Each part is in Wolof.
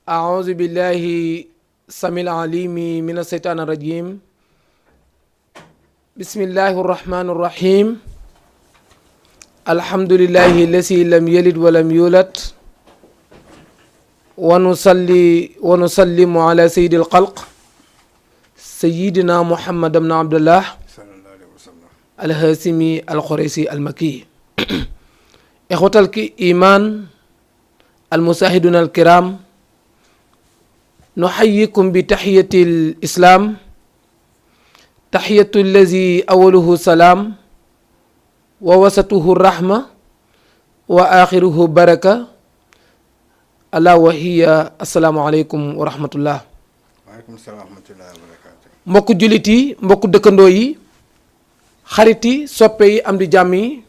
أعوذ بالله السميع العليم من الشيطان الرجيم بسم الله الرحمن الرحيم الحمد لله الذي لم يلد ولم يولد ونصلي ونسلم على سيد الخلق سيدنا محمد بن عبد الله الهاشمي القريشي المكي إخوة الإيمان المشاهدون الكرام نحييكم بتحية الإسلام تحية الذي أوله سلام ووسطه الرحمة وآخره بركة ألا وهي السلام عليكم ورحمة الله. waaleykum salaam wa rahmatullahi wa barakaatu. mbokku jullit yi mbokku dëkkandoo yi xarit yi soppe yi am di jàmm yi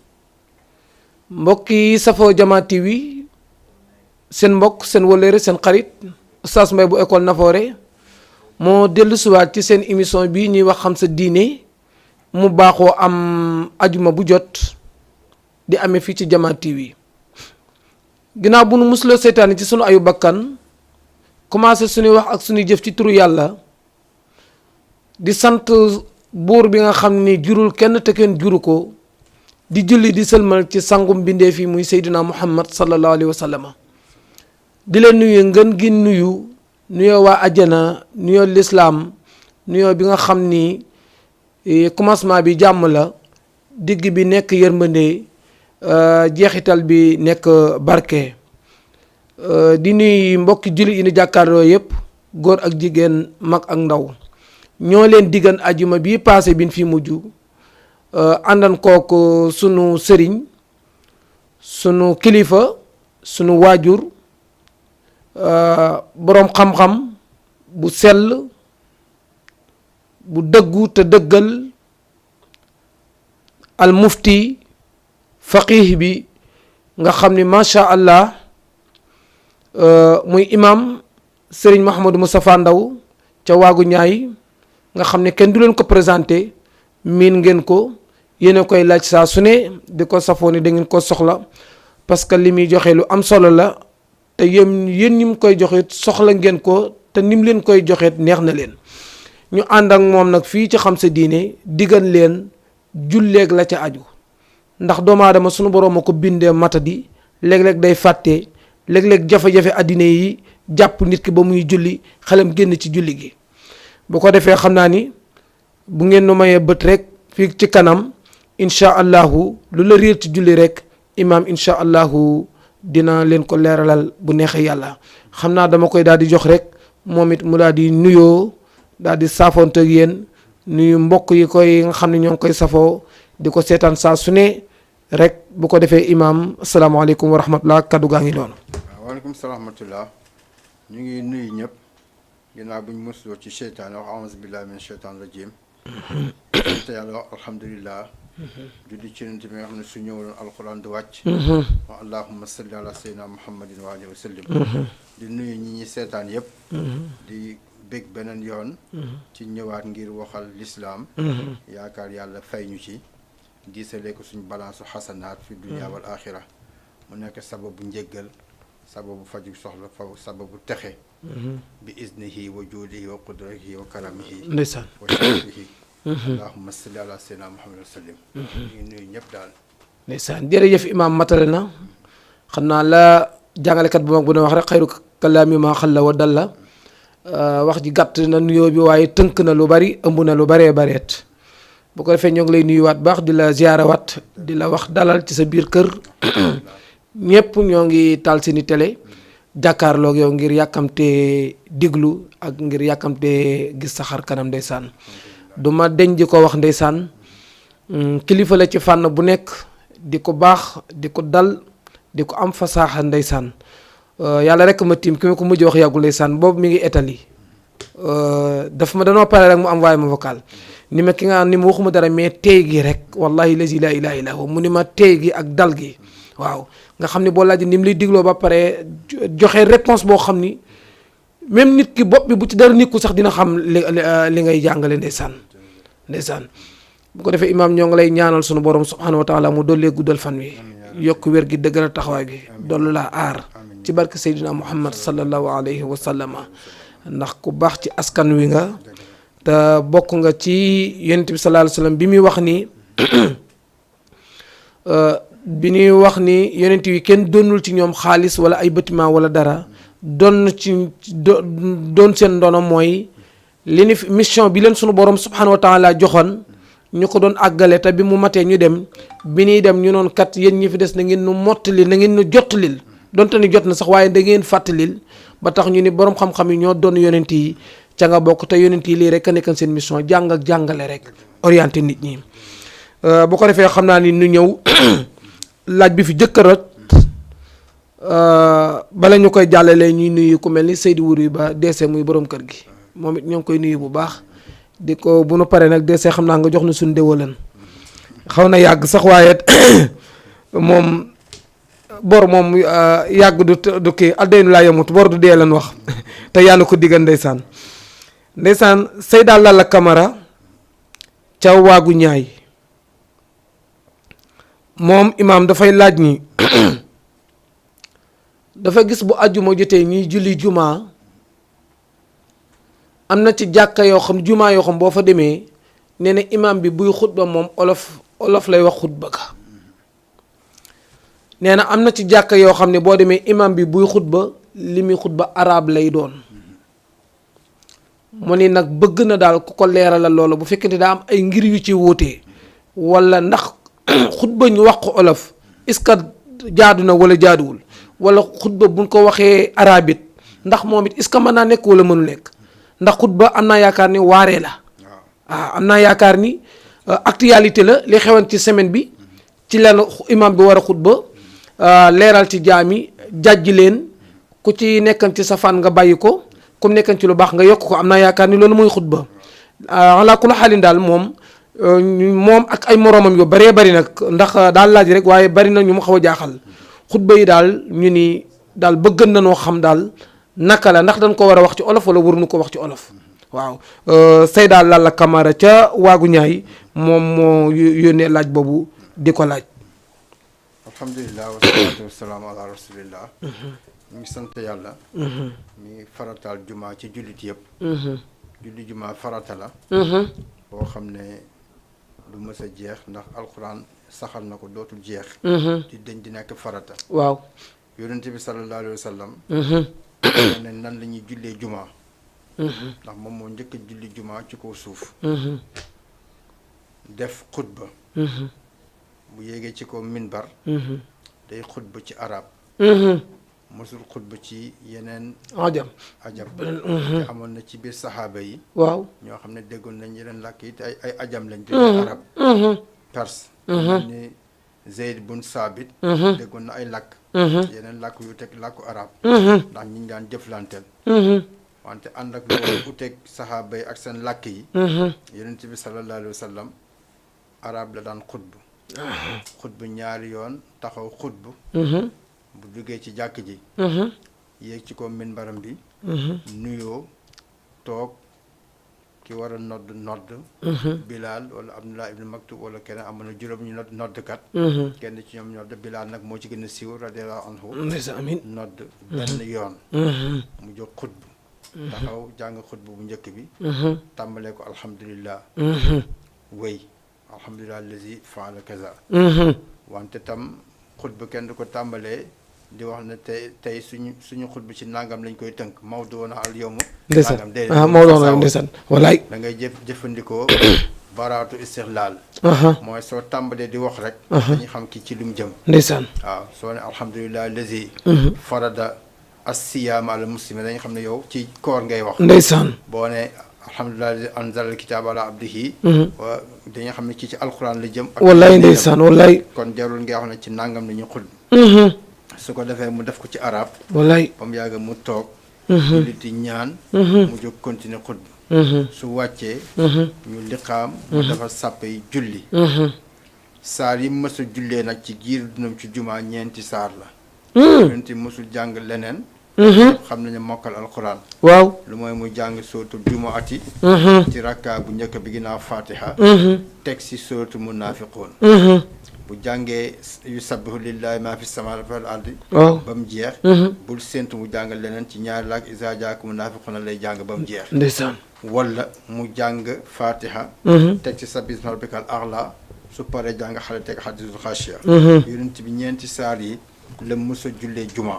mbokk yi safoo Jama TV seen mbokk seen wëllëre seen xarit Oustaz Mbaye bu école Nafoore moo dellu siwaat ci seen émission bi ñuy wax xam sa diine mu baaxoo am ajuma bu jot di amee fii ci Jama TV ginnaaw bu nu musuloo seytaane ci sunu ayu bakkan commencé suñuy wax ak suñuy jëf ci turu yàlla di sant buur bi nga xam ni jurul kenn te kenn juru ko di julli di sëlmal ci sangum bindee fi muy Seydina Muhammad sallallahu alayhi wa sallam di leen nuyu ngeen gi nuyoo waa àjjana nuyoo lislaam nuyoo bi nga xam ni commencement bi jàmm la digg bi nekk yërmande jeexital bi nekk barke di nuyu mbokki julli yi ni jàkkaarloo yëpp góor ak jigéen mag ak ndaw ñoo leen diggan ajuma bii passé bin fi mujj àndan kook sunu sëriñ sunu kilifa sunu waajur boroom xam-xam bu sell bu dëggu te dëggal al mufti faqih bi nga xam ni macha allah muy imam Serigne Mouhamadou Moustapha Ndaw ca waagu ñaay nga xam ne kenn du leen ko présenté miin ngeen ko yéen a koy laaj saa su ne di ko safoo ni da ngeen ko soxla parce que li muy joxe lu am solo la te yéen ñi mu koy joxe soxla ngeen ko te ni mu leen koy joxe neex na leen ñu ànd ak moom nag fii ci xam sa diine diggan leen julleeg la ca aju ndax doomu aadama sunu borom a ko bindee matadi léeg-léeg day fàtte léeg-léeg jafe-jafe addina yi jàpp nit ki ba muy julli xelam génn ci julli gi bu ko defee xam naa ni bu ngeen nu mayee bët rek fii ci kanam incha allahu lu la réer ci julli rek imaam incha allahu dina leen ko leeralal bu neexee yàlla xam naa dama koy daal di jox rek moom it mu daal di nuyoo daal di saafoonte ak yéen nuyu mbokk yi koy nga xam ne ñoo ngi koy safoo di ko seetaan saa su ne rek bu ko defee imaam asalaamaaleykum wa rahmatullah kaddu gaa ngi doon. waaw waaleykum salaam wa rahmatullah ñu ngi nuyu ñëpp ginnaaw bu ñu mosuloo ci seytaan wax auzu billahi min seytaan rajim te yàlla wax alhamdulilah julli ci nant bi nga xam ne su ñëwaloon alquran du wàcc wa allahumma salli ala sayyidina muhammadin wa alihi wa sallim di nuyu ñi ñi seetaan yëpp di bég beneen yoon ci ñëwaat ngir waxal lislaam yaakaar yàlla fay ñu ci diisalee ko suñu balance xasanaat fi dunia wal axira mu nekk sababu njéggal sababu faju soxla fa sababu texe bi iznihi wa juudihi wa qudratihi wa karamihi ndeysaan wa sharafihi allahumma salli ala sayyidina muhammad wa sallim ñu nuyu ñëpp daal ndeysaan jërëjëf imaam matale na xam naa la jàngalekat bu mag bu ne wax rek xayru kalaami maa xalla wa dalla wax ji gàtt na nuyoo bi waaye tënk na lu bari ëmb na lu baree bareet bu ko defee ñoo ngi lay nuyuwaat baax di la ziyaarawaat di la wax dalal ci sa biir kër ñëpp ñoo ngi taal seeni télé jàkkaarloog yow ngir yàkkamte diglu ak ngir yàkkamte gis sa xar kanam ndeysaan du ma deñ di ko wax ndeysaan kilifa la ci fànn bu nekk di ko baax di ko dal di ko am fasaaxa ndeysaan yàlla rek ma tiim ki ma ko mujj wax yàggul ndeysaan boobu mi ngi Italie daf ma danoo pare rek mu am waaye ma vocal ni ma ki nga ni ma waxuma dara mais tey gi rek wallahi lazi la ilaha illa huwa mu ni ma tey gi ak dal gi waaw nga xam ne boo laaj ni mu lay digloo ba pare joxe réponse boo xam ni même nit ki bopp bi bu ci dara nit ku sax dina xam li ngay jàngale ndeysaan bu ko defee imaam ñoo ngi lay ñaanal sunu borom subhanahu wa taala mu dollee guddal fan wi yokk wér gi dëggal taxawaay bi dollu laa aar ci barke Seydina Muhammad sallallahu alayhi wa sallama ndax ku baax ci askan wi nga te bokk nga ci yonent bi sallallahu alayhi wa sallam bi muy wax ni bi ñuy wax ni yonent yi kenn doonul ci ñoom xaalis wala ay bâtiment wala dara doon seen ndono mooy li ni mission bi leen sunu borom subhanahu wa taala joxoon ñu ko doon àggale te bi mu matee ñu dem bi ñuy dem ñu noon kat yéen ñi fi des na ngeen nu mottalil na ngeen nu jottalil donte ni jot na sax waaye da ngeen fàttalil ba tax ñu ni borom xam-xam yi ñoo doon yonent yi ca nga bokk te yonent yi lii rek a nekkan seen mission jàng ak jàngale rek orienté nit ñi bu ko defee xam naa ni nu ñëw laaj bi fi jëkk a rot bala ñu koy jàllalee ñuy nuyu ku mel ni Seydou Wuri ba deese muy borom kër gi moom it ñoo ngi koy nuyu bu baax di ko bu nu paree nag deese xam naa nga jox na suñu déwalan xaw na yàgg sax waaye moom bor moom yàgg du kii addaynu laa yamut bor du dee lan wax te yàlla ko diggal ndeysaan Seyda Lalla Camara ca waagu ñaay moom imaam dafay laaj ni dafa gis bu àjjuma jotee ñuy julli jumaa am na ci jàkka yoo xam jumaa yoo xam boo fa demee nee na imaam bi buy xutba moom olof lay wax xutba ka nee na am na ci jàkka yoo xam ne boo demee imaam bi buy xutba li muy xutba arab lay doon mu ni nag bëgg na daal ku ko leeralal loolu bu fekkente daa am ay ngir yu ci wóotee wala ndax xutba ñu wax ko olof est-ce que jaadu na wala jaaduwul wala xutba buñ ko waxee arabit ndax moom it est-ce que mën naa nekk wala mënu nekk ndax xutba am naa yaakaar ni waaree la am naa yaakaar ni actualité la li xewoon ci semaine bi ci leen imam bi war a xutba leeral ci jaami jàjji leen ku ci nekkan ci safaan nga bàyyi ko comme nekkan ci lu baax nga yokk ko am naa yaakaar ni loolu mooy xutba ala kula xaalin daal moom ak ay moroomam yu baree bari nag ndax daal laaj rek waaye bari na ñu mu xaw a jaaxal xutba yi daal ñu ni daal bëgg na noo xam daal naka la ndax dañ ko war a wax ci olof wala waruñu ko wax ci olof waaw Seyda Lalla Camara ca waagu ñaay moom moo yónnee laaj boobu di ko laaj. alhamdulilah wasalaatu wasalaamu ala rasulillah. ñu ngi sant yàlla. mi farataal jumaa ci jullit yëpp. julli jumaa farata la. boo xam ne du mës a jeex ndax alquran saxal na ko dootul jeex. di dañ di nekk farata. waaw. yonent bi sallallahu alayhi wa sallam. ne nan la ñuy jullee jumaa. ndax moom moo njëkk a julli jumaa ci kaw suuf. def xutba. bu yéegee ci kaw minbar. day xutba ci arab. mosul xutba ci yeneen. ajam. te amoon na ci biir saxaaba yi. waaw ñoo xam ne déggoon nañ yeneen làkk yi te ay ajam lañ. te arab. perse. ni Zeyd bun Saabit. déggoon na ay làkk. yeneen làkk yu teg làkku arab. ndax ñi ñu daan jëflanteel. wante ànd ak loolu uteeg saxaaba yi ak seen làkk yi. yonent bi sallallahu alayhi wa sallam arab la daan xutbu. xutbu ñaari yoon taxaw xutbu. bu duggee ci jàkk ji. yéeg ci ko minbaram bi. nuyoo toog ki war a nodd. Bilal wala Abdullah ibn Maktub wala keneen amoon na juróom ñu noddkat. kenn ci ñoom nodd Bilal nag moo ci gën a siiw radiyallahu anhu. amiin nodd benn yoon. mu jóg xutbu. taxaw jàng xutbu bu njëkk bi. tàmbalee ko alhamdulillah. wéy alhamdulillah allazi faala kaza. wante tam xutbu kenn du ko tàmbalee. di wax ne tey suñu xutba ci nangam lañ koy tënk Maodo woon al yawmu. nangam déedéet Maodo woon ndeysaan walaay. da ngay jëfandikoo baraatu istixlaal. mooy soo tàmbalee di wax rek. dañuy xam ki ci lu mu jëm. ndeysaan waaw soo ne alhamdulilah allazi farada as-siyaama ala muslimi dañuy xam ne yow ci koor ngay wax. ndeysaan boo ne alhamdulilah allazi anzala al-kitaaba ala abdihi. dañuy xam ne ci alquran la jëm. walaay ndeysaan walaay. kon jarul ngay wax ne ci nangam la ñuy xutba. su ko defee mu def ko ci arab. wallaay ba mu yàgg mu toog. jullit yi ñaan. mu jóg continuer xutba. su wàccee. ñu liqaam. mu dafa sàppe yi julli. saar yi mësul jullee nag ci giir dunam ci jumaa ñeenti saar la. ñeenti mësul jàng leneen. xam nañu mokkal alquran. waaw lu mooy mu jàng sootu jumaati. ci rakka bu njëkk bi ginnaaw fatiha. teg si sootu munaafiqoon. bu jàngee yusabbihu lillahi ma fi samawati wal ardi waaw ba mu jeex bul séntu mu jàngal leneen ci ñaari laak isa jaaka munaafiquna lay jàng ba mu jeex ndeysaan wala mu jàng fatiha teg ci sabbi isma rabbikal a'la su paree jàng xale teg hadiisul xaashiya yonent bi ñeenti saar yi la mosa jullee juma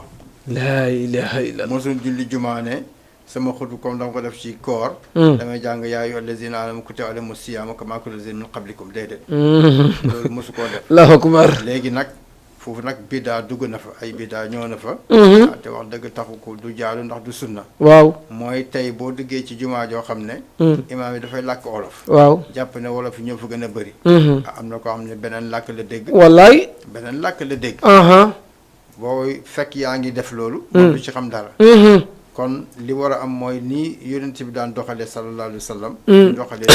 laa ilaha illallah mosul julli juma ne sama xutbu comme dama ko def ci koor damay jàng yaa ayyuhal lazina aamanu kutiba alaykumu siyaam kamaa kutiba alal lazina min qablikum déedéet loolu mosu koo def allahu akbar léegi nag foofu nag biddaa dugg na fa ay biddaa ñëw na fa te wax dëgg taxu ko du jaalu ndax du sunna waaw mooy tey boo duggee ci jumaa joo xam ne imaam yi dafay làkk olof waaw jàpp ne wolof yi ñoo fa gën a bëri am na koo xam ne beneen làkk la dégg wallaay beneen làkk la dégg aha booy fekk yaa ngi def loolu moom du ci xam dara kon li war a am mooy nii yonent bi daan doxalee sallallahu alayhi wa sallam doxalee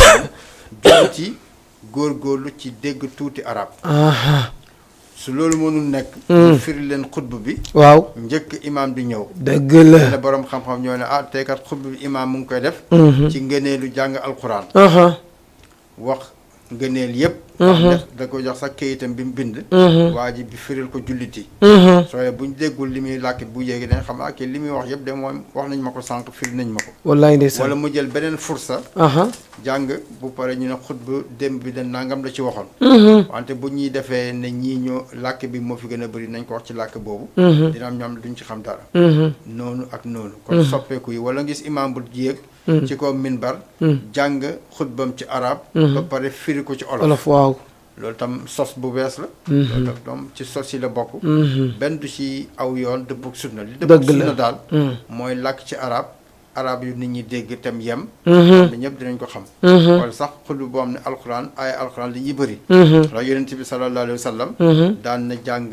jullit yi góorgóorlu ci dégg tuuti arab aha su loolu mënul nekk ñu firi leen xutb bi waaw njëkk imaam di ñëw dëgg la ne borom xam-xam ñoo ne tey kat xutb bi imaam mu ngi koy def ci ngëneelu jàng alquran aha wax ngëneel yëpp da ko jox sax kayitam bi mu bind waa ji bi firil ko jullit yi sooy buñ déggul li muy làkk bu yéegi dañ xam kii li muy wax yëpp de moom wax nañ ma ko sànq firi nañ ma ko wallaay ndeysaan wala mu jël beneen fursa aha jàng bu pare ñu ne xutba démb bi de nangam la ci waxoon wante bu ñuy defee ne ñii ñoo làkk bi moo fi gën a bëri nañ ko wax ci làkk boobu dina am ñoom duñ ci xam dara noonu ak noonu kon soppeeku yi wala ngis imaam bu yéeg ci ko minbar jàng xutbam ci arab ba pare firi ko ci olof waaw loolu tam sos bu bees la loolu tam doom ci sos yi la bokk benn du ci aw yoon dëppug sunna li dëppug sunna daal mooy làkk ci arab yu nit ñi dégg tam yem ne ñëpp dinañ ko xam wala sax xutba boo xam ne alquran ay alquran li ñuy bëri ndax yonent bi sallallahu alayhi wa sallam daan na jàng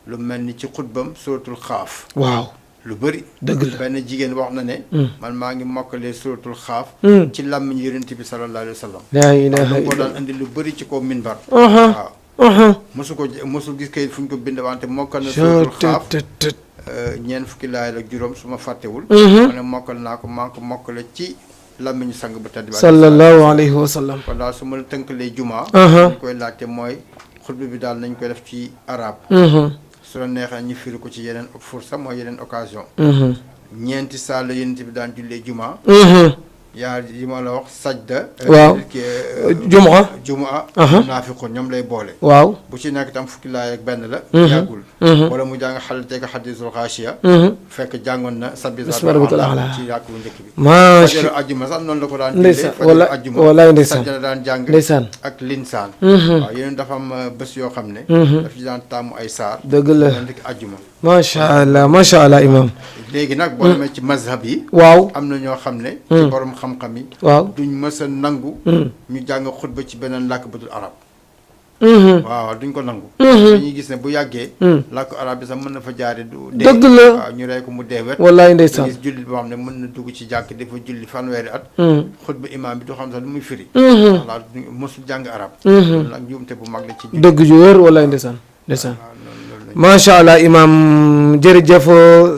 lu mel ni ci xutbam suratul xaaf waaw lu bëri dëgg la benn jigéen wax na ne man maa ngi mokkalee suratul xaaf ci làmmiñ yonent bi sallallahu alayhi wa sallam laa ilaaha ko daan indi lu bëri ci kaw minbar waaw mosul gis kayit fu ñu ko bind wante mokkal na suratul xaaf ñeent fukki laay la juróom su ma fàttewul ma ne mokkal naa ko maa ngi ko mokkale ci làmmiñu sang bu tedd bi sallallahu alayhi wa sallam kon daal su ma la tënkalee jumaa ñu koy laajte mooy xutba bi daal nañ koy def ci arab su la neexee ñu firi ko ci yeneen fursa mooy yeneen occasion ñeenti saal la yonent bi daan jullee juma yaa yi ma la wax sajda waaw jumaa naafiqun ñoom lay boole waaw bu ci nekk tam fukki laay ak benn la yàggul wala mu jàng xale teg hadiisul xaasiya fekk jàngoon na sabbi ci yàgg bu njëkk bi fajaru ajjuma sax noonu la ko daan jullee fajaru ajjuma wala sajda la daan jàng ak linsaan waaw yeneen dafa am bés yoo xam ne daf ci daan tàmmu ay saar dëgg la ndiki ajjuma macha allah imam léegi nag boo demee ci mazhab yi waaw am na ñoo xam ne ci borom xam-xam yi waaw duñ mës a nangu ñu jàng xutba ci beneen làkk bu dul arab waaw duñ ko nangu dañuy gis ne bu yàggee làkku arab bi sax mën na fa jaare du dee dëgg la waaw ñu rey ko mu dee wet wallaay ndeysaan gis jullit boo xam ne mën na dugg ci jàkk dafa julli fanweeri at xutba imaam bi du xam sax lu muy firi walla mosul jàng arab nag njuumte bu mag la ci dëgg ju wér wallaay ndeysaan macha allah imam jërëjëf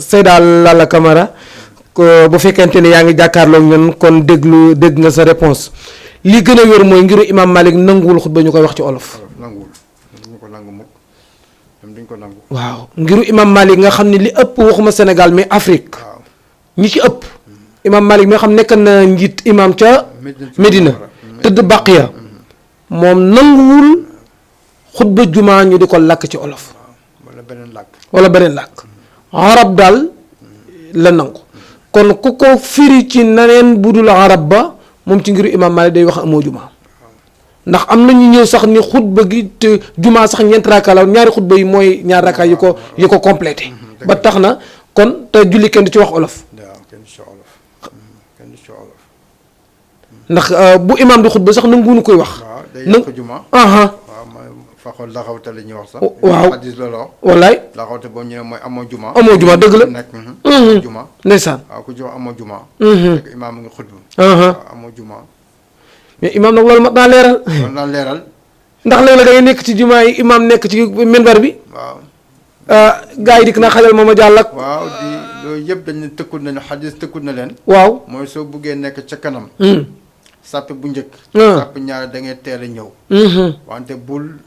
Seyda Lalla Camara bu fekkente ne yaa ngi jàkkaarloo ñun kon dégg nga sa réponse li gën a wér mooy ngiru imam Malik nanguwul xutba ñu koy wax ci olof nanguwul duñu ko nangu mukk duñ ko nangu waaw ngiru imam Malik nga xam ne li ëpp waxuma Sénégal mais Afrique ñi ci ëpp imam Malik mi nga xam nekk na njiit imam ca Medina tëdd Baqiya moom nanguwul xutba jumaa ñu di ko làkk ci olof wala beneen làkk arab daal la nangu kon ku ko firi ci naneen bu dul arab ba moom ci ngiru imam Malik day wax amoo jumaa ndax am na ñu ñëw sax ni xutba gi te jumaa sax ñeenti rakka la ñaari xutba yi mooy ñaari rakka yi ko complété ba tax na kon te julli kenn du ci wax olof ndax bu imam di xutba sax nanguwuñu koy wax faxool laxawte la ñuy wax sax waaw hadis la wax wallaay laxawte boobu ñu ne mooy amoo juma dëgg la nekk juma ndeysaan waaw ku jox amoo juma fekk imaam mu ngi xutba amoo juma mais imaam nag loolu mat naa leeral ndax léeg-léeg da ngay nekk ci jumaa yi imaam nekk ci minbar bi waaw gars yi dikk na xajal mooma jàll ak waaw di loolu yëpp dañ ne tëkkul nañu hadis tëkkul na leen waaw mooy soo buggee nekk ca kanam sàppe bu njëkk sàppe ñaare da ngay teel a ñëw wante bul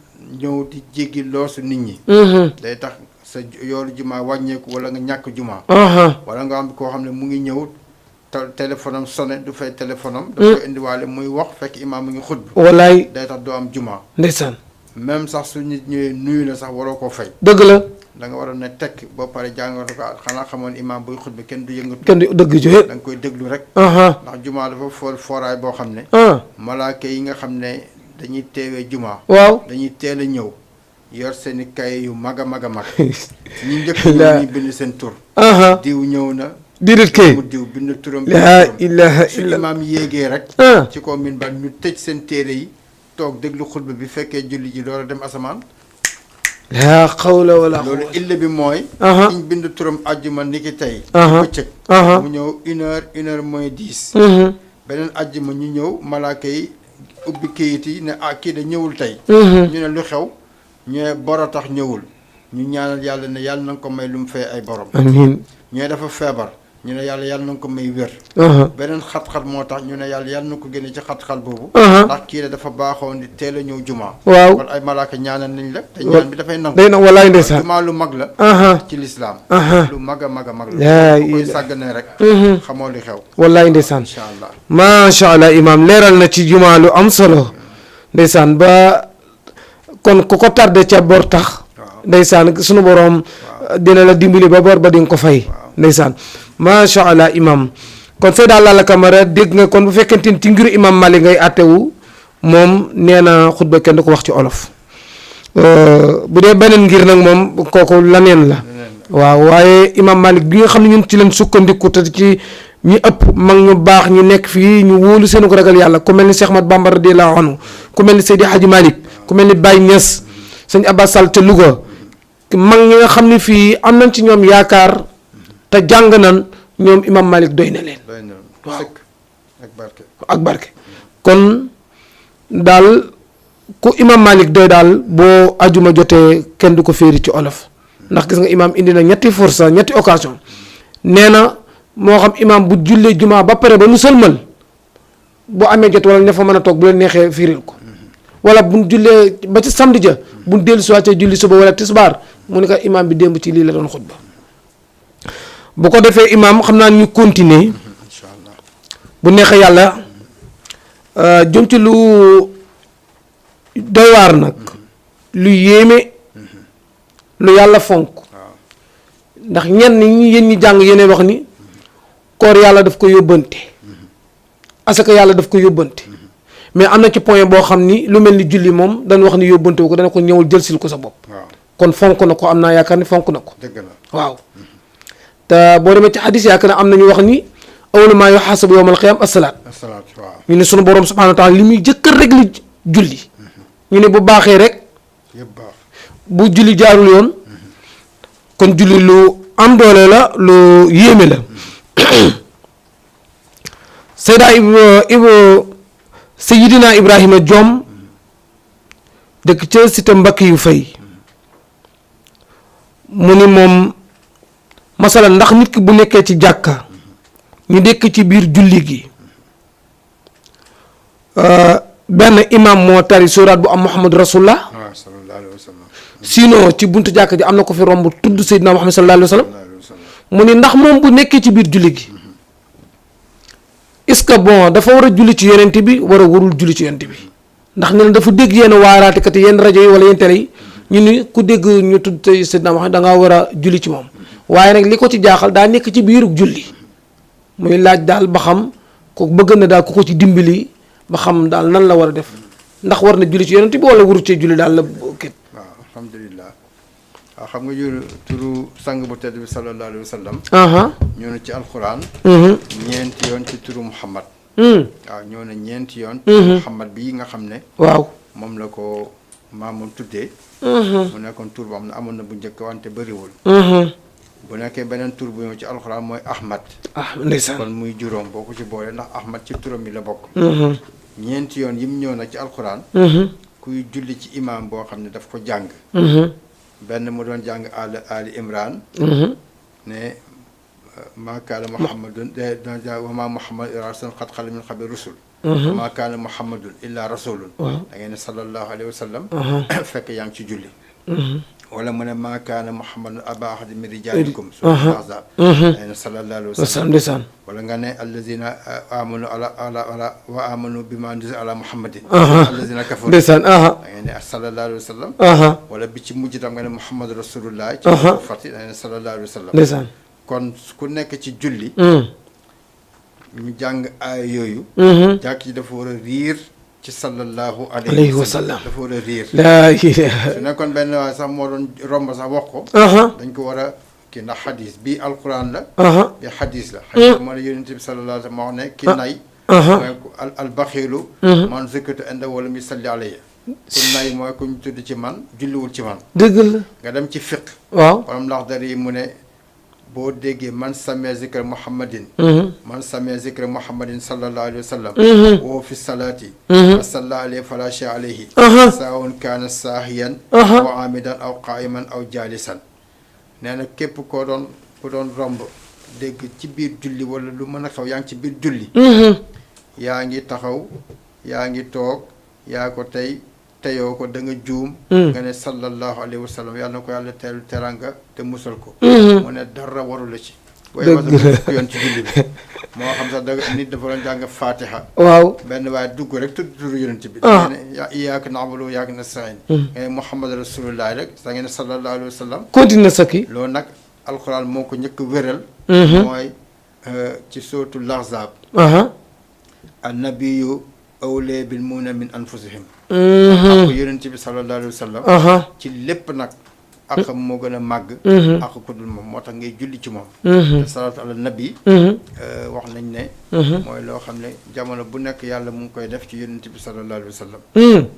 ñëw di jéggi loosu nit ñi day tax sa yoolu jumaa wàññeeku wala nga ñàkk jumaa wala nga am koo xam ne mu ngi ñëw téléphone am sonné du fay téléphone am da ko indiwaale muy wax fekk imaam mu ngi xutba wallaay day tax doo am jumaa ndeysaan même sax su nit ñëwee nuyu la sax waroo koo fay dëgg la da nga war a ne tekk ba pare jàngal ko xanaa xamoon imaam buy xutba kenn du yëngatu kenn du dëgg joxe da nga koy déglu rek ndax jumaa dafa fooraay boo xam ne malaaka yi nga xam ne dañuy teewee jumaa waaw dañuy teel a ñëw yor seen i kaye yu mag a mag a mag ñi njëkk ñëw ñuy bind seen tur diw ñëw na diirit kay mu diw bind turam laa ilaha su illa imaam yéegee rek ci kaw min ba ñu tëj seen téere yi toog déglu xutba bi fekkee julli ji door a dem asamaan laa xawla wala loolu illa bi mooy kiñ bind turam àjjuma niki tey bëccëg mu ñëw 1 heure moins 10 beneen àjjuma ñu ñëw malaaka yi ubbi kayit yi ne kii de ñëwul tey ñu ne lu xew ñu ne boro tax ñëwul ñu ñaanal yàlla ne yàlla na nga ko may lu mu fay ay borom amiin ñu ne dafa feebar ñu ne yàlla na nga ko may wér beneen xat-xat moo tax ñu ne yàlla na ko génne ci xat-xat boobu ndax kii de dafa baaxoon di teel a ñëw jumaa waaw kon ay malaaka ñaanal nañ la te ñaan bi dafay nangu day nag wallaay ndeysaan jumaa lu mag la ci lislaam lu mag a mag a mag la ku koy sàgganee rek xamoo li xew wallaay ndeysaan incha allah macha allah imaam leeral na ci jumaa lu am solo ndeysaan ba kon ku ko tardé ca bor tax ndeysaan sunu borom dina la dimbali ba bor ba di nga ko fay ndeysaan macha allah imam kon Seyda Lalla Camara dégg nga kon bu fekkente ni ci ngiru imam Malik ngay àttewu moom nee na xutba kenn du ko wax ci olof bu dee beneen ngir nag moom kooku laneen la waaw waaye imam Malik bi nga xam ne ñun ci leen sukkandiku te ci ñi ëpp mag ñu baax ñu nekk fii ñu wóolu seen ko ragal yàlla ku mel ni Cheikh Ahmad Bamba radiyallahu anhu ku mel ni Seydi Hadji Malick ku mel ni Baye Niass sëñ Abbas Sall te Louga mag ñi nga xam ne fii am nañ ci ñoom yaakaar te jàng nan ñoom imam Malik doy na leen waaw ak barke kon daal ku imam Malik doy daal boo ajuma jotee kenn du ko féeri ci olof ndax gis nga imam indi na ñetti fursa ñetti occasion nee na moo xam imam bu jullee jumaa ba pare ba nu sëlmal bu amee jot wala ña fa mën a toog bu leen neexee firil ko wala bu jullee ba ci samedi ja bu dellu si waatee julli suba wala tisbaar mu ne ko imam bi démb ci lii la doon xutba bu ko defee imam xam naa ñu continuer inshallah bu neexee yàlla jëm ci lu doy waar nag lu yéeme lu yàlla fonk ndax ñenn ñi yéen ñi jàng yeneen wax ni koor yàlla daf ko yóbbante asaka yàlla daf ko yóbbante mais am na ci point boo xam ni lu mel ni julli moom dañ wax ni yóbbante wu ko dana ko ñëwul jël sil ko sa bopp kon fonk na ko am naa yaakaar ni fonk na ko dëgg la waaw te boo demee ci xadis yaakaar na am na ñu wax ni awwalu maa yuhaasabu yawmal qiyaama as-salaat waaw ñu ne sunu borom subhaanahu wa taala li muy jëkkër rek li julli ñu ne bu baaxee rek yëpp baax bu julli jaarul yoon kon julli lu am doole la lu yéeme la Seydina Ibrahima Diom dëkk ca cité Mbakki yu fay mu ni moom masala ndax nit ki bu nekkee ci jàkka ñu nekk ci biir julli gi benn imam moo tari suraat bu am Muhammad Rasulullah sallallahu alayhi wa sallam sinon ci buntu jàkka ji am na ko fi romb tudd Seydina Muhammad sallallahu alayhi wa sallam mu ni ndax moom bu nekkee ci biir julli gi est-ce que bon dafa war a julli ci yonent bi war a warul julli ci yonent bi ndax ne dafa dégg yenn waaraatekat yi yenn rajo yi wala yenn télé yi ñu ni ku dégg ñu tudd tey Seydina Muhammad da ngaa war a julli ci moom waaye nag li ko ci jaaxal daa nekk ci biirug julli muy laaj daal ba xam ko bëgg na daal ku ko ci dimbali ba xam daal nan la war a def ndax war na julli ci yonent bi wala waru cee julli daal la kit waaw alhamdulilah waaw xam nga jur turu sang bu tedd bi sallallahu alayhi wa sallam ñëw na ci alquran ñeenti yoon ci turu Muhammad waaw ñëw na ñeenti yoon Muhammad bii nga xam ne waaw moom la ko maamam tuddee mu nekkoon tur boo xam ne amoon na bu njëkk wante bëriwul bu nekkee beneen tur bu ñëw ci alxuraan mooy Ahmad ndeysaan kon muy juróom boo ko ci boole ndax Ahmad ci turam yi la bokk ñeenti yoon yim ñëw nag ci alxuraan kuy julli ci imam boo xam ne daf ko jàng benn mu doon jàng Ali Imran ne maa kaana muhammadun wa maa muhammad rasulun qad xalat min qabli rusul wa maa kaana muhammadun illa rasulun da ngeen ne sallallahu alayhi wa sallam fekk yaa ngi ci julli wala mu ne maa kaana muhammadun aba ahadin min rijaalikum suuratul ahzaab da ngeen ne sallallahu alayhi wa sallam wala nga ne allazina amanu ala wa amanu bima nuzila ala muhammadin allazina kafaru da ngeen ne sallallahu alayhi wa sallam wala bi ci mujj tam nga ne muhammad rasulullah ci fati da ngeen ne sallallahu alayhi wa sallam kon ku nekk ci julli ñu jàng aaya yooyu jàkk ci dafa war a riir ci sallallahu alayhi wa sallam dafa war a riir laa ilaaha su nekkoon benn waay sax moo doon romb sax wax ko dañ ko war a kii ndax xadis bii alquran la bi xadis la xadis moo ne yonent bi sallallahu alayhi wa sallam wax ne ki nay mooy al baxiilu man zikirtu inda wala mi salli alayya ku nay mooy ku ñu tudd ci man julliwul ci man dëgg la nga dem ci fiq waaw waram ndax dar yi mu ne boo déggee man samee zikra muhammadin man samee zikra muhammadin sallallahu alayhi wa sallam woo fi salaati wa salla alayhi fala shay alayhi saawun kaana saahiyan aw amidan aw qaiman aw jaalisan nee na képp ku doon romb dégg ci biir julli wala lu mën a xaw yaa ngi ci biir julli yaa ngi taxaw yaa ngi toog yaa ko teyoo ko da nga juum nga ne sallallahu alayhi wa sallam yàlla na ko yàlla teelu teranga te musal ko mu ne dara waru la ci booy wasa yoon ci julli bi moo xam sax da nit dafa doon jàng fatiha waaw benn waaye dugg rek tudd turu yonent bi nga ne iyyaka na'budu wa iyyaka nasta'in nga ne muhammad rasulullah rek sa ngeen ne sallallahu alayhi wa sallam continue sa kii loolu nag alquran moo ko njëkk wéral mooy ci sootu lahzab annabiyu awlee bil mu'minina min anfusihim ak yonent bi sallallahu alayhi wa sallam ci lépp nag ak moo gën a màgg ak ku dul moom moo tax ngay julli ci moom te salaatu ala nabi wax nañ ne mooy loo xam ne jamono bu nekk yàlla mu ngi koy def ci yonent bi sallallahu alayhi wa sallam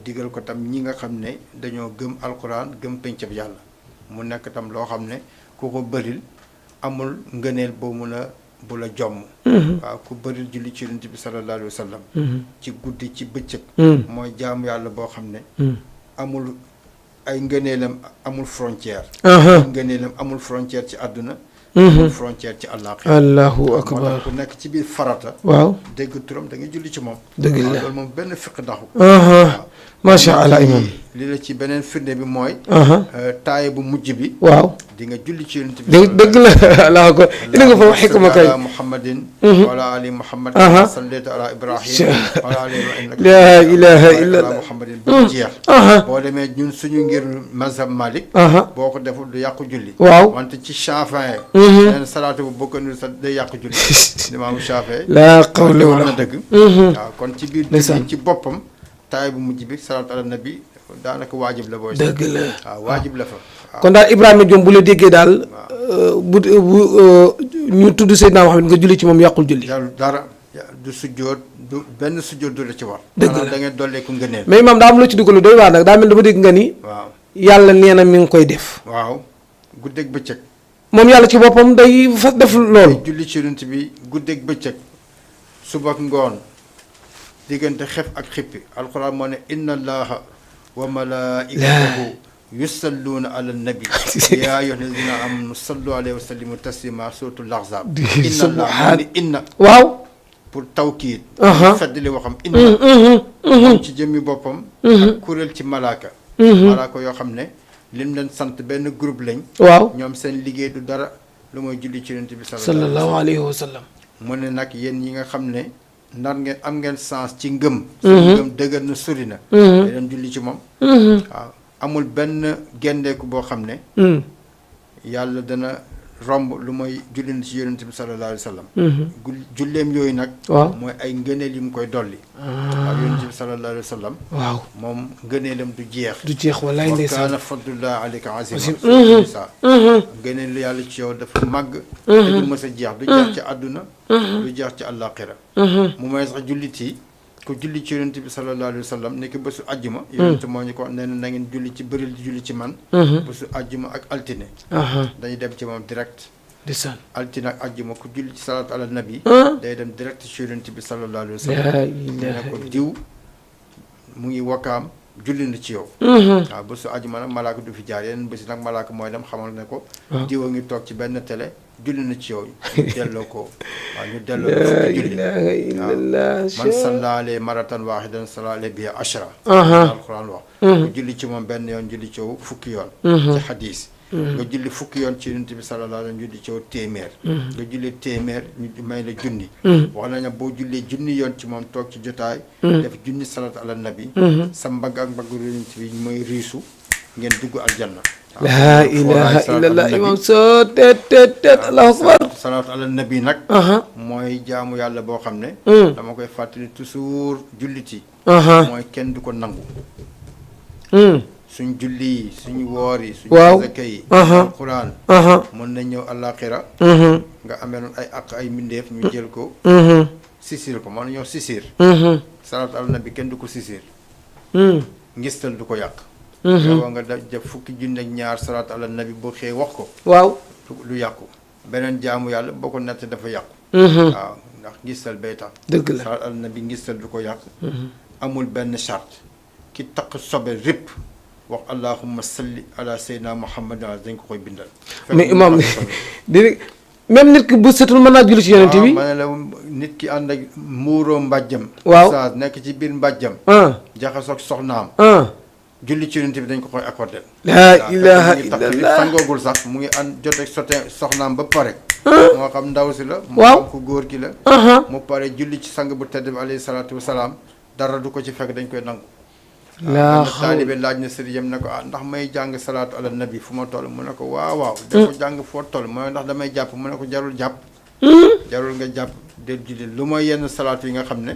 digal ko tam ñi nga xam ne dañoo gëm alquran gëm pencab yàlla mu nekk tam loo xam ne ku ko bëril amul ngëneel boo mun a bu la jomm waaw ku bëril julli ci yonent bi sallallahu alayhi wa sallam ci guddi ci bëccëg mooy jaamu yàlla boo xam ne amul ay ngëneelam amul frontière ngëneelam amul frontière ci àdduna amul frontière ci àllaaxira allahu akbar ku nekk ci biir farata waaw dégg turam da nga julli ci moom dëgg la loolu moom benn fiq daxu macha allah imam li la ci beneen firnde bi mooy taaye bu mujj bi waaw di nga julli ci yonent bi dëgg la allah ko ina nga fa xikma kay ala muhammadin wala ali muhammad sallallahu ala ibrahim wala ali ibrahim la ilaha illa allah muhammadin ba jeex boo demee ñun suñu ngir mazhab malik boo ko deful du yàqu julli waaw wante ci Shafii neen salaatu bu bokk nu sa day yàqu julli imaamu Shafii la qawla wala dëgg waaw kon ci biir julli ci boppam taay bu mujj bi salaatu ala nabi daanaka waajib la booy dëgg la waaw waajib la fa kon daal Ibrahima Diom bu la déggee daal bu ñu tudd Seydina Muhammad nga julli ci moom yàqul julli dara du sujjóot du benn sujjóot du la ci war dëgg la da ngay dollee ko ngëneel mais imaam daa am loo ci duggalu doy waar nag daa mel dafa dégg nga ni waaw yàlla nee na mi ngi koy def waaw guddeeg bëccëg moom yàlla ci boppam day fa def loolu julli ci yonent bi guddeeg bëccëg suba ak ngoon diggante xef ak xippi alquran moo ne inna allaha wa malaikatahu yusalluuna ala nabi yaa ayyuha alladina amanu sallu alayhi wa sallimu taslima suratul ahzab inna allaha ni inna waaw pour tawkiid feddali waxam inna moom ci jëmmi boppam ak kuréel ci malaaka yoo xam ne lim leen sant benn groupe lañ waaw ñoom seen liggéey du dara lu mooy julli ci yonent bi sallallahu alayhi wa sallam mu ne nag yéen ñi nga xam ne nar ngeen am ngeen sens ci ngëm suñu ngëm dëgër na sori na da leen julli ci moom waaw amul benn gendeeku boo xam ne yàlla dana romb lu mooy julli na ci yonent bi sallallahu alayhi wa sallam julleem yooyu nag mooy ay ngëneel yi mu koy dolli waaw yonent bi sallallahu alayhi wa sallam waaw moom ngëneelam du jeex walaay ndeysaan wa kaana fadlullah alayka azima sa ngëneel yàlla ci yow dafa màgg te du mës a jeex du jeex ci àdduna du jeex ci àllaaxira mu may sax jullit yi ku julli ci yonent bi sallallahu alayhi wa sallam nekk bésu àjjuma yonent moo ñu ko nee na ngeen julli ci bëril di julli ci man bésu àjjuma ak altine dañuy dem ci moom direct ndeysaan altine ak àjjuma ku julli ci salaatu ala nabi day dem direct ci yonent bi sallallahu alayhi wa sallam ne ko diw mu ngi wakkaam julli na ci yow waaw bésu àjjuma nag malaaka du fi jaar yeneen bési nag malaaka mooy dem xamal ne ko diw a ngi toog ci benn télé julli na ci yow ñu delloo ko waaw ñu delloo la fukki julli ilaha illallah man salla alayhi maratan wahidan salla alayhi biha ashra alquran wax nga julli ci moom benn yoon julli ci yow fukki yoon ci xadis nga julli fukki yoon ci yonent bi sallallahu alayhi wa sallam julli ci yow téeméer nga julli téeméer ñu may la junni wax nañ ne boo jullee junni yoon ci moom toog ci jotaay def junni salat ala nabi sa mbagg ak mbagg yonent bi mooy riisu ngeen dugg aljanna la ilaha illallah imam so tet allahu akbar salaatu ala nabi nag mooy jaamu yàlla boo xam ne dama koy fàttali toujours jullit yi mooy kenn du ko nangu suñ julli yi suñu woor yi suñu zaka yi alquran mën na ñëw àllaaxira nga amee noonu ay àq ay mbindeef ñu jël ko sisir ko mën na ñëw sisir salaatu ala nabi kenn du ko sisir ngistal du ko yàq yow nga def fukki junni ak ñaar salaatu ala nabi boo xëyee wax ko waaw lu yàqu beneen jaamu yàlla boo ko natt dafa yàqu waaw ndax ngistal bay tax dëgg la salaatu ala nabi ngistal du ko yàq amul benn charte ki taq sobe répp wax allahumma salli ala sayyidina muhammad dañ ko koy bindal mais imam di même nit ki bu setul mën naa julli ci yonent bi ma ne la nit ki ànd ak muuroo mbàjjam waaw nekk ci biir mbàjjam jaxasoog soxnaam julli ci yonent bi dañ ko koy accordé laa ilaha illallah sangoogul sax mu ngi ànd jote soxnaam ba pare moo xam ndaw si la moo xam ku góor ki la mu pare julli ci sang bu tedd bi alayhi salaatu wasalaam dara du ko ci fekk dañ koy nangu laa taalibe laaj na sëriñam ne ko ndax may jàng salaatu ala nabi fu ma toll mu ne ko waaw da ko jàng foo toll mooy ndax damay jàpp mu ne ko jarul jàpp jarul nga jàpp del julli lu mooy yenn salaatu yi nga xam ne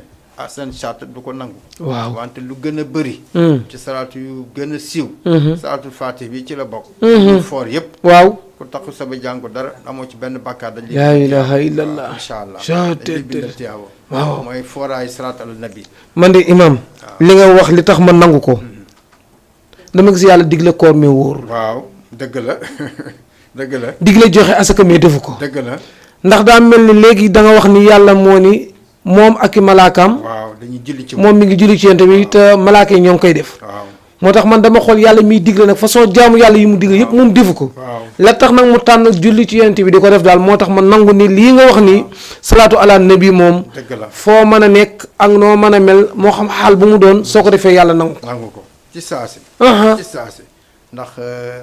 seen charte du ko nangu waaw wante lu gën a bëri ci salaatu yu gën a siiw salaatul fatih bi ci la bokk foor yëpp waaw ku taxu saba jàng ko dara amoo ci benn bàkkaar dañ laa ilaha illallah incha allah dañ bindal tiyaabo waaw mooy fooraay salaatu ala nabi man de imam li nga wax li tax ma nangu ko dama gis yàlla digle koor mais wóor waaw dëgg la dëgg la digle joxe asaka mais defu ko dëgg la ndax daa mel ni léegi da nga wax ni yàlla moo ni moom ak i malaakaam waaw dañuy julli ci moom mi ngi julli ci yonent bi te malaaka yi ñoo ngi koy def waaw moo tax man dama xool yàlla miy digle nag façon jaamu yàlla yi mu digle yëpp moom defu ko la tax nag mu tànn julli ci yonent bi di ko def daal moo tax ma nangu ni lii nga wax ni salaatu ala nabi moom dëgg la foo mën a nekk ak noo mën a mel moo xam xaal bu mu doon soo ko defee yàlla nangu ko ci saasi ci saasi ndax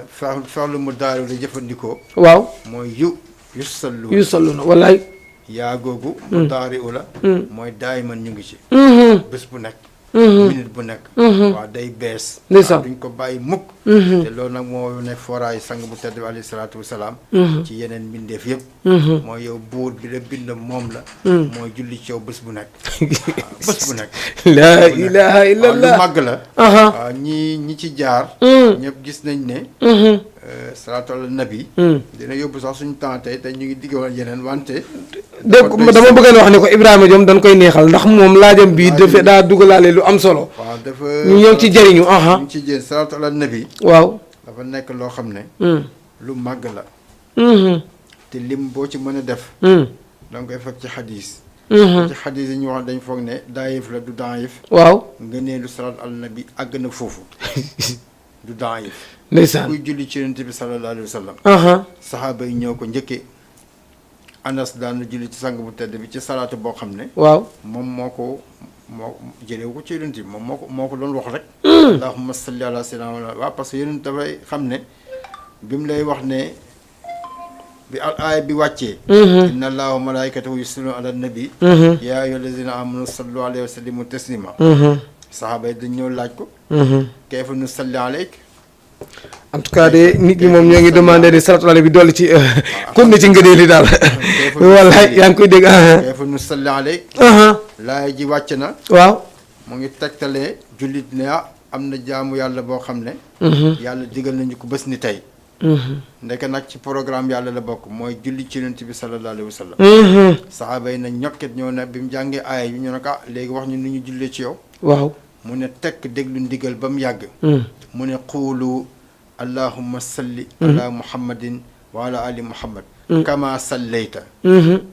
fexlu mu daaru la jëfandikoo waaw mooy yu sallu na wallaay yaa googu mu daari u la mooy daay man ñu ngi ci bés bu nekk minute bu nekk waaw day bees ndeysaan duñ ko bàyyi mukk te loolu nag moo ne foraay sang bu tedd bi alayhi salaatu wasalaam ci yeneen mbindeef yëpp mooy yow buur bi la bind moom la mooy julli ci yow bés bu nekk bés bu nekk laa ilaha illallah lu màgg la waaw ñi ci jaar ñëpp gis nañ ne salaatu ala nabi dina yóbbu sax suñu temps tey te ñu ngi diggoon yeneen wante dégg dama bëggoon wax ne ko Ibrahima Diom dañ koy neexal ndax moom laajam bii dafa daa dugalaale lu am solo waaw dafa ñu ñëw ci jëriñu ñu ci jël salaatu ala nabi waaw dafa nekk loo xam ne lu màgg la te lim boo ci mën a def danga koy fekk ci xadis ci xadis yi ñu wax dañ foog ne daayif la du daayif waaw nga nee lu salaatu ala nabi àgg na foofu du daayif ndeysaan kuy julli ci yonent bi sallallahu alayhi wa sallam saxaaba yi ñëw ko njëkkee Anas daanu julli ci sang bu tedd bi ci salaatu boo xam ne waaw moom moo jëlee ko ci yonent bi moom moo ko doon wax rek allahumma salli ala sayyidina waaw parce que yonent dafay xam ne bi mu lay wax ne bi aaya bi wàccee inna allaha wa malaikatahu yusalluna ala nabi ya ayyuha allazina amanu sallu alayhi wa sallimu taslima saxaaba yi dañ ñëw laaj ko kayfa nu salli alayk en tout cas de nit ñi moom ñoo ngi demandé de salaatu ala bi dolli ci kon na ci ngëneel li daal wallaay yaa ngi koy dégg kayfa nu salli alayk laaya ji wàcc na waaw mu ngi tegtalee jullit ne am na jaamu yàlla boo xam ne yàlla digal nañu ko bés ni tey ndeke nag ci programme yàlla la bokk mooy julli ci yonent bi sallallahu alayhi wa sallam saxaaba yi nañ ñokket ñëw ne bi mu jàngee aaya yi ñu ne ko léegi wax ñu nu ñu jullee ci yow waaw mu ne tekk déglu ndigal ba mu yàgg mu ne xuulu allahumma salli ala muhammadin wa ala ali muhammad kama sallayta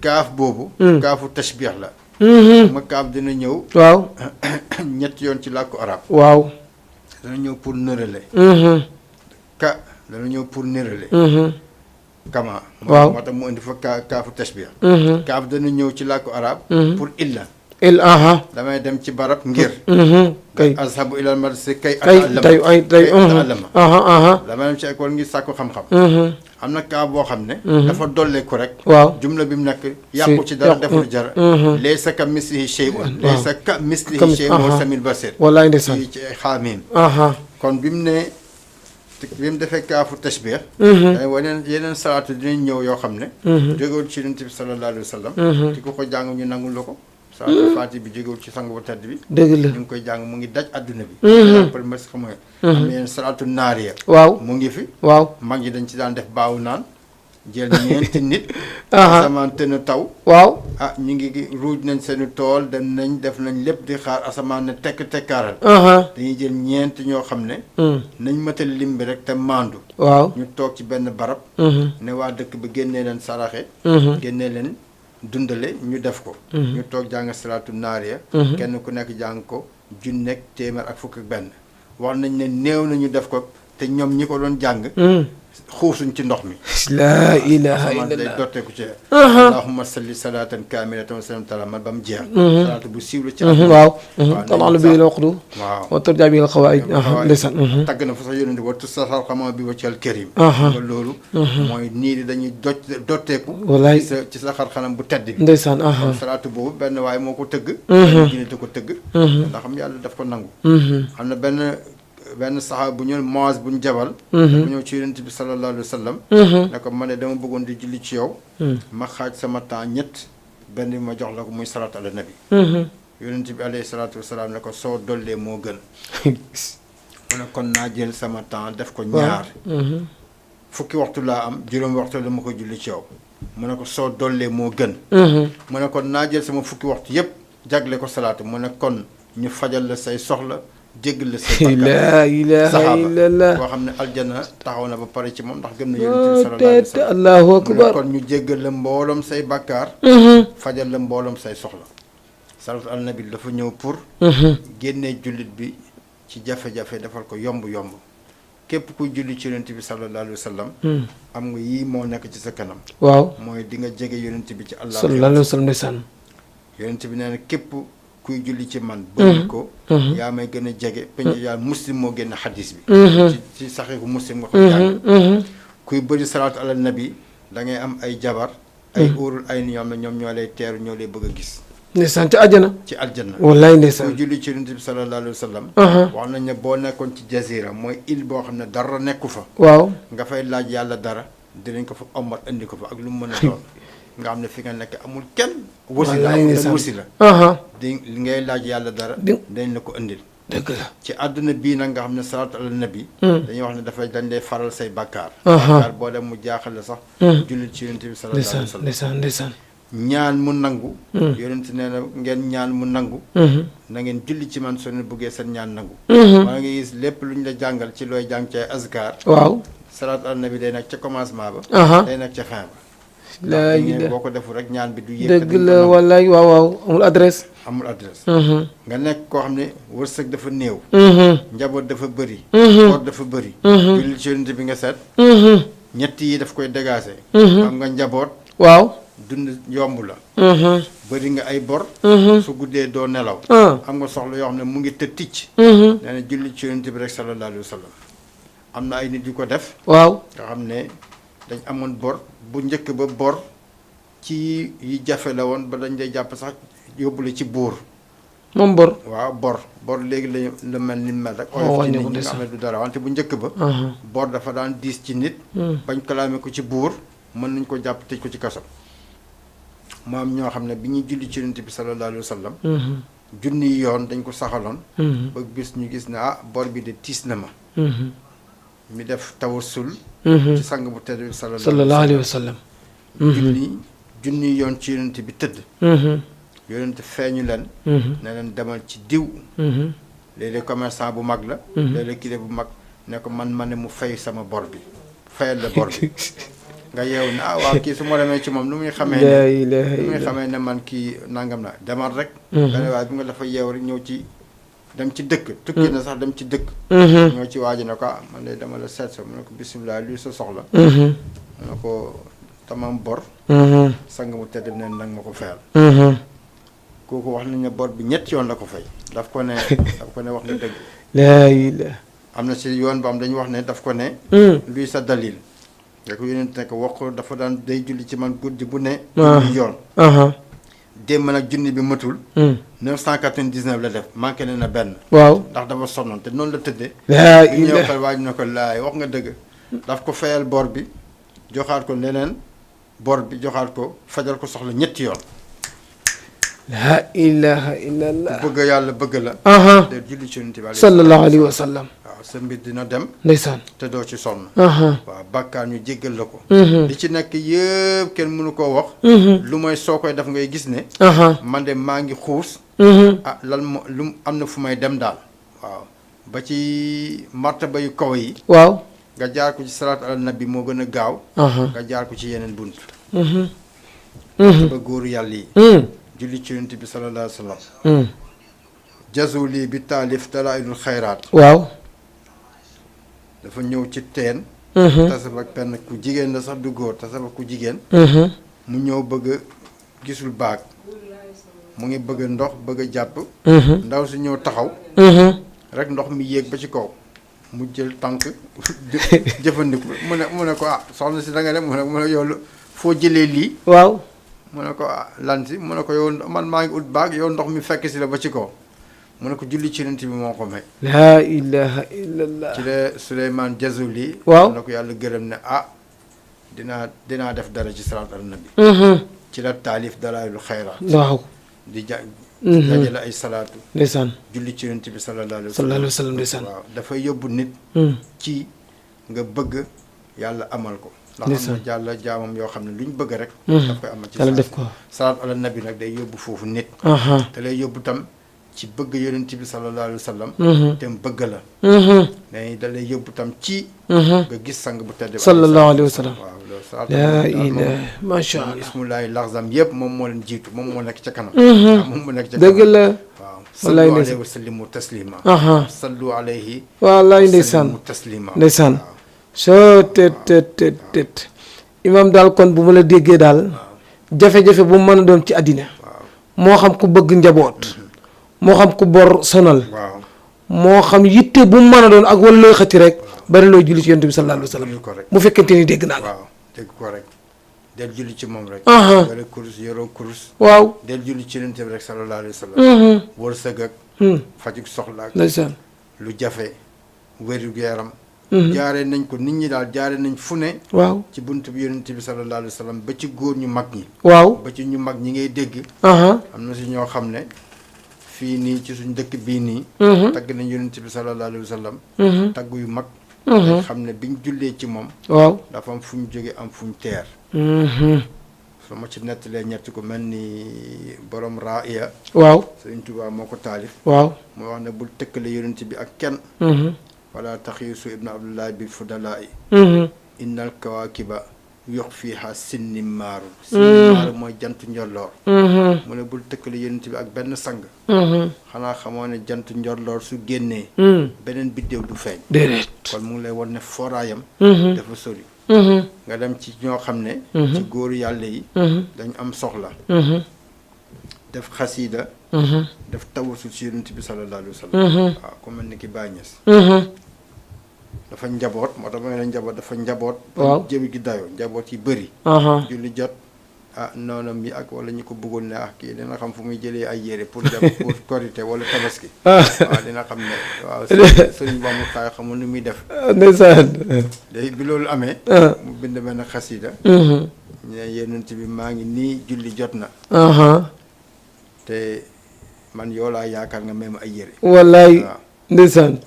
kaaf boobu kaafu tashbih la ma kaaf dina ñëw waaw ñetti yoon ci làkku arab waaw dana ñëw pour nërale ka dana ñëw pour nërale kama. waaw moo tax mu indi fa kaafu tashbih. kaaf dana ñëw ci làkku arab pour illa. damay dem ci barab ngir. kay azhabu ilal madrasa kay ata'allama. damay dem ci école ngir sàkku xam-xam. am na kaaf boo xam ne. dafa dolleeku rek. waaw jumla bi mu nekk yàqu ci dara deful jar. laysa ka mislihi shay'un. laysa ka mislihi shay'un wa samil basir. wallaay ndeysaan ci xaamim. kon bi mu ne bi mu defee kaafu tashbih. yeneen salaatu dinañ ñëw yoo xam ne. jógewul ci Yonent bi sallallahu alayhi wa sallam. di ko jàng ñu nangul la ko. salaatu faati bi jógewul ci sang bu tedd bi. dëgg la ñu ngi koy jàng mu ngi daj adduna bi. après ma xam nga. am na yeneen salaatu naariya. waaw mu ngi fi. waaw mag ñi dañ ci daan def baawu naan. jël ñeenti nit. asamaan te nu taw. waaw ñu ngi ruuj nañ seeni tool dem nañ def nañ lépp di xaar asamaan ne tekkaaral. dañuy jël ñeenti ñoo xam ne. nañ matal lim bi rek te maandu. waaw ñu toog ci benn barab. ne waa dëkk bi génnee leen saraxe. génnee leen dundale ñu def ko. ñu toog jàng salaatu naariya. kenn ku nekk jàng ko junneeg téeméer ak fukk ak benn. wax nañ ne néew na ñu def ko te ñoom ñi ko doon jàng. xuusuñ ci ndox mi. laa ilaha day illallah. dotteeku ci allahumma salli salatan kamilatan wa sallam taala man ba mu jeex. salaatu bu siiw la ci waaw talalu bi la waqdu waaw wa turja bi al xawaid ndeysaan. tagg na fa sax yónente wa tusasar xama bi waccal karim nga loolu mooy nii di dañuy dotteeku wallaay ci sa xar-xanam bu tedd bi ndeysaan. kon salaatu boobu benn waaye moo ko tëgg benn ko tëgg ndax xam yàlla daf ko nangu. xam na benn saxaaba bu ñëw Muaz bu ñu jabal. bu ñëw ci yonent bi sallallahu alayhi wa sallam. ne ko ma ne dama bëggoon di julli ci yow. ma xaaj sama temps ñett benn bi ma jox la ko muy salaatu ala nabi. yonent bi alayhi salaatu wa salaam ne ko soo dollee moo gën. mu ne kon naa jël sama temps def ko ñaar. fukki waxtu laa am juróomi waxtu la ma ko julli ci yow. mu ne ko soo dollee moo gën. mu ne kon naa jël sama fukki waxtu yépp jagle ko salaatu mu ne kon ñu fajal la say soxla. jéggal la say laa ilaha illallah. boo xam ne aljana taxaw na ba pare ci moom ndax gëm na yonent bi sallallahu alayhi wa sallam. allahu akbar. kon ñu jéggal la mbooloom say bàkkaar. fajal la mbooloom say soxla. salaatu ala nabi dafa ñëw pour. génnee jullit bi ci jafe-jafe defal ko yomb-yomb. képp kuy julli ci yonent bi sallallahu alayhi wa sallam. am nga yii moo nekk ci sa kanam. waaw mooy di nga jege yonent bi ci allah. sallallahu alayhi wa sallam ndeysaan. yonent bi nee na képp. kuy julli ci man bëgg ko yaa may gën a jege peñ yaa muslim moo génn xadis bi ci saxiixu muslim nga ko jàng kuy bëri salaatu ala nabi da ngay am ay jabar ay óorul ay ni ñoom ne ñoom ñoo lay teeru ñoo lay bëgg a gis ndeysaan ci àjjana ci aljanna wallaay ndeysaan kuy julli ci yonent bi sallallahu alayhi wa sallam wax nañ ne boo nekkoon ci jazira mooy île boo xam ne dara nekku fa waaw nga fay laaj yàlla dara dinañ ko fa ommat indi ko fa ak lu mu mën a doon nga xam ne fi nga nekk amul kenn wasi la di li ngay laaj yàlla dara dañ la ko indil dëgg la ci àdduna bii nag nga xam ne salaatu ala nabi dañuy wax ne dafay dañ lay faral say bàkkaar bàkkaar boo dem mu jaaxal la sax jullit ci yonent bi sallallahu alayhi wa sallam ndeysaan ñaan mu nangu yonent nee na ngeen ñaan mu nangu na ngeen julli ci man soo leen bëggee seen ñaan nangu maa ngi gis lépp lu ñu la jàngal ci looy jàng ci ay azkar waaw salaatu ala nabi day nekk ca commencement ba day nekk ca fin ba boo ko defu rek ñaan bi du yéeg dëgg la wallaay waaw amul adresse nga nekk koo xam ne wërsëg dafa néew njaboot dafa bëri koor dafa bëri julli ci yonent bi nga seet ñett yi daf koy dégager am nga njaboot waaw dund yomb la bëri nga ay bor su guddee doo nelaw am nga soxla yoo xam ne mu ngi të ticc nee na julli ci yonent bi rek sallallahu alayhi wa sallam am na ay nit yu ko def waaw nga xam ne dañ amoon bor bu njëkk ba bor ci yi jafe la woon ba dañ lay jàpp sax yóbbu la ci buur moom bor waaw bor léegi la mel ni mel rek oyof ci nit ñi nga xam ne du dara wante bu njëkk ba bor dafa daan diis ci nit bañ kalaame ko ci buur mën nañ ko jàpp tëj ko ci kaso mu am ñoo xam ne bi ñuy julli ci yonent bi sallallahu alayhi wa sallam junni yoon dañ ko saxaloon ba bis ñu gis ne bor bi de tiis na ma mi def tawassul ci sang bu tedd bi sallallahu alayhi wa sallam junni yoon ci yonent bi tëdd yonent feeñu leen ne leen demal ci diw léeg-léeg commerçant bu mag la léeg-léeg kile bu mag ne ko man ma ne mu fay sama bor bi fayal la bor bi nga yeewu ne waaw kii su ma demee ci moom lu muy xamee ne man kii nangam na demal rek nga ne waaye bi nga dafa yeew rek ñëw ci dem ci dëkk tukki na sax dem ci dëkk ñoo ci waaji ne ko man de dama la seet sa mu ne ko bisimilah luy sa soxla mu ne ko tamam bor sang mu tedd neen nag ma ko fayal kooku wax nañ ne bor bi ñetti yoon la ko fay daf ko ne wax nga dëgg laa ilaaha am na si yoon ba am dañu wax ne daf ko ne luy sa dalil da ko yonent ne ko wax ko dafa daan day julli ci man guddi bu ne junni yoon démb nag junni bi matul 999 la def manqué na benn waaw ndax dafa sonnoon te noonu la tëddee laa bi ñëw ilaaha ko waaj na ko laay wax nga dëgg daf ko fayal bor bi joxaat ko leneen bor bi joxaat ko fajal ko soxla ñetti yoon laa ilaaha illallah bëgg yàlla bëgg la de julli ci yonent bi sallallahu alayhi wa sallam waaw sa mbir dina dem ndeysaan te doo ci sonn waaw bàkkaar ñu jéggal la ko li ci nekk yëpp kenn mënu koo wax lu mooy soo koy def ngay gis ne man de maa ngi xuus lan mo lu am na fu may dem daal waaw ba ci martaba yu kaw yi waaw nga jaar ko ci salaatu ala nabi moo gën a gaaw nga jaar ko ci yeneen bunt ba góoru yàlla yi julli ci yonent bi sallallahu alayhi wa sallam jazuli bi taalif dalailul xayraat waaw dafa ñëw ci teen tasab ak benn ku jigéen la sax du góor tasab ak ku jigéen mu ñëw bëgg gisul baag mu ngi bëgg ndox bëgg a jàpp ndaw si ñëw taxaw rek ndox mi yéeg ba ci kaw mu jël tànk jëfandiku mu ne ko soxna si da nga dem mu ne yow foo jëlee lii waaw mu ne ko lan si mu ne ko yow man maa ngi ut baag yow ndox mi fekk si la ba ci kaw mu ne ko julli ci yonent bi moo ko may laa ilaha illallah ci la Souleymane Jazuli waaw na ko yàlla gërëm ne dinaa def dara ci salaat al nabi ci la taalif dalaayul xayraat waaw di dajale ay salaatu ndeysaan julli ci yonent bi sallallahu alayhi wa sallam ndeysaan waaw dafay yóbbu nit ci nga bëgg yàlla amal ko ndax am na jàlla jaamam yoo xam ne lu ñu bëgg rek daf koy amal ci yàlla def ko salaat al nabi nag day yóbbu foofu nit te lay yóbbu tam ci bëgg yonent bi sallallahu alayhi wa sallam te mu bëgg la mais da lay yóbbu tam ci nga gis sang bu tedd sallallahu alayhi wa sallam waaw loolu salaatu laa ilaha macha allah ismullahi laxzam yëpp moom moo leen jiitu moom moo nekk ca kanam moom moo nekk ca kanam dëgg la waaw wallaay sallu ndeysaan alayhi wa sallimu taslima sallu alayhi wallaay ndeysaan sallimu taslima ndeysaan soo tet imaam daal kon bu ma la déggee daal jafe-jafe bu mu mën a doon ci àddina moo xam ku bëgg njaboot moo xam ku bor sonal moo xam yitte bu mu mën a doon ak wala looy xëcc rek bari looy julli ci yonent bi sallallahu alayhi wa sallam bu fekkente ni dégg naa la waaw dégg ko rek del julli ci moom rek yore kurus yoroo kurus waaw del julli ci yonent bi rek sallallahu alayhi wa sallam wërsëg ak fajug soxla ak ndeysaan lu jafe wéru yaram jaaree nañ ko nit ñi daal jaaree nañ fu ne waaw ci bunt bi yonent bi sallallahu alayhi wa sallam ba ci góor ñu mag ñi waaw ba ci ñu mag ñi ngay dégg am na si ñoo xam ne fii nii ci suñ dëkk bii nii tagg nañ yonent bi sallallahu alayhi wa sallam tagg yu mag xam ne biñ jullee ci moom waaw dafa am fu ñu jóge am fu ñu teer su ma ci nettalee ñett ko mel ni borom raaya waaw Sëriñ Tuubaa moo ko taalif waaw moo wax ne bul tëkkale yonent bi ak kenn wala taxiisu ibnu abdullahi bi fudalaay innal kawaakiba yox fiiha sinni maaru mooy jant njolloor mu ne bul tëkkale yonent bi ak benn sang xanaa xamoo ne jant njolloor su génnee beneen biddéew du feeñ déedéet kon mu ngi lay won ne fooraayam dafa sori nga dem ci ñoo xam ne ci góoru yàlla yi dañ am soxla def xasiida def tawasul ci yonent bi sallallahu alayhi wa sallam waaw ku mel ni ki Baay Ñas dafa njaboot moo tax ma ne njaboot dafa njaboot waaw jëbi gi dayoo njaboot yi bëri julli jot noonam yi ak wala ñu ko bëggoon ne kii dina xam fu muy jëlee ay yére pour pour korité wala tabaski waaw dina xam ne waaw sëriñ ba mu xaay xamul nu muy def ndeysaan léegi bi loolu amee mu bind benn xasida ne yonent bi maa ngi nii julli jot na te man yow laa yaakaar nga même ay yére wallaay ndeysaan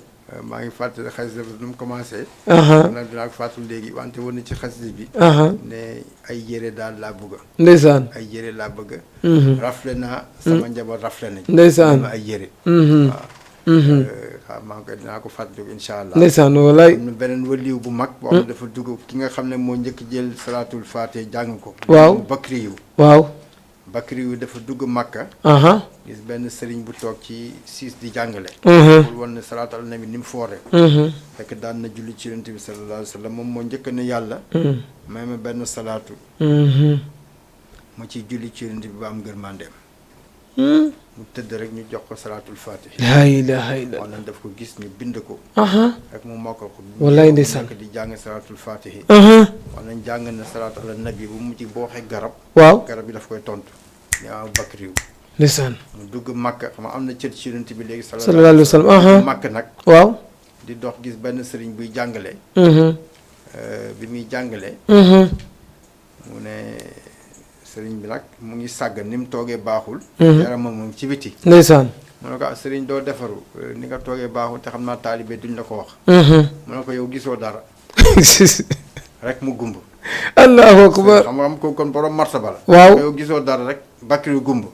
maa ngi fàttali xasida bi nu mu commencé nag dinaa ko fàttali léegi wante woon na ci xasida bi ne ay yére daal laa bëgg ndeysaan ay yére laa bëgg rafle naa sama njaboot rafle nañ ndeysaan ay yére waaw maa ngi koy dinaa ko fàttaliku incha allah ndeysaan wallaay am na beneen waliw bu mag boo xam ne dafa dugg ki nga xam ne moo njëkk jël salaatul faate jàng ko waaw bakri yu waaw Bakri yu dafa dugg Makka aha gis benn sëriñ bu toog ci siis di jàngale mhm pour wan ne salaatu ala nabi ni mu foore mhm fekk daan na julli ci yonent bi sallallahu alayhi wa sallam moom moo njëkk ne yàlla may ma benn salaatu mhm ma ciy julli ci yonent bi ba am ngërmandeem mu tëdd rek ñu jox ko salaatul fatih la ilaha illa wax nañ daf ko gis ñu bind ko aha rek mu mokkal ko wallaay ndeysaan nekk di jàng salaatul fatih aha wax nañ jàng na salaatu ala nabi bu mujj boo waxee garab waaw garab yi daf koy tontu yaa Bakri yu ndeysaan mu dugg Makka xam nga am na cër ci yonent bi léegi sallallahu alayhi wa sallam aha Makka nag waaw di dox gis benn sëriñ buy jàngale mhm bi muy jàngale mhm mu ne sëriñ bi nag mu ngi sàgg ni mu toogee baaxul yaramam moom ci biti ndeysaan mu ne ko ah sëriñ doo defaru ni nga toogee baaxul te xam naa taalibe duñ la ko wax mhm mu ne ko yow gisoo dara rek mu gumb allahu akbar xam nga am ko kon borom martaba la waaw yow gisoo dara rek Bakri gumb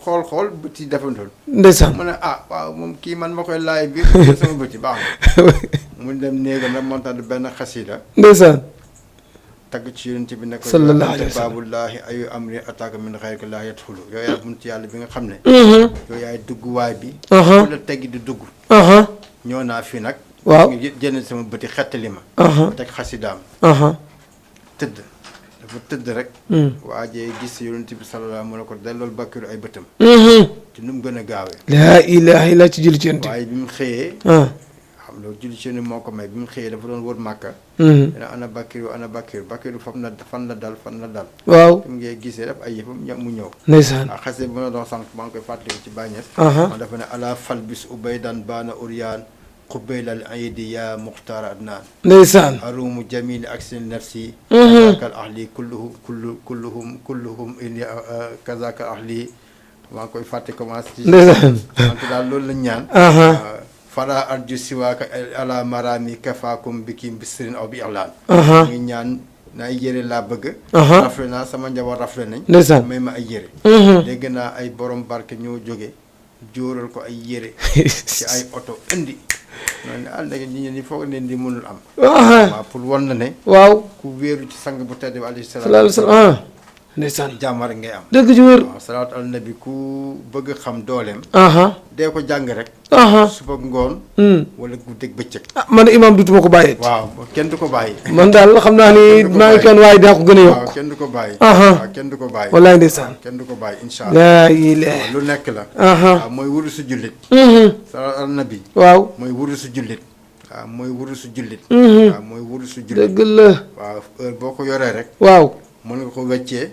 xool bët yi defantul ndeysaan mu ne ah waaw moom kii man ma koy laay biir sama bët yi baax na mu dem néegam rek montant benn xasida ndeysaan tagg ci yonent bi ne ko sallallahu alayhi wa sallam baabullaahi ayu amri ataaka min xayrika laa yadxulu yow yaay buntu yàlla bi nga xam ne mhm yow yaay dugg waay bi aha ku la teggi di dugg aha ñëw naa fi nag waaw ngi jënd sama bëti xettali ma aha teg xasidaam aha tëdd dafa tëdd rek waajee gis yonent bi sallallahu mu ne ko dellool Bakri ay bëtam mhm te nu mu gën a gaawee laa ilaha illa ci julli ci yonent bi waaye bi mu xëyee ah xam loolu julli ci yonent moo ko may bi mu xëyee dafa doon wër Màkka mhm dina ana Bakri fan la dal waaw fi mu ngee gisee def ay yëfam mu ñëw ndeysaan waaw xase bu ma doon sànq maa ngi koy fàttaliku ci bàññees aha ma dafa ne ala fal bis ubaydan baana uryaan xubaylal aydi ya muxtaar adnaan ndeysaan arumu jamili ak seen nafsi Mhm. kazakal ahli kulluhum in kazakal ahli maa ngi koy fàtte commencé ci ndeysaan wante daal loolu lañ ñaan aha fara arju siwaaka ala marami kafaakum bikim bisirin aw bi ihlaan aha ngi ñaan na ay yére laa bëgg aha rafle naa sama njaboot rafle nañ ndeysaan may ma ay yére mhm dégg naa ay borom barke ñoo jóge jóoral ko ay yére ci ay oto indi noonu ne léegi nit ñi foog leen di mënul am aha waaw pour wan na ne waaw ku wéeru ci sang bu tedd bi alayhi sallallahu alayhi wa sallam ah ndeysaan jàmm rek ngay am dëgg ci wér waaw salaatu ala nabi ku bëgg xam dooleem aha dee ko jàng rek aha suba ngoon hmm wala guddeeg bëccëg ah man imaam dutuma ko bàyyi waaw kenn du ko bàyyi man daal xam naa ni maa ngi kon waaye daa ko gën a waaw yokk kenn du ko bàyyi aha waaw kenn du ko bàyyi wallaay ndeysaan kenn du ko bàyyi insha allah laa ilaha lu nekk la aha waaw mooy wuru su jullit mhm salaatu ala nabi waaw mooy wuru su jullit waaw mooy wuru su jullit mhm waaw mooy wuru su jullit dëgg la waaw heure boo ko yoree rek waaw mën nga ko weccee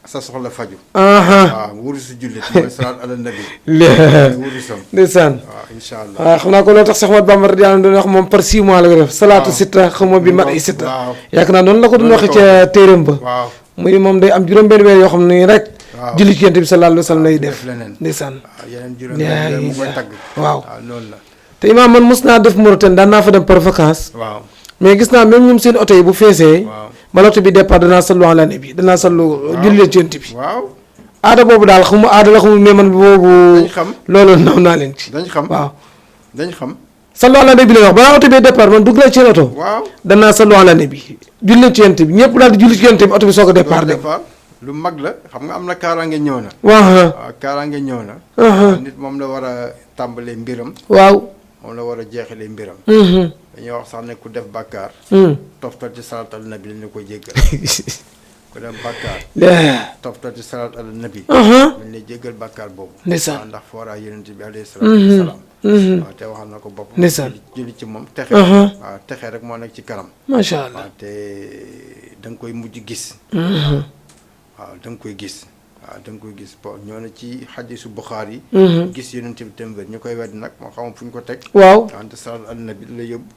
sa soxla faju aha waaw wuru su jullit mooy salaatu ala nabi la mooy wuru sam ndeysaan waaw insha allah waaw xam naa ko loolu tax Cheikh Ahmadou Bamba radiyallahu anhu doon wax moom par 6 mois la ko def salaatu waaw. sitta xaw ma bi mat ay sitta waaw yaakaar naa noonu la ko doon Noonu la waxee ko ca téeréem ba waaw muy moom day am juróom-benn weer yoo xam ne rek waaw julli ci yonent bi sallallahu alayhi wa sallam lay def def leneen ndeysaan waaw yeneen juróom yaa mu koy ilaha. tagg waaw waaw loolu la te imaam man mos naa def Mauritanie daan naa fa dem par vacances waaw mais gis naa même ñoom seen oto yi bu feesee waaw bala oto bi départ danaa sallu ala nabi danaa sallu julli ci yonent bi waaw aada boobu daal xamu aada la xamul mais man boobu dañ xam loolu naw naa leen ci dañ xam waaw dañ xam sallu ala nabi la wax balaa oto bi départ man dugg naa ci seen oto waaw danaa sallu ala nabi julli ci yonent bi ñëpp daal di julli ci yonent bi oto bi soog a départ dem départ lu mag la xam nga am na kaaraange ñëw na waaw waaw kaaraange ñëw na nit moom la war a tàmbalee mbiram waaw moom la war a jeexalee mbiram dañuy wax sax ne ku def bàkkaar toftal ci salaat al nabi lañ la ko jéggal ku def bàkkaar toftal ci salaat al nabi lañ lay jéggal bàkkaar boobu ndeysaan waaw ndax fooraa yonent bi alayhi salaatu wasalaam waaw te waxal na ko bopp ndeysaan julli ci moom texe waaw texe rek moo nekk ci kanam macha allah waaw te da nga koy mujj gis waaw da nga koy gis waaw da nga koy gis bon ñoo na ci xadisu Buxaari yi gis yonent bi témbér ñu koy wedd nag moo xamam fu ñu ko teg waaw wante salaat al nabi la yóbbu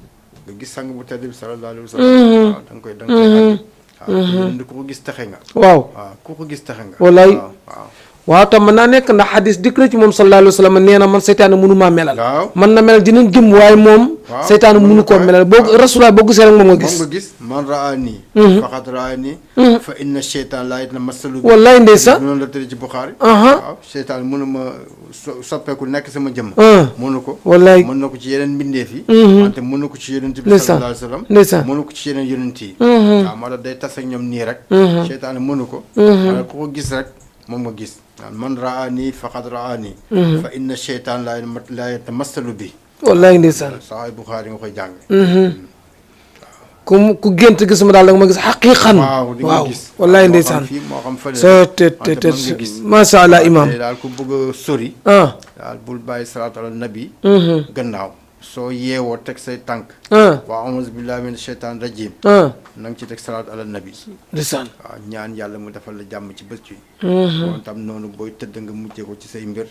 nga gis sang bu tedd bi sallallahu alayhi wa sallam waaw da nga koy àgg waaw ku ko gis texe nga waaw waaw ku ko gis texe nga wallaay waaw waaw tam mën naa nekk ndax xadis dikk na ci moom sallallahu alayhi wa sallam nee na man seytaane mënu maa melal waaw man na melal dinañ jëm waaye moom waaw seytaane mënu koo melal boo rasulaay boo gisee rek moom nga moom gis nga gis man raani faqad raani fa inna cheytaan laa yatamasalu bi wallaay ndeysaan noonu la tëdd ci Buxaari aha waaw cheytaan mënu ma soppeeku nekk sama jëmm mënu ko wallaay mën na ko ci yeneen mbindeef yi wante mën na ko ci yonent bi ndeysaan sallallahu alayhi wa sallam ndeysaan mënu ko ci yeneen yonent yi waaw moo tax day tas ak ñoom nii rek cheytaan mënu ko wala ku ko gis rek moom nga gis naan man raani faqad raani fa inna cheytaan la yatamassalu bi wallaay ndeysaan Sahih Bukhari nga koy jàng ku gént gis ma daal da nga ma gis xaqiqan di nga gis wallaay ndeysaan moo xam fële sa te macha allah imam daal ku bëgg a sori ah daal bul bàyyi salaatu ala nabi gannaaw soo yeewoo teg say tànk waa auzu billahi min cheytaan rajim na nga ci teg salaatu ala nabi ndeysaan waaw ñaan yàlla mu defal la jàmm ci bés bi moom tam noonu booy tëdd nga mujjee ko ci say mbir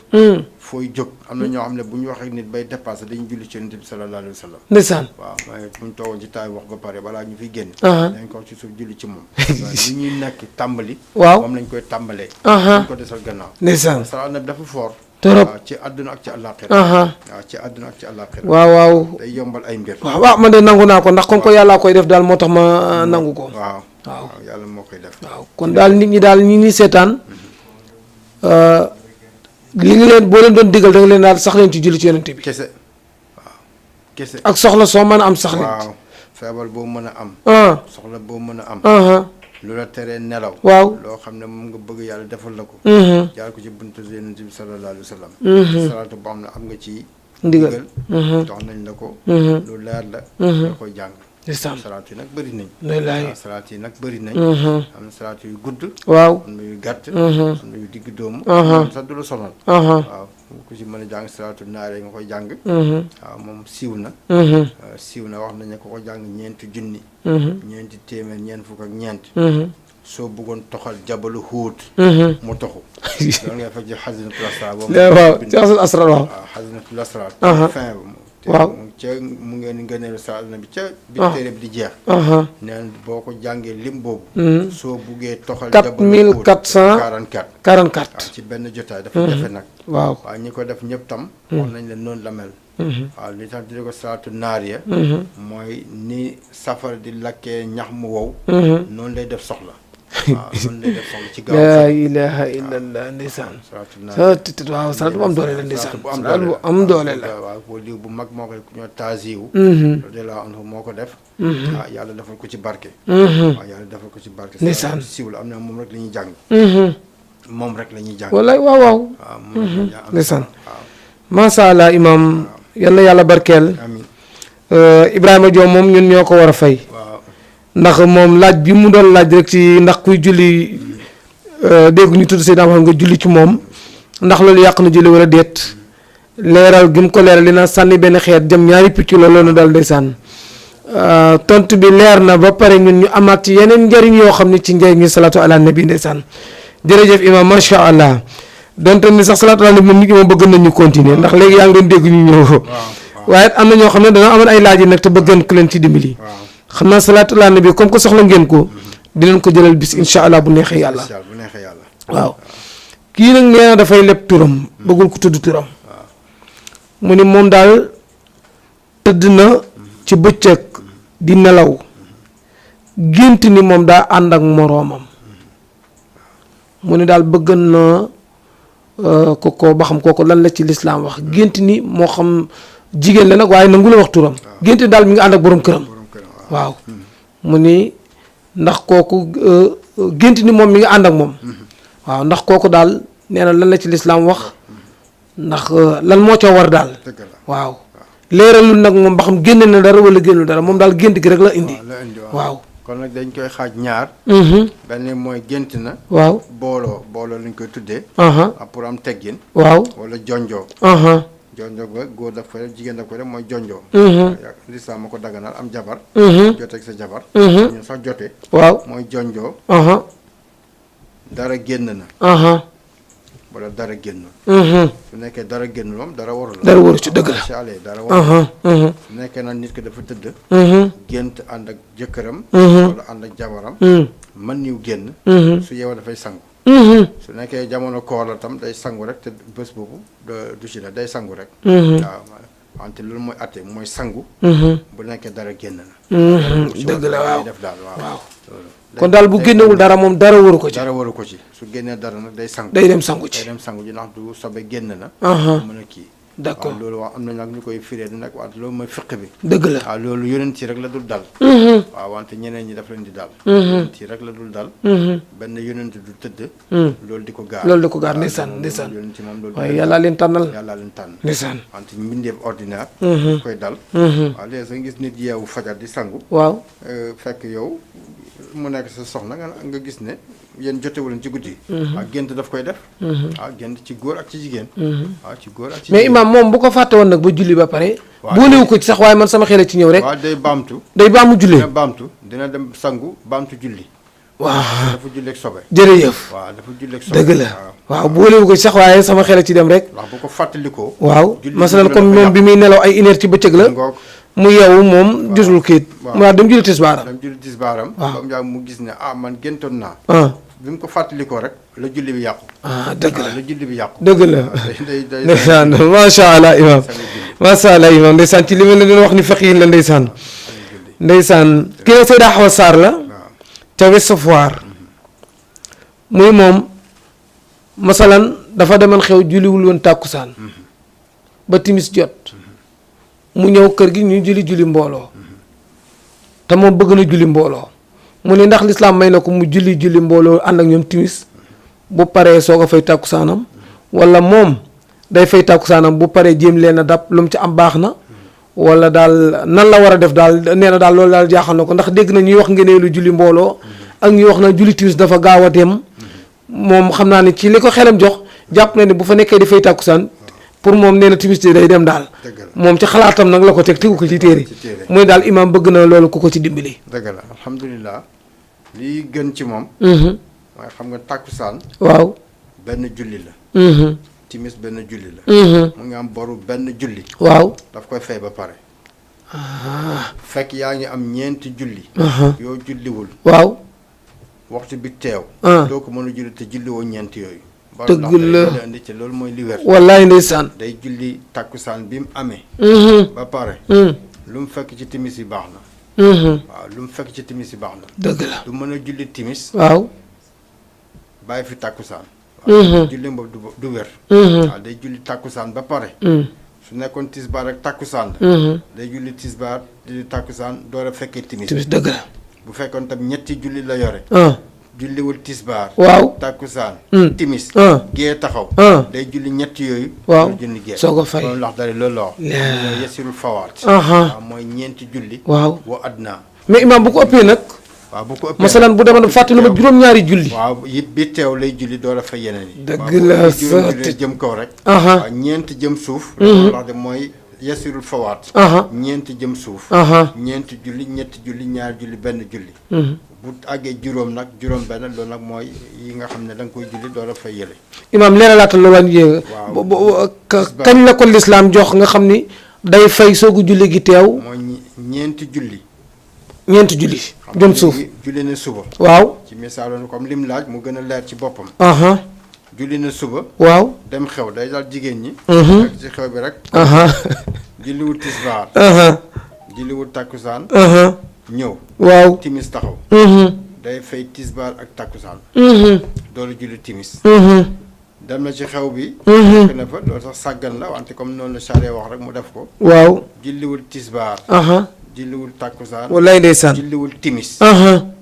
fooy jóg am na ñoo xam ne bu ñu waxee nit bay dépassé dañu julli ci yonent bi sallallahu alayhi wa sallam ndeysaan waaw waaye bu ñu toogoon ci taay wax ba pare balaa ñu fiy génn dañ ko ci suuf julli ci moom li ñuy nekk tàmbali waaw moom lañ koy tàmbalee dañ ko desal gannaaw ndeysaan salaatu ala nabi dafa fort torop waaw ci àdduna ak ci àllaaxira waaw ci àdduna ak ci àllaaxira waaw day yombal ay mbir waaw man de nangu naa ko ndax comme ko yàllaa koy def daal moo tax ma nangu ko waaw yàlla moo koy def waaw kon daal nit ñi daal ñi ngi seetaan li ngi leen boo leen doon digal da nga leen daal sax leen ci julli ci yonent bi kese waaw kese ak soxla soo mën a am sax leen waaw feebar boo mën a am soxla boo mën a am lu la teree nelaw waaw loo xam ne moom nga bëgg yàlla defal la ko jaar ko ci buntu yonent bi sallallahu alayhi wa sallam salaatu boo xam ne am nga ci ndigal jox nañ la ko lu leer la nga koy jàng salaat yi nag bëri nañ waaw salaat yi nag bëri nañ am na salaat yu gudd waaw am na yu gàtt am na yu digg doomu sax du la sonal waaw ku ci mën a jàng salaatu naare nga koy jàng waaw moom siiw na wax nañ ne ko jàng ñeenti junni ñeenti téeméer ñeent fukk ak ñeent soo bëggoon toxal jabalu Huud mu toxu loolu ngay fekk ci xasinatul asrar boobu waaw ci xasinatul asrar waaw xasinatul asrar fin waaw ca mu ngeen ngëneelu salaatu nabi ca bi téere bi di jeex neen boo ko jàngee lim boobu soo buggee toxal 4444 ci benn jotaay dafa jafe nag waaw ñi ko def ñëpp tam wax nañ leen noonu la mel waaw li tax di ko salaatu naariya mooy ni safara di lakkee ñax mu wow noonu lay def soxla waaw noonu lay def soxla ci gaaw laa ilaha illallah ndeysaan waaw salaat bu am doole la ndeysaan salaat bu am doole la waaw ko liw bu mag moo koy ku ñoo taasiwu radiyallahu anhu moo ko def yàlla defal ko ci barke waaw yàlla defal ko ci barke ndeysaan siiw la am na moom rek la ñuy jàng moom rek la ñuy jàng wallaay waaw ndeysaan macha allah imam yal na yàlla barkeel Ibrahima Diop moom ñun ñoo ko war a fay ndax moom laaj bi mu doon laaj rek ci ndax kuy julli dégg ñu tudd Seydina Muhammad nga julli ci moom ndax loolu yàq na julli wala déet leeral gi mu ko leeral li na sànni benn xeet jëm ñaari picc loolu na dal ndeysaan tontu bi leer na ba pare ñun ñu amaat ci yeneen njëriñ yoo xam ne ci njëriñu salaatu ala nabi ndeysaan jërëjëf imam macha allah donte ni sax salaatu ala nabi moom nit ñi moom bëgg nañu continuer ndax léegi yaa ngi doon dégg ñu ñëw waaye am na ñoo xam ne dañoo amoon ay laaj yi nag te bëggan ku leen ci dimbali xam naa salaatu ala nabi comme que soxla ngeen ko dinañ ko jëlal bis incha allah bu neexee yàlla waaw kii nag nee na dafay leb turam bëggul ko tudd turam mu ni moom daal tëdd na ci bëccëg di nelaw gént ni moom daa ànd ak moroomam mu ni daal bëgg na ko ba xam kooku lan la ci lislaam wax gént ni moo xam jigéen la nag waaye nangu la wax turam gént ni daal mi ngi ànd ak borom këram waaw mu ni ndax kooku gént ni moom mi ngi ànd ak moom waaw ndax kooku daal nee na lan la ci lislaam wax ndax lan moo ca war daal waaw leeralul nag moom ba xam génne na dara wala génnul dara moom daal gént gi rek la indi waaw kon nag dañ koy xaaj ñaar benn mooy gént na waaw booloo lañ koy tuddee pour am teggin waaw wala jonjoo jonjoo ba góor daf koy def jigéen daf koy def mooy jonjoo lislaam ma ko daganal am jabar joteeg sa jabar ñu sax jote waaw mooy jonjoo dara génn na wala dara génn su nekkee dara génn moom dara waru la dara waru ci dëgg la dara waru su nekkee nag nit ki dafa tëdd gént ànd ak jëkkëram wala ànd ak jabaram man niw génn su yeewoo dafay sangu su nekkee jamono koor la tam day sangu rek te bés boobu du ci la day sangu rek waaw wante loolu mooy atte mooy sangu bu nekkee dara génn na dëgg la waaw def daal waaw kon daal bu génnewul dara moom dara waru ko ci dara waru ko ci su génnee dara nag day sangu day dem sangu ci day dem sangu ji ndax du sobe génn na mën a kii d'accord waaw loolu wax am na nag ñu koy firee nag wante loolu mooy fiq bi. dëgg la waaw loolu yonent yi rek la dul dal. waaw wante ñeneen ñi daf leen di dal. yonent yi rek la dul dal. benn yonent du tëdd. loolu di ko gaar loolu di ko gaar ndeysaan ndeysaan yonent yi moom loolu. waaye yàllaa leen tànnal yàllaa leen tànn. ndeysaan wante mbindeef ordinaire. koy dal. waaw léegi sa gis nit yeewu fajar di sangu. waaw fekk yow mu nekk sa soxna nga gis ne yéen jotewuleen ci guddi. waaw gént daf koy def. waaw gént ci góor ak ci jigéen. waaw ci góor ak ci mais jigéen. imam moom bu ko fàtte woon nag ba julli ba pare waaw boolewu ko ci sax waaye man sama xel ci ñëw rek waaw day baamtu. day baamu julli dina baamtu dina dem sangu baamtu julli. waaw dafa julleeg sobe. jërëjëf waaw dafa julleeg sobe. dëgg la waaw boolewu ko ci sax waaye sama xel ci dem rek ndax bu ko fàttalikoo. waaw julli masalan dina comme ko moom yàq. bi muy nelaw ay une heure ci bëccëg la ngoog mu yeewu moom gisul kayit waaw dem julli tisbaaram dem julli tisbaaram. waaw ba mu yàgg mu gis ne man géntoon naa. ah bi mu ko fàttalikoo rek la julli bi yàqu. dëgg la waaw la julli bi yàqu. dëgg la day ndeysaan macha allah imam macha allah imam ndeysaan ci li ma la doon wax ni faqiih la ndeysaan ndeysaan kii nag Seyda Awa Sarr la ca Ouest Foire muy moom masalan dafa demoon xew julliwul woon tàkkusaan ba timis jot mu ñëw kër gi ñu julli mbooloo te moom bëgg na julli mbooloo mu ne ndax lislaam may na ko mu julli mbooloo ànd ak ñoom timis bu paree soo ko fay tàkkusaanam wala moom day fay tàkkusaanam bu paree jéem leen a dab lu mu ci am baax na wala daal nan la war a def daal nee na daal loolu daal jaaxal na ko ndax dégg na ñuy wax ngeneelu julli mbooloo ak ñuy wax na julli timis dafa gaaw a dem moom xam naa ne ci li ko xelam jox jàpp na ne bu fa nekkee di fay tàkkusaan pour moom nee na timis day dem daal moom ci xalaatam nag la ko tegu ko ci téere muy daal imaam bëgg na loolu ku ko ci dimbali. dëgg la alhamdulilah lii gën ci moom. mooy xam nga tàkkusaan. waaw benn julli la. timis benn julli la. mu ngi am boru benn julli. waaw daf koy fay ba pare. fekk yaa ngi am ñeenti julli. yoo julliwul. waaw waxtu bi teew. doo ko mën a julli te julliwoo ñeenti yooyu. dëgg la indi ci loolu mooy li wér. wallaay ndeysaan. day julli tàkkusaan bi mu amee. ba pare. lu mu fekk ci timis yi baax na. waaw lu mu fekk ci timis yi baax na. dëgg la du mën a julli timis. waaw. bàyyi fi tàkkusaan. waaw julli boobu du wér. waaw day julli tàkkusaan ba pare. su nekkoon tisbaar rek tàkkusaan la. day julli tisbaar di tàkkusaan door a fekkee timis. timis dëgg la. bu fekkoon tam ñetti julli la yore. julliwul tisbaar. waaw tàkkusaan. timis. gée taxaw. day julli ñetti yooyu. waaw julli gée. soo ko fay loolu ndax dara loolu la wax. yesirul fawaat. waaw mooy ñeenti julli. waaw wa adna. mais imaam bu ko ëppee nag. waaw bu ko ëppee masalan bu demoon fàttali ma juróom-ñaari julli. waaw yit bi teew lay julli door a fay yeneen yi. dëgg la juróom jëm kaw rek. waaw ñeenti jëm suuf. loolu wax de mooy yesirul fawaat. ñeenti jëm suuf. ñeenti julli ñetti julli ñaari julli benn julli. bu àggee juróom nag juróom benn loolu nag mooy yi nga xam ne da nga koy julli door a fay yële. imaam leeralaatal loolu yéeg. kañ la ko lislaam jox nga xam ni day fay soogu julli gi teew. mooy ñeenti julli. ñeenti julli. jëm suuf julli na suba. waaw. ci misaaloon comme lim laaj mu gën a leer ci boppam. julli na suba. waaw. dem xew day daal jigéen ñi. rek ci xew bi rek. julliwul tisbaar. julliwul takkusaan. ñëw. waaw timis taxaw. day fay tisbaar ak takkusaan. doolu julli timis. dem na ci xew bi. fekk na fa loolu sax sàggan la wante comme noonu la charia wax rek mu def ko. waaw. julliwul tisbaar. julliwul takkusaan. wallaay ndeysaan. julliwul timis.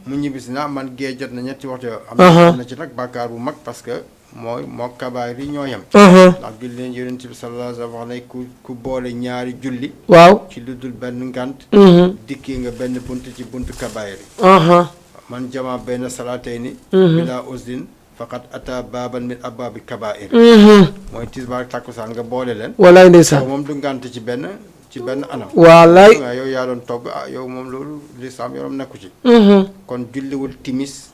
mu ñibbisi na man gee jot na ñetti waxtu yoo. am na ci nag bàkkaar bu mag parce que mooy moo kabaayir yi ñoo yem. ndax julli leen yonent bi sallallahu alayhi wa sallam wax ne ku boole ñaari julli. waaw ci lu dul benn ngant. dikki nga benn bunt ci buntu kabaayir yi. man jama benn salaatay ni. bila usdin faqat ata baaban min abaabi kabaayir. mooy tisbaar takkusaan nga boole leen. wallaay ndeysaan. moom du ngant ci benn anam. wallaay. waaw yow yaa doon togg yow moom loolu lislaam yoonam nekku ci. kon julliwul timis.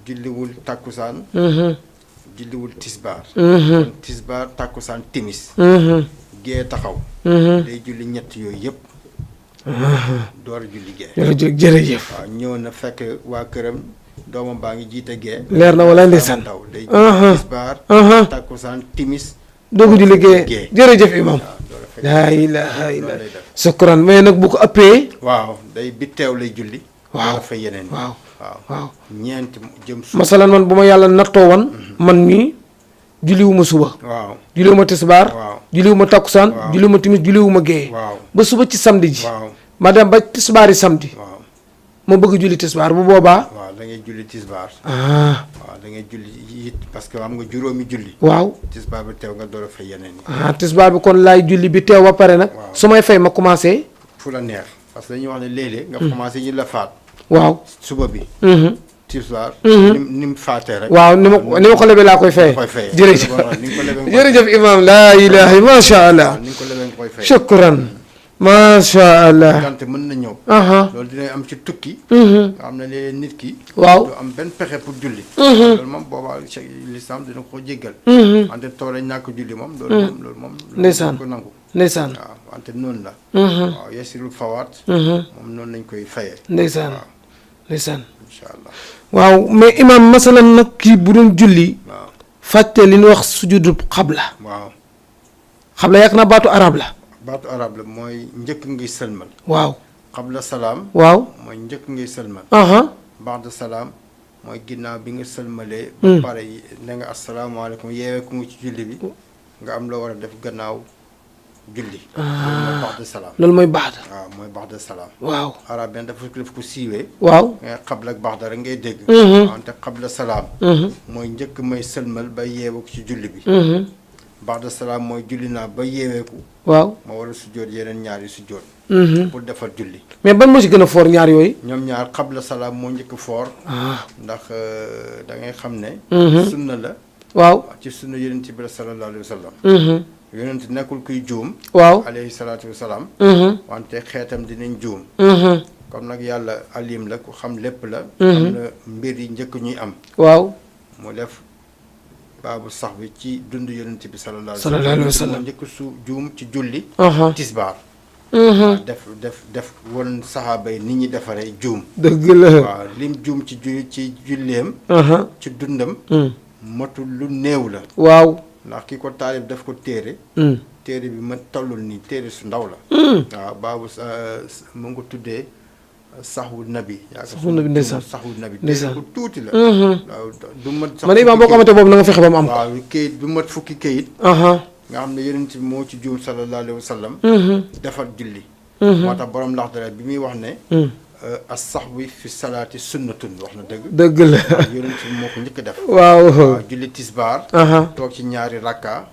julliwul takkusaan. julliwul tisbaar. kon tisbaar takkusaan timis. gee taxaw. day julli ñett yooyu yëpp. door a julli gee. jërëjëf. waaw ñëw na fekk waa këram doomam baa ngi jiite gee. leer na wala ndeysaan. daw day julli tisbaar. takkusaan timis. doogu julli gee jërëjëf imam. laa ilaaha illa sukran mais nag bu ko ëppee. waaw day bi teew lay julli. waaw fa yeneen waaw ñeent jëm suuf. masalan man bu ma yàlla nattoo woon. man mii julliwuma suba waaw julliwuma tisbaar waaw julliwuma takkusaan waaw. julliwuma timis julliwuma géeye waaw ba suba ci samedi ji waaw ma dem ba tisbaari samedi waaw ma bëgg julli tisbaar bu boobaa waaw da ngay julli tisbaar waaw da ngay julli it parce que am nga juróomi julli waaw tisbaar bi teew nga door a fay yeneen yi tisbaar bi kon laay julli bi teew ba pare nag Waaw. su may fay ma commencé fu la neex parce que dañuy wax ne léeg-léeg nga commencé yi la faat waaw suba bi tisbaar ni mu faatee rek waaw ni ma ko lebee laa koy fayee koy fayee jërëjëf ni nga ko lebee nga koy jërëjëf imam laa ilaha macha allah ni nga ko lebee nga koy fayee shukran macha allah gante mën na ñëw loolu dina am ci tukki nga xam ne léeg nit ki waaw du am benn pexe pour julli loolu moom boobaa l'islam dina ko jéggal wante tool a ñàkk julli moom loolu moom ndeysaan ko nangu ndeysaan waaw wante noonu la waaw yesirul fawaat moom noonu lañ koy fayee ndeysaan ndeysaan incha allah waaw mais imam masalan nag kii bu doon julli waaw fàtte li ñuy wax sujudu xabla waaw xabla yàgg na baatu arab la baatu arab la mooy njëkk ngay sëlmal waaw xabla salaam waaw mooy njëkk ngay sëlmal ba'da salaam mooy ginnaaw bi nga sëlmalee ba pare ne nga asalaamaaleykum yeewee ku nga ci julli bi nga am loo war a def gannaaw julli loolu mooy ba'da salaam loolu mooy baxda waaw mooy ba'da salaam waaw arab benn dafa ko siiwee waaw nga xabla ak baxda rek ngay dégg wante xabla salaam mooy njëkk may sëlmal ba yeewee ko ci julli bi ba'da salaam mooy julli naa ba yeeweeku waaw ma war a sujjóot yeneen ñaari sujjóot pour defar julli mais ban moo ci gën a foor ñaar yooyu ñoom ñaar xabla salaam moo njëkk foor ndax da ngay xam ne sunna la waaw ci sunna yonent bi sallallahu alayhi wa sallam yonent nekkul kuy juum waaw alayhi salaatu wa salaam wante xeetam dinañ juum comme nag yàlla alim la ku xam lépp la xam na mbir yi njëkk ñuy am waaw mu def baabu sax bi ci dund yonent bi sallallahu alayhi wa sallam moo njëkk su juum ci julli tisbaar def won saxaaba yi nit ñi defaree juum dëgg la waaw lim juum ci julleem ci dundam matul lu néew la waaw ndax ki ko taalib def ko téere téere bi ma tollul nii téere su ndaw la waaw baabu mu ngi ko tuddee saxu nabi saxu nabi ndeysaan saxu nabi téere bu tuuti la waaw du mat sax man imaam boo ko xamante boobu na nga fexe ba mu am ko waaw kayit du mat fukki kayit nga xam ne yonent bi moo ci juum sallallahu alayhi wa sallam defar julli moo tax borom lax dara bi muy wax ne as sax bi fi salaati sunnatun wax na dëgg la waaw yonent bi moo ko njëkk def waaw julli tisbaar toog ci ñaari rakka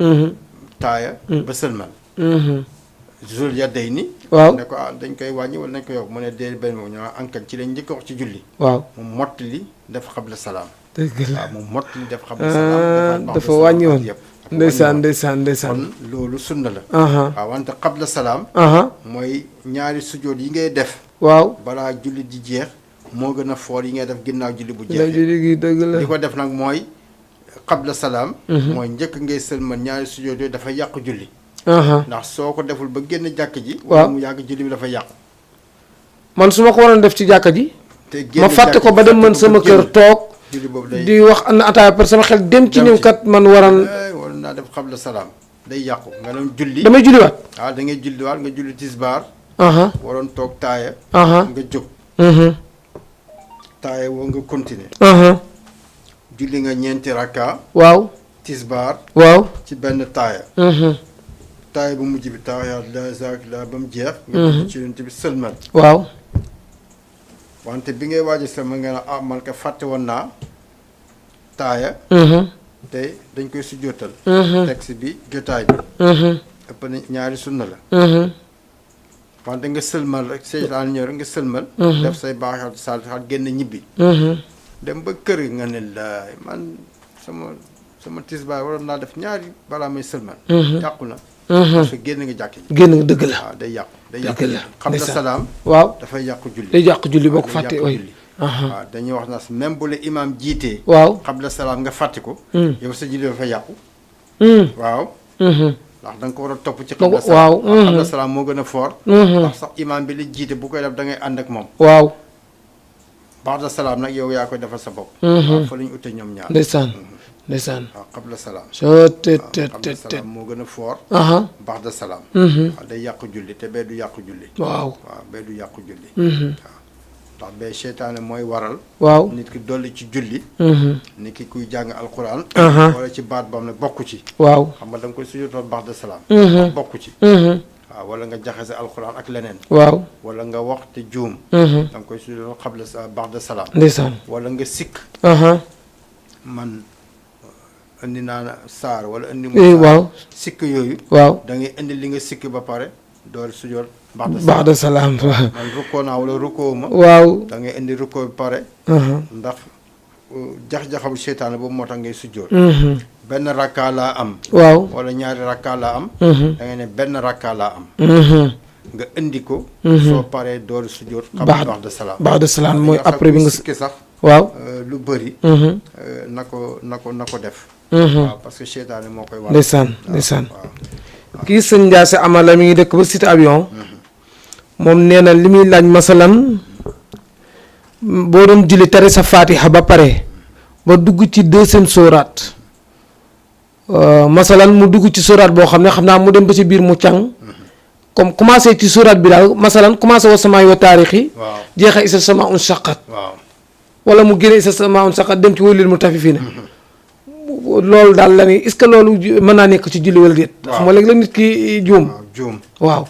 taaya ba sëlmal zul yadday ni waaw ne ko dañ koy wàññi wala dañ koy yokk mu ne dee benn moom ñu ankan ci lañ njëkk wax ci julli waaw moom mottali def xabla salaam dëgg la waaw moom mottali def xabla salaam dafa wàññi woon ndeysaan ndeysaan kon loolu sunna la waaw wante xabla salaam mooy ñaari sujjóot yi ngay def waaw balaa julli di jeex moo gën a foor yi ngay def ginnaaw julli bu jeex dëgg la li ko def nag mooy xabla salaam mooy njëkk ngay sëlmal ñaari sujjóot yooyu dafa yàq julli ndax soo ko deful ba génn jàkk ji wala mu yàgg julli bi dafa yàqu man su ma ko waroon def ci jàkka ji te ma fàtte ko ba dem man sama kër toog julli boobu day di wax na ataaya par sama xel dem ci ñëw kat man waroon naa def xabla salaam day yàqu nga doon julli damay julliwaat waaw da ngay julliwaat nga julli tisbaar waroon toog taaya nga jóg taaya woo nga continuer julli nga ñeenti rakka waaw tisbaar waaw ci benn taaya taaya bu mujj bi taaya la zaak la ba mu jeex nga julli ci yonent bi sëlmal waaw wante bi ngay waaj a sëlmal nga ne man ka fàtte woon naa taaya te dañ koy sujjóotal texte bi jotaay bi ëpp na ñaari sunna la wante nga sëlmal rek seytaan ñëw rek nga sëlmal def say baaxal saal génn ñibbi dem ba kër nga ne laay man sama tisbaar waroon naa def ñaari balaa may sëlmal yàqu na parce que génn nga jàkk ji génn nga dëgg la waaw day yàqu xam nga salaam waaw dafay yàqu julli day yàqu julli boo ko fàttee way waaw dañuy wax na même bu la imaam jiitee waaw xabla salaam nga fàtte ko yow sa julli dafa yàqu waaw ndax da nga ko war a topp ci xabla salaam waaw xabla salaam moo gën a fort ndax sax imaam bi la jiite bu koy def da ngay ànd ak moom waaw ba'da salaam nag yow yaa koy defal sa bopp waaw fa la ñu ute ñoom ñaar ndeysaan ndeysaan waaw xabla salaam xabla salaam moo gën a fort ba'da salaam waaw day yàqu julli te bee du yàqu julli waaw bee du yàqu julli waaw ndax bee seytaane mooy waral waaw nit ki dolli ci julli nit ki kuy jàng alquran Aha. wala ci baat bam ne bokku ci waaw xam nga da nga koy sujjóotal baax de salaam bokku ci waaw wala nga jaxase alquran ak leneen waaw wala nga wax te juum da nga koy sujjóotal xabla sa baax de salaam ndeysaan wala nga sikk aha man indi naa saar wala indi waaw sikk yooyu waaw da ngay indi li nga sikk ba pare door sujjóot baax de salaam waaw man rukkoo naa wala rukkoo ma waaw da ngay indi rukkoo bi pare aha ndax jax-jaxabu seytaane boobu moo tax ngay sujjóot benn rakkaa laa am waaw wala ñaari rakkaa laa am da ngay ne benn rakkaa laa am nga indi ko soo paree door sujjóot xam baax de salaam baax de salaam mooy après bi nga sikki sax waaw lu bëri na ko def waaw parce que seytaane moo koy waral ndeysaan ndeysaan waaw kii sëñ Ndiasse Amala mi ngi dëkk ba cité avion moom nee na li muy laaj masalan boo doon julli tari sa fatiha ba pare ba dugg ci deuxième sóoraat masalan mu dugg ci sóoraat boo xam ne xam naa mu dem ba ci biir mu càng comme commencé ci sóoraat bi daal masalan commencé wa samaay wa taarixi waaw jeexa isa sama un saqat waaw wala mu génne isa sama un saqat dem ci waylil mu tafi fii ne loolu daal la ni est-ce que loolu mën naa nekk ci julli wala déet xam nga léegi la nit ki juum waaw juum waaw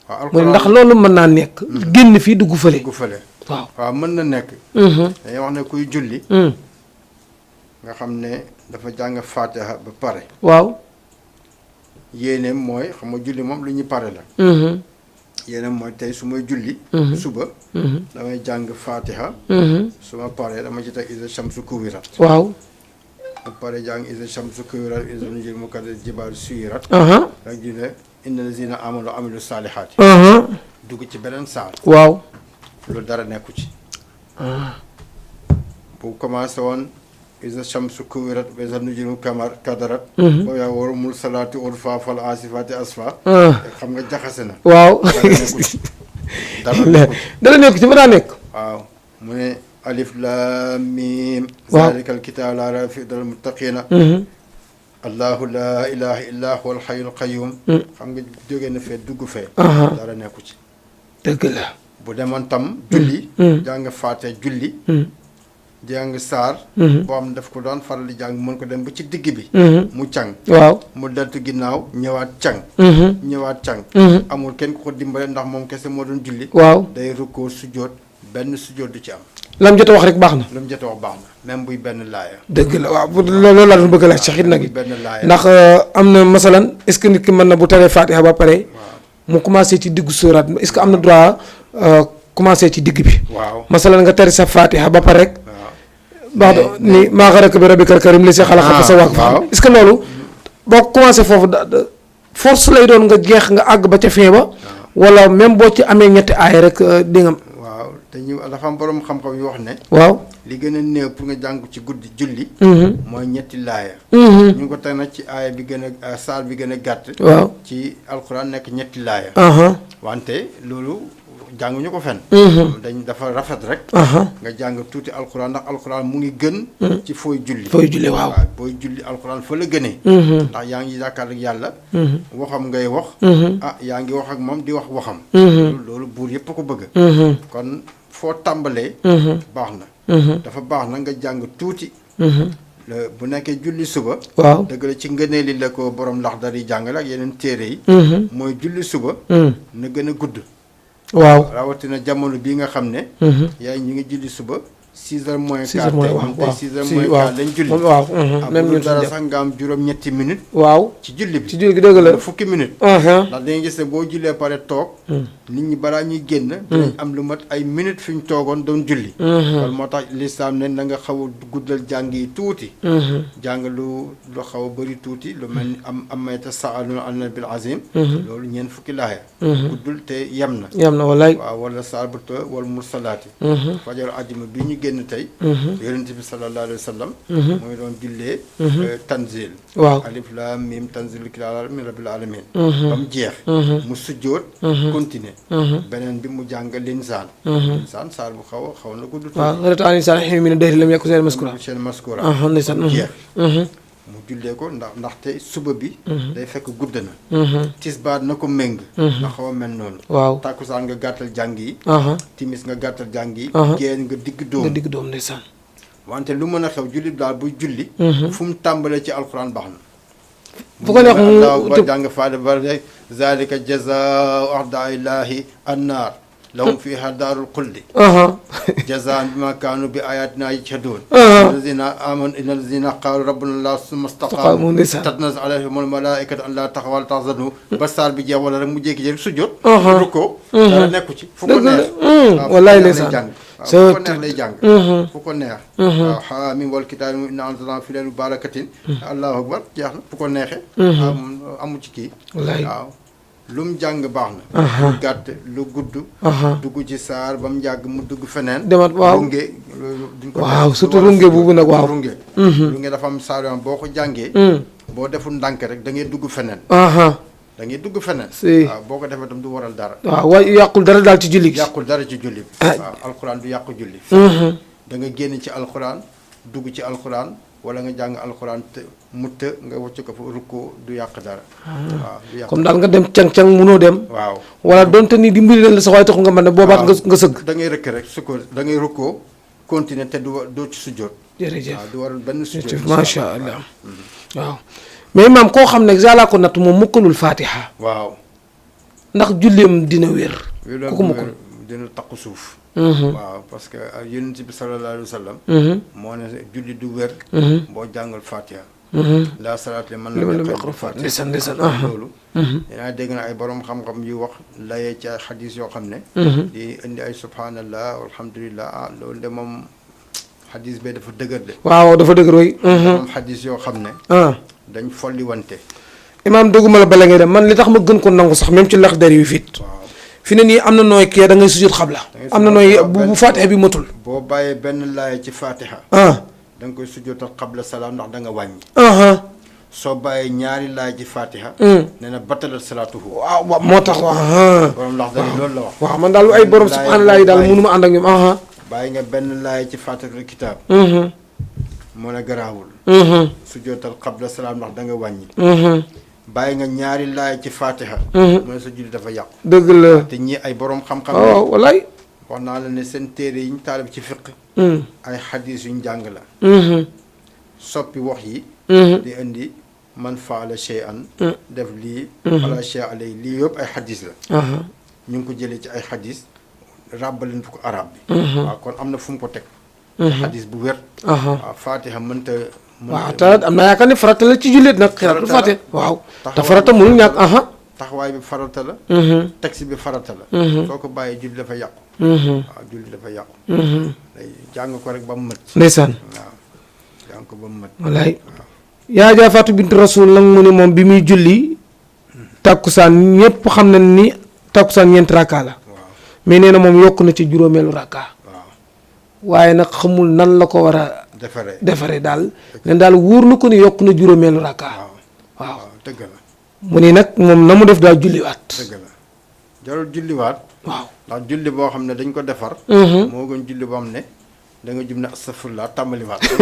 waaw mooy ndax loolu mën naa nekk génn fii dugg fële dugg fële waaw waaw mën na nekk dañuy wax ne kuy julli nga xam ne dafa jàng fatiha ba pare waaw yéeneem mooy xam nga julli moom lu ñu pare la yéeneem mooy tey su may julli suba damay jàng fatiha su ma paree dama ci teg isa shamsu kuwirat waaw ba pare jàng isa shamsu kuwirat isa nujum muqaddas jibaal suyirat aha rek di ne inna lazina amanu wa amilu saalihaati aha dugg ci beneen saar waaw loolu dara nekku ci bu commencé woon isa shamsu kuwirat wa isa nujumu kadarat boo yaa war mul salaati urfa fal asifaati asfa xam nga jaxase na waaw dara nekku dara nekk ci ci ba daa nekk waaw mu ne alif laam miim waaw zaalikal kitaabu laa rayba fiihi hudal muttaqiina allahu laa ilaha illa huwa alxayyul qayyum xam nga jóge na fee dugg fee dara nekku ci dëgg la bu demoon tam julli jàng faate julli jàng saar boo xam ne daf ko doon faral di jàng mën ko dem ba ci digg bi mu càng waaw mu deltu ginnaaw ñëwaat càng ñëwaat càng amul kenn ku ko dimbale ndax moom kese moo doon julli waaw day rukkoo sujjóot benn sujjóot du ci am lam jot a wax rek baax na lu mu jot a wax baax na même buy benn laaya dëgg la waaw loolu laa doon bëgg a laaj sax it nag buy benn laaya ndax am na masalan est-ce que nit ki mën na bu taree fatiha ba pare mu commencé ci diggu sóoraat est-ce que am na droit commencé ci digg bi waaw masalan nga tari sa fatiha ba pare rek baax na ni maa xaraka bi rabbikal karim li si xalaqa fa sawwaaka fa est-ce que loolu boo commencé foofu force lay doon nga jeex nga àgg ba ca fin ba wala même boo ci amee ñetti aaya rek di nga waaw te ñu dafa am borom xam-xam yu wax ne waaw li gën a néew pour nga jàng ci guddi julli mooy ñetti laaya ñu ngi ko teg nag ci aaya bi gën a saar bi gën a gàtt waaw ci alxuraan nekk ñetti laaya wante loolu jànguñu ko fen dañ dafa rafet rek nga jàng tuuti alxuraan ndax alxuraan mu ngi gën ci fooy julli waaw booy julli alxuraan fa la gënee ndax yaa ngi yaakaar ak yàlla waxam ngay wax yaa ngi wax ak moom di wax waxam loolu buur yëpp a ko bëgg kon foo tàmbalee baax na dafa baax na nga jàng tuuti bu nekkee julli suba waaw dëgg la ci ngënee li la ko borom Laxdari yi jàngale ak yeneen téere yi mooy julli suba na gën a gudd waaw rawatina jamono bii nga xam ne yaay ñu ngi julli suba 6h moins 4 waaw 6h moins 4 lañ julli waaw même amul dara sax nga am juróom-ñetti minutes waaw ci julli bi ci julli gi dëgg la fukki minutes ndax dañuy gis ne boo jullee pare toog nit ñi balaa ñuy génn dinañ am lu mat ay minutes fi ñu toogoon doon julli kon moo tax lislaam ne na nga xaw a guddal jàng yi tuuti jàng lu xaw a bëri tuuti lu mel ni am may tasaaluna an nabil azim loolu ñeent fukki laaya guddul te yem na wallaay waaw wala saar bu të wala mursalaati fajaru àjjuma bi ñu génn tey yonent bi sallallahu alayhi wa sallam mooy doon jullee tanzil waaw alif laam miim tanzilul kitaab min rabbil alamin ba mu jeex mu sujjóot continuer beneen bi mu jàng linsaan saar bu xaw na gudd waaw reta an insaan xëy mi ne dayri lam yakun seen maskura seen maskura ndeysaan jeex mu jullee ko ndaxte suba bi day fekk gudd na tisbaar na ko méng nga xaw a mel noonu waaw tàkkusaan nga gàttal jàng yi timis nga gàttal jàng yi génn nga digg doom ndeysaan wante lu mën a xew julli daal buy julli fu mu tàmbalee ci alxuraan baax na fu ko neex mu ba jàng faada ba rek zalika jazaau a'daa'illahi annaar lahum fiha daarul xuldi jazaan bima kaanu bi ayatina yajhaduun alladina amanu inna alladina qaalu rabbuna allah summa staqaamu tatnazzal alayhim almalaikatu an laa taxaw wa laa tahzanu ba saar bi jeex wala rek mu jékki-jékki sujjóot rukkoo dara nekku ci fu ko neex wallaay ndeysaan fu ko neex lay jàng fu ko neex waaw haamiim wal kitaabi inna anzalnaahu fi laylatin mubaarakatin allahu akbar jeex na fu ko neexee amu ci kii waaw lu mu jàng baax na lu gàtt lu gudd dugg ci saar ba mu jàgg mu dugg feneen demat waaw runge waaw surtout runge boobu nag waaw runge dafa am saar yoo boo ko jàngee boo deful ndànk rek da ngay dugg feneen da ngay dugg feneen waaw boo ko defee tam du waral dara waaw waaye yàqul dara daal ci julli gi yàqul dara ci julli bi waaw alxuraan du yàqu julli da nga génn ci alxuraan dugg ci alxuraan wala nga jàng alxuraan te mu të nga wàcc ko fa rukkoo du yàq dara waaw du yàq comme daal nga dem cang-cang munoo dem waaw wala donte ni dimbali nañ la sax waaye taxul nga mën ne boobaat nga sëgg da ngay rëkk rek su ko da ngay rukkoo continuer te doo ci sujjóot jërëjëf waaw du waral benn sujjóot macha allah waaw mais maam koo xam ne yàllaa ko natt moom mukkalul fatiha waaw ndax julleem dina wér ku ko mukkal dina takku suuf waaw parce que yonent bi sallallahu alayhi wa sallam moo ne julli du wér boo jàngal fatiha la salaat li man lam yaqra fatiha ndeysaan loolu dinaa dégg na ay borom xam-xam yu wax layee ci ay xadis yoo xam ne di indi ay subhanallah alhamdulillah loolu de moom xadis bee dafa dëgër de waaw dafa dëgër way moom xadis yoo xam ne dañ folli wante imaam dëgguma la bala ngay dem man li tax ma gën ko nangu sax même ci lax der yu fit fi ne nii am na nooy kii da ngay sujjóot xabla am na nooy bu fatiha bi matul boo bàyyee benn laaya ci fatiha da nga koy sujjóotal xabla salaam ndax da nga wàññi soo bàyyee ñaari laaya ci fatiha nee na batalat salaatuhu waaw moo tax borom ndax dañu loolu la wax waaw man daal ay borom subhanallah yi daal mënuma ànd ak ñoom bàyyi nga benn laaya ci fatihatul kitaab moo ne garaawul sujjóotal xabla salaam ndax da nga wàññi bàyyi nga ñaari laay ci fatiha mooy sa julli dafa yàqu dëgg la te ñi ay borom xam-xam waaw walaay wax naa la ne seen téere yi ñu taalib ci fiq ay xadis yuñ jàng la soppi wax yi di indi man faala shay'an def lii wala shay alay lii yëpp ay xadis la ñu ngi ko jëlee ci ay xadis ràbbaleen fu ko arab bi waaw kon am na fu mu ko teg xadis bu wér waaw fatiha mënta waaw te am naa yaakaar ne farata la ci jullit nag xiraatul fatiha waaw te farata mënul ñàkk taxawaay bi farata la taxi bi farata la soo ko bàyyee julli dafa yàqu waaw julli dafa yàqu day jàng ko rek ba mu mët ndeysaan waaw jàng ko ba mu mët wallaay yaa jaa Fatou bint Rasul nag mu ne moom bi muy julli takkusaan ñëpp xam nañ ni takkusaan ñeenti rakka la mais nee na moom yokk na ci juróomeelu rakka waaye nag xamul nan la ko war a defaree daal nen daal wóor na ko ni yokk na juróomeelu rakka waaw dëgg la mu ni nag moom na mu def daal julliwaat dëgg la jarul julliwaat waaw ndax julli boo xam ne dañ ko defar moo gën julli boo xam ne da nga jub ne astafurlah tàmbaliwaat xam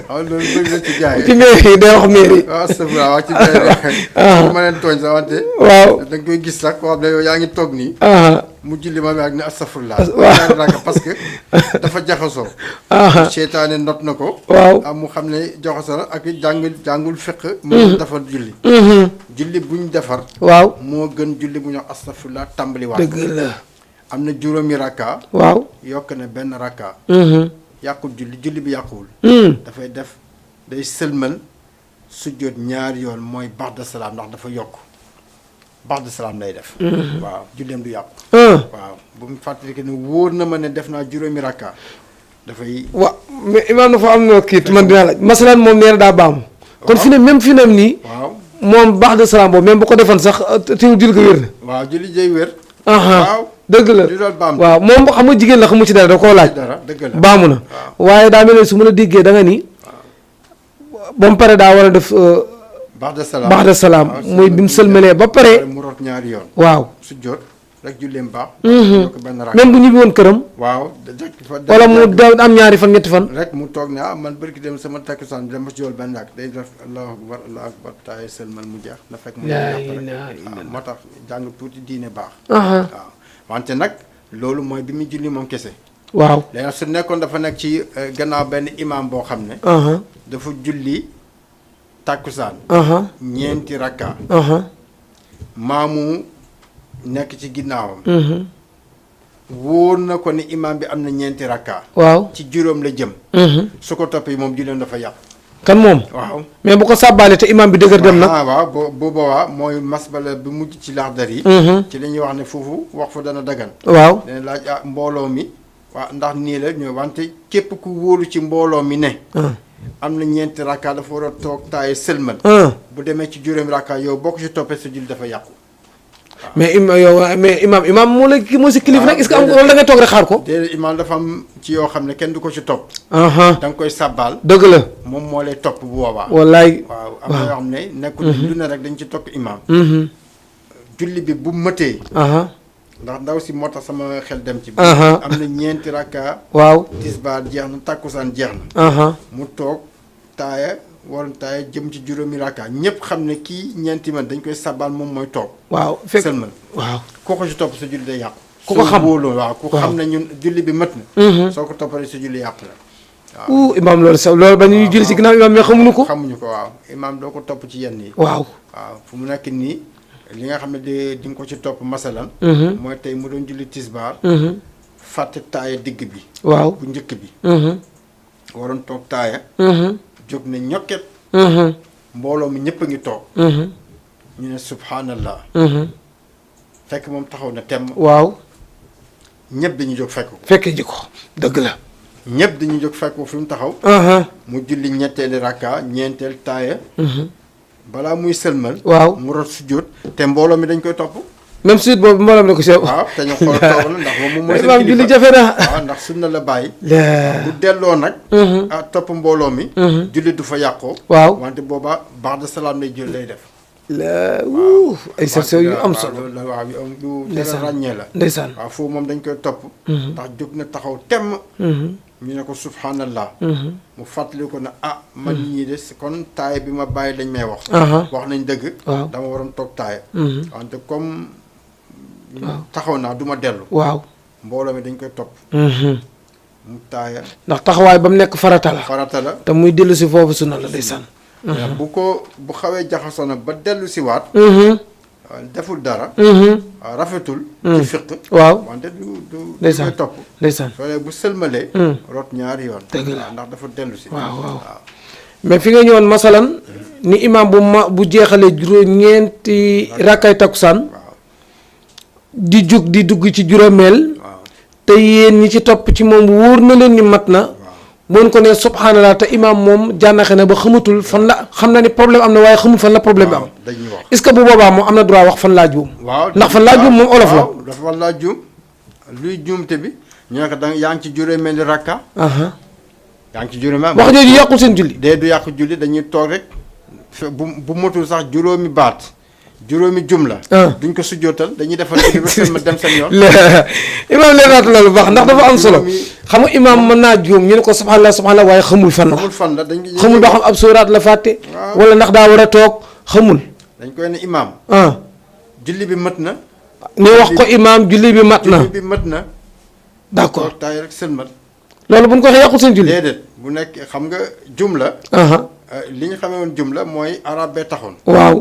nga loolu bëgg na ci gars yi ci mairie yi day wax mairie waaw astafurlah waaw ci mairie ma leen tooñ sax wante waaw da nga koy gis sax koo xam ne yow yaa ngi toog nii mu julli ma ak ne astafurlah parce que dafa jaxasoo seytaane not na ko waaw mu xam ne jaxasoo na ak jàngul fiq moo defar julli julli buñ defar waaw moo gën julli bu ñu wax astafurlah tàmbaliwaat dëgg la am na juróomi rakka waaw yokk na benn rakka yàqul julli bi yàquwul dafay def day sëlmal sujjóot ñaari yoon mooy ba'da salaam ndax dafa yokk ba'da salaam lay def waaw julleem du yàqu waaw bu mu fàttali que ne wóor na ma ne def naa juróomi rakka dafay waaw mais imaam na fa am na kii man dinaa laaj masalan moom nee na daa baamu kon fi ne même fi ne nii waaw moom ba'da salaam boobu même bu ko defoon sax teewul julli ko wér na waaw julli jay wér waaw dëgg la du doon baam waaw moom xam nga jigéen la xamu ci dara da koo laaj dara dëgg la baamu na waaye daa mel ne su mën a déggee da nga ni ba mu pare daa war a def ba'da salaam ba'da salaam mooy bi mu sëlmalee ba pare mu rot ñaari yoon waaw sujjóot rek julleem baax. ko benn rakka même bu ñibbi woon këram. waaw wala mu am ñaari fan ñetti fan. rek mu toog ne man bërki dem sama takkusaan bi dama ci jool benn rakk day def allahu akbar taay sëlmal mu jeex na fekk mu jàpp moo tax jàng tuuti diine baax. waaw wante nag loolu mooy bi mu julli moom kese. waaw léegi su nekkoon dafa nekk ci gannaaw benn imam boo xam ne. dafa julli takkusaan. ñeenti rakka. maamu nekk ci ginnaawam. wóor na ko ni imam bi am na ñeenti rakka. waaw ci juróom la jëm. su ko toppee moom julleem dafa yàq. kan moom. waaw mais bu ko sàbbaale te imam bi dëgër dem na. waaw bu boobaa mooy masbala bi mujj ci laxdar yi. ci la ñuy wax ne foofu wax fa dana dagan. waaw dana laaj mbooloo mi. waaw ndax nii la ñëw wante képp ku wóolu ci mbooloo mi ne. am na ñeenti rakka dafa war a toog taaye sëlmal. bu demee ci juróomi rakka yow boo ko ci toppee sa julli dafa yàqu. mais imam moo la moo si kilif nag est-ce que am wala da ngay toog rek xaar ko. déedéet imam dafa am ci yoo xam ne kenn du ko ci topp. da nga koy sàbbaal. dëgg la moom moo lay topp bu boobaa. wallaay waaw am na yoo xam ne nekkul lu ne rek dañ ci topp imam. julli bi bu mëtee. ndax ndaw si moo tax sama xel dem ci. am na ñeenti rakka. waaw tisbaar jeex na takkusaan jeex na. mu toog taaya waroon taaya jëm ci juróomi rakka ñëpp xam ne kii ñeenti man dañ koy sabal moom mooy toog. waaw fekk sëlmal waaw koo ko ci topp sa julli day yàqu. ku ko xam soo wóoloo waaw ku xam ne ñun julli bi mët na. soo ko toppalee sa julli yàqu la. waaw imaam loolu sax loolu ba ñuy julli si ginnaaw imaam mais xamuñu ko. xamuñu ko waaw imaam doo ko topp ci yenn yi. waaw waaw fu mu nekk nii. li nga xam ne di nga ko ci topp masalan. mooy tey mu doon julli tisbaar. fàtte taaya digg bi. waaw bu njëkk bi. waroon toog taaya. jóg ne ñokket. mbooloo mi ñëpp a ngi toog. ñu ne subhanallah. fekk moom taxaw na temm. waaw. ñëpp dañu jóg fekk ko. fekkee ji ko dëgg la. ñëpp dañu jóg fekk ko fi mu taxaw. mu julli ñetteeli rakka ñeenteel taaya. balaa muy sëlmal. waaw mu rot sujjóot te mbooloo mi dañ koy topp. même suite boobu mbooloo mi ne ko si. waaw te ñu xool toog na ndax moom mooy. imaam julli jafe na. waaw ndax sunna la bàyyi. bu delloo nag. topp mbooloo mi. julli du fa yàqoo. waaw wante booba baax de salaam lay jël lay def. ay sew yu am solo. waaw yu teel a ràññee la. ndeysaan waaw foofu moom dañ koy topp. ndax jóg na taxaw temm. ñu ne ko subhanallah. mu fàttali ko ne man ñii de kon taay bi ma bàyyi lañ may wax. wax nañ dëgg. dama waroon toog taay. wante comme taxaw naa du ma dellu. waaw mbooloo mi dañ koy topp. mu taaya. ndax taxawaay ba mu nekk farata la. farata la te muy dellu si foofu sunna la ndeysaan. bu xawee jaxasoo nag ba dellu si waat. deful dara. rafetul. ci fiq. waaw wante du ndeysaan koy topp. ndeysaan soo bu sëlmalee. rot ñaari yoon. dëgg la ndax dafa dellu si. waaw mais fi nga ñëwoon masalan ni imaam bu jeexalee juróom ñeenti rakkay takkusaan di jug di dugg ci juróomeel. te yéen ñi ci topp ci moom wóor na leen ni mat na. mën ko ne subhanallah te imaam moom jànnaxe na ba xamatul fan la xam na ni problème am na waaye xamul fan la problème bi am. dañuy wax est-ce que bu boobaa moom am na droit wax fan laa juum. waaw ndax fan laa juum moom olof la. dafa fan laa juum luy juumte bi ñu ne ko yaa ngi ci juróomeeli rakka. yaa ngi ci juróomeeli. wax jooju yàqul seen julli. dee du yàqu julli dañuy toog rek bu motul sax juróomi baat juróomi jumla. duñ ko sujjootal dañuy defal ma dem seen yoon. imaam leeraatu loolu baax ndax dafa am solo. xam nga imaam mën naa juum ñu ne ko subhanallah waaye xamul fan la. xamul ba xam ab sóoraat la fàtte. wala ndax daa war a toog xamul. dañ koy ne imaam. julli bi mat na. ñu wax ko imaam julli bi mat na. julli bi mat na. d'accord taay rek sëlmal. loolu bu ñu ko waxee yàqul seen julli. déedéet bu nekk xam nga jumla. li ñu xamee woon jumla mooy arab bee taxoon. waaw.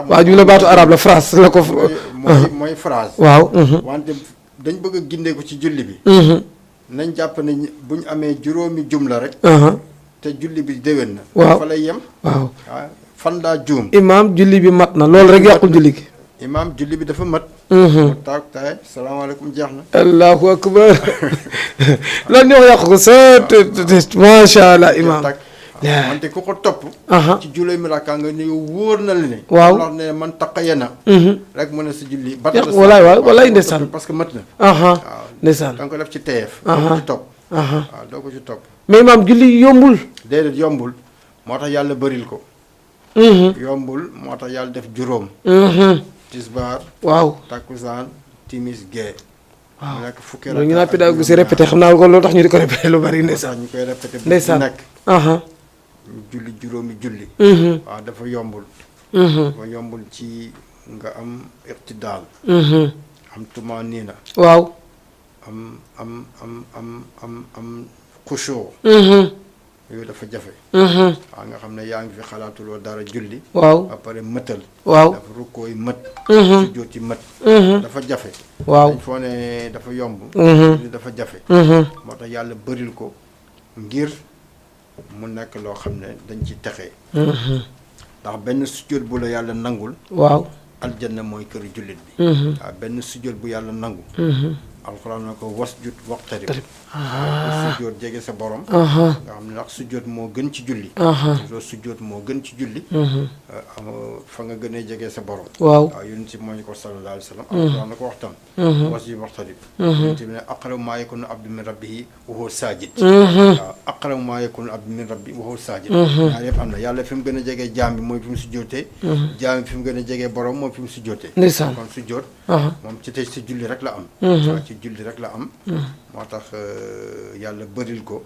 waaw jumla baatu arab la phrase la ko. mooy phrase. waaw. wante dañ bëgg a gindee ko ci julli bi. nañ jàpp ne bu ñu amee juróomi jumla rek. te julli bi déwén na. waaw fa lay yem. waaw fan daa juum. imaam julli bi mat na loolu rek yàqul julli gi. imaam julli bi dafa mat. mu taag taay salaamaaleykum jeex na. allahu akbar loolu ñoo yàqu ko sa macha allah imaam. wante ku ko topp. ci juróomi rakka nga ne wóor na la ne. waaw wax ne man taqaya na. rek mu ne sa julli. walaay waaw walaay ndeysaan parce que mat na. waaw ndeysaan da nga ko def ci teef. doo ko ci topp. waaw doo ko ci topp. mais imaam julli yombul. déedéet yombul moo tax yàlla bëril ko. yombul moo tax yàlla def juróom. tisbaar. waaw takkusaan timis gee. waaw mu nekk fukki loolu ñu naan pédagogie si répété xam naa ko loolu tax ñu di ko répété lu bari ndeysaan. ñu koy répété bu ndeysaan nekk. aha ñu julli juróomi julli. waaw dafa yombul. dafa yombul ci nga am iqtidaal. am tumaaniina. waaw. am xushoo. yooyu dafa jafe. waaw nga xam ne yaa ngi fi xalaatuloo dara julli. waaw ba pare mëtal. waaw dafa rukkooy mët. sujjóoti mët. dafa jafe. waaw dañ foo ne dafa yomb. julli dafa jafe. moo tax yàlla bëril ko ngir mu nekk loo xam ne dañ ci texe. ndax benn sujjóot bu la yàlla nangul. waaw aljanna mooy kër jullit bi. waaw benn sujjóot bu yàlla nangu. alxuraan na ko wasjud waqtarib. sujjóot jege sa borom. nga xam ne ndax sujjóot moo gën ci julli. soo sujjóot moo gën ci julli. fa nga gënee jege sa borom. waaw yonent bi moo ñu ko sallallahu alayhi wa sallam. alxuraan na ko wax tam. wasjud waqtarib. yonent bi ne aqrabu maa yakunu abdu min rabbihi wa huwa saajid. waaw aqrabu maa yakunu abdu min rabbihi wa huwa saajid. ñaar yëpp am na yàlla fi mu gën a jegee jaam bi mooy fi mu sujjóotee. jaam bi fi mu gën a jegee borom mooy fi mu sujjóotee. ndeysaan kon sujjóot. moom ci tey si julli rek la am. waaw ci julli rek la am. moo tax yàlla bëril ko.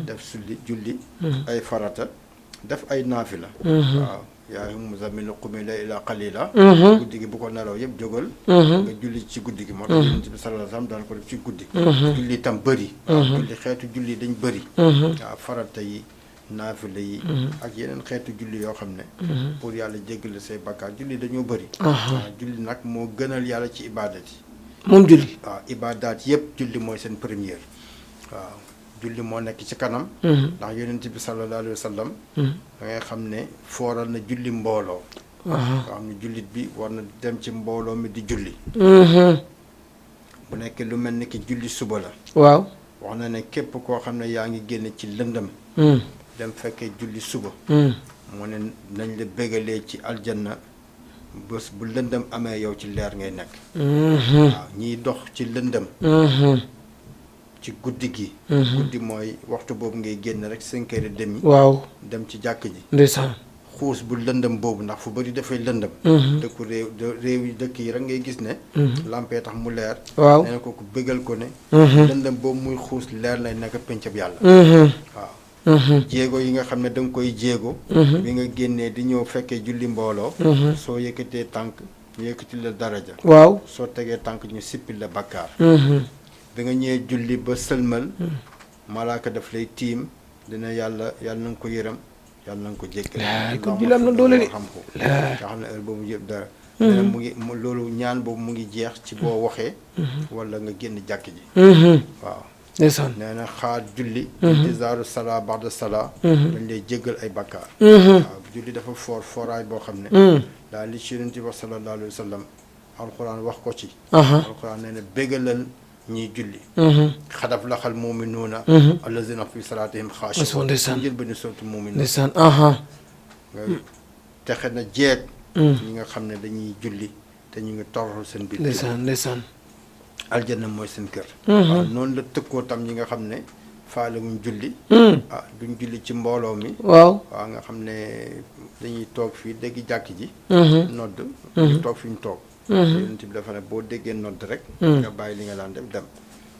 def julli ay farata def ay naafila. waaw yaa ayyuhal muzammilu qumi layla qalila. guddi gi bu ko nelaw yëpp jógal. nga julli ci guddi gi moo tax yonent bi sallallahu alayhi wasallam daan ko def ci guddi. julli itam bëri. waaw julli xeetu julli dañ bëri. waaw farata yi naafila yi. ak yeneen xeetu julli yoo xam ne. pour yàlla jéggal say bakkaar julli dañoo bëri. waaw julli nag moo gënal yàlla ci ibadat yi. moom julli. waaw ibaadaat yëpp julli mooy seen première. waaw julli moo nekk ci kanam. ndax yonent bi sallallahu alayhi wa sallam. da ngay xam ne fooral na julli mbooloo. nga xam ne jullit bi war na dem ci mbooloo mi di julli. bu nekkee lu mel ni ki julli suba la. waaw wax na ne képp koo xam ne yaa ngi génn ci lëndëm. dem fekkee julli suba. mu ne nañ la bégalee ci aljanna. bés bu lëndëm amee yow ci leer ngay nekk. waaw ñiy dox ci lëndëm. ci guddi gi. guddi mooy waxtu boobu ngay génn rek 5h30. waaw dem ci jàkk ji. ndeysaan. xuus bu lëndëm boobu ndax fu bëri dafay lëndëm. dëkku réew yi dëkk yi rek ngay gis ne. lampee tax mu leer. waaw nee na kooku bëggal ko ne. lëndëm boobu muy xuus leer lay nekk pencab yàlla. waaw. jéego yi nga xam ne da nga koy jéego. bi nga génnee di ñëw fekkee julli mbooloo. soo yëkkatee tànk ñu yëkkati la daraja. waaw soo tegee tànk ñu sippil la bakkaar. bi nga ñëwee julli ba sëlmal. malaaka daf lay tiim dina yàlla na nga ko yërëm yàlla na nga ko jéggal. kon julli am na doole de. xam ko nga xam ne heure boobu yëpp dara. nee na mu ngi loolu ñaan boobu mu ngi jeex ci boo waxee. wala nga génn jàkk ji. waaw. ndeysaan. nee na xaar julli. intizaaru salaa ba'da salaa. dañ lay jéggal ay bakkaar. waaw julli dafa fooraay boo xam ne. daal li ci Yonent bi sallallahu alayhi wa sallam alxuraan wax ko ci. alxuraan nee na bégalal ñiy julli. xadaf laxal mu'minuuna. allazina fi salaatihim xaashi'uun. ndeysaan jël benn sootu mu'minuun. ndeysaan. nga texe na jeeg. ñi nga xam ne dañuy julli te ñu ngi toroxal seen biir. ndeysaan. aljanna mooy seen kër. waaw noonu la tëkkoo tam ñi nga xam ne faale wuñ julli. duñ julli ci mbooloo mi. waaw nga xam ne dañuy toog fii dégg jàkk ji. nodd ñu toog fi ñu toog. yonent bi dafa ne boo déggee nodd rek. nga bàyyi li nga daan def dem.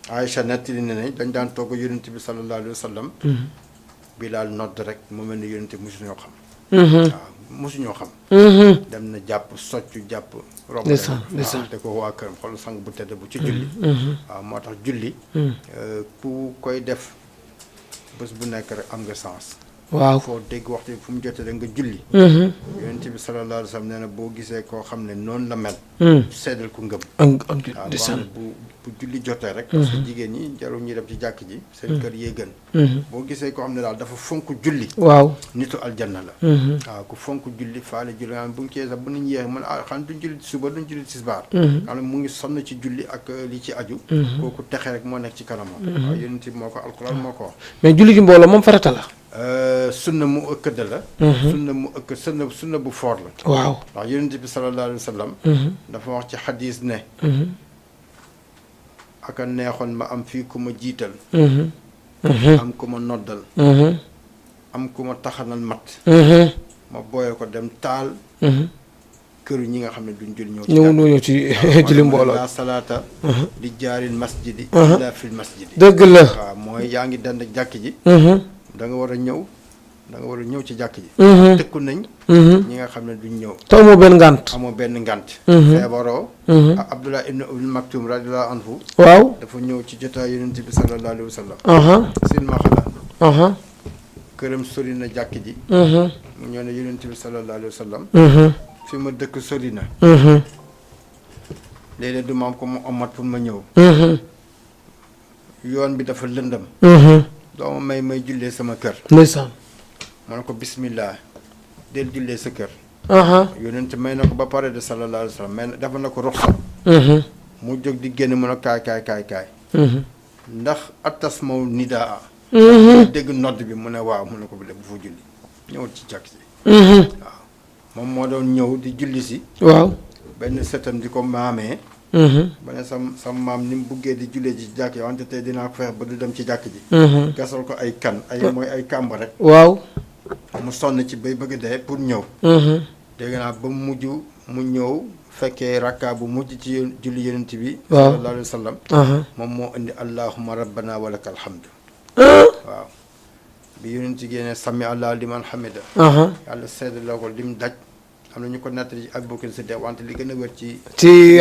Aïcha nettali ne ne dañ daan togg yonent bi sallallahu alayhi wa sallam. Bilaal nodd rek mu mel ni yonent bi mosuñoo xam. waaw mosuñoo xam. dem na jàpp soccu jàpp. rob te ko waa këram xool sang bu tedd bu ci julli. waaw moo tax julli. ku koy def bés bu nekk rek am nga sens. waaw foo dégg waxtu fu mu jotee rek nga julli. yonent bi sallallahu alayhi wa sallam nee na boo gisee koo xam ne noonu la mel. seddal ko ngëm. waaw bu julli jotee rek. parce que jigéen ñi jarul ñuy dem ci jàkk ji. seen kër yee gën. boo gisee koo xam ne daal dafa fonk julli. waaw nitu aljanna la. waaw ku fonk julli faale julli nga xam bu ñu cee sax bu ñu yéex man xam duñ julli suba duñ julli tisbaar. xam ne mu ngi sonn ci julli ak li ci aju. kooku texe rek moo nekk ci kanamam. waaw yonent bi moo ko alxuraan moo ko wax. mais julli gi mbooloo moom farata la. sunna mu ëkkëd la. sunna bu foor la. waaw ndax yonent bi sallallahu alayhi wa sallam. dafa wax ci xadis ne. aka neexoon ma am fii ku ma jiital. am ku ma noddal. am ku ma taxanal mat. ma booyee ko dem taal. këru ñi nga xam ne duñ julli ñëw ci julli mbooloo la salaata di jaaril masjidi illa fil masjidi dëgg la waaw mooy yaa ngi dend ak jàkk ji da nga war a ñëw ci jàkk ji tëkku nañ ñi nga xam ne duñ ñëw te amoo benn ngant feebaroo Abdullah ibn Maktum radiyallahu anhu waaw dafa ñëw ci jotaay yonent bi sallallahu alayhi wa sallam silmaxa la këram sori na jàkk ji mu ñëw ne yonent bi sallallahu alayhi wa sallam fi ma dëkk sori na léeg-léeg du ma am ko mu amat pour ma ñëw yoon bi dafa lëndam doo ma may jullee sama kër ndeysaan ma ne ko bismillah del jullee sa kër yonent may na ko ba pare de sallallahu alayhi wa sallam may dafa na ko ruxsa mu jóg di génn mun a kaay ndax attas maw nidaa dégg nodd bi mu ne waaw mu ne ko bu fa julli ñëwul ci jàkk si waaw moom moo doon ñëw di julli si waaw benn setam di ko maamee ba ne sam maam ni mu buggee di jullee ci jàkk yi wante tey dinaa ko feex ba du dem ci jàkk ji gasal ko ay kan mooy ay kàmb rek waaw mu sonn ci bay bëgg dee pour ñëw dégg naa ba mujj mu ñëw fekkee rakka bu mujj ci julli yonent bi sallallahu alayhi wa sallam moom moo indi allahumma rabbana walakal hamdu waaw bi yonent ci génne sami allah liman hamida yàlla sedd la ko lim daj am na ñu ko nettali ci Abubakar Siddiq wante li gën a wér ci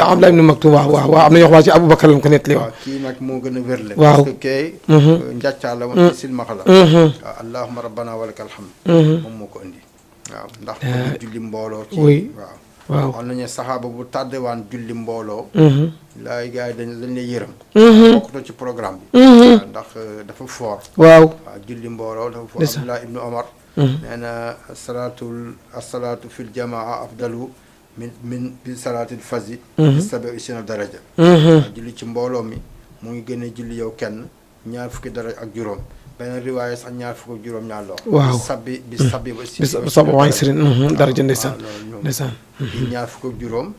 Abdullah ibn Maktum waaw am na ñu wax ci Abubakar lañ ko nettali waaw kii nag moo gën a wér le waaw parce que kay njàccaa la woon ci silmaxa la waaw allahumma rabbana walakal hamd moom moo ko indi waaw ndax ko julli mbooloo ci waaw xam nañu saxaaba bu tardé waan julli mbooloo laay gars yi dañ lay yërëm bokkutoo ci programme bi ndax dafa fort waaw julli mbooloo dafa fort Abdullah ibnu Omar nee na asalaatu fil jamaa afdalu min bi salaatil fazi sabe isina daraja julli ci mbooloo mi mu ngi gën a julli yow kenn ñaar fukki daraja ak juróom benn riwaaya sax ñaar fukk ak juróom ñaar loo waaw bi sabbi waa sirin daraja ndeysaan bi ñaar fukk ak juróom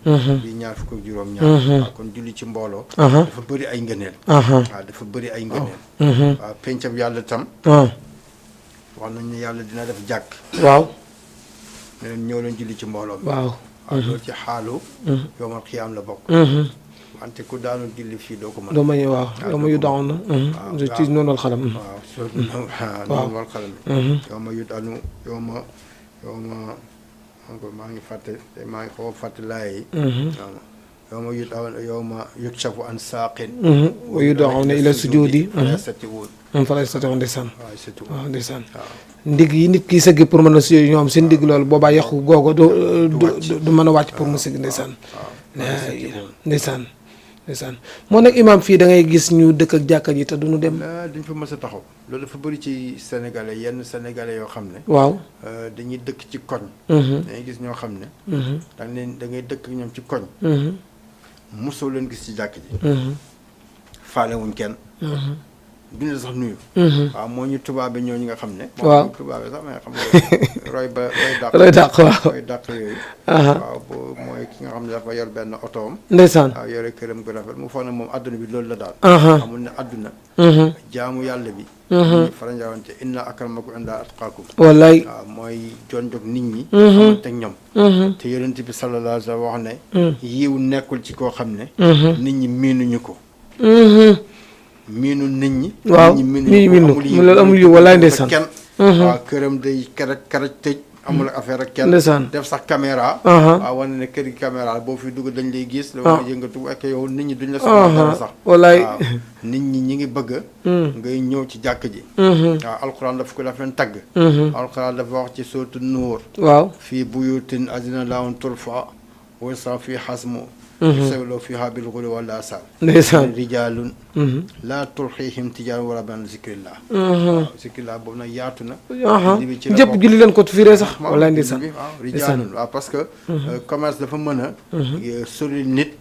bi ñaar fukk ak juróom ñaar waaw kon julli ci mbooloo dafa bëri ay ngëneel waaw dafa bëri ay ngëneel waaw pencam yàlla tam wax nañ ne yàlla dina def jàkk waaw ne leen ñëw leen julli ci mbooloo mi waaw loolu ci xaalu yowmal xiyaam la bokk wante ku daanu julli fii doo ko mën doo ma ñëw waaw yow ma yu daawoon na ci noonu xalam waaw soo noonu wal xalam yow ma yu daanu yow ma encore maa ngi fàtte maa ngi xaw a fàtte laay yi yow ma yukshafu an saaqin wa yud'awna ila sujudi fa la yastati'un ndeysaan waaw ndeysaan ndig yi nit ki sëgg pour mën a suyoo ñoom seen ndig loolu boobaa yàqu googu du mën a wàcc pour mu sëgg ndeysaan ndeysaan moo nag imaam fii da ngay gis ñu dëkk ak jàkka ji te duñu dem duñ fa mës a taxaw loolu dafa bëri ci sénégalais yenn sénégalais yoo xam ne waaw dañuy dëkk ci koñ dangay gis ñoo xam ne da ngay dëkk ñoom ci koñ mosoo leen gis ci jàkk ji faale wuñ kenn duñ la sax nuyu waaw moo ñu tubaabe ñooñu nga xam ne waaw tubaabe sax mais xam nga roy dàq yooyu waaw boo mooy ki nga xam ne dafa yor benn otoom ndeysaan waaw yore këram gu rafet mu foog ne moom adduna bi loolu la daal xamul ne adduna jaamu yàlla bi faranjawante inna akramakum inda atqaakum wallaay waaw mooy jonjog nit ñi xamante ak ñoom te yonent bi sallallahu alayhi wa sallam wax ne yiw nekkul ci koo xam ne nit ñi miinuñu ko miinu nit ñi waaw miinu loolu amul yiw wallaay ndeysaan kenn waaw këram day karaj tëj amul affaire ak kenn ndeysaan def sax caméra waaw wane ne kër gi caméra boo fi dugg dañ lay gis la war a yëngatu ak yow nit ñi duñ la soxla dara sax wallaay waaw nit ñi ñi ngi bëgg ngay ñëw ci jàkk ji waaw alquran daf ko daf leen tagg alquran dafa wax ci sourate Nuur waaw fii buyutin azina lahum turfa wa yusra fi hasmu yusawwiloo fiihaa bil ghudwi wal aasaal ndeysaan rijaalun laa tulhiihim tijaaratu wa laa bay'un an zikrillah zikrillah boobu nag yaatu na jëpp julli leen ko firee sax wallaay ndeysaan waaw rijaalun waaw parce que commerce dafa mën a sori nit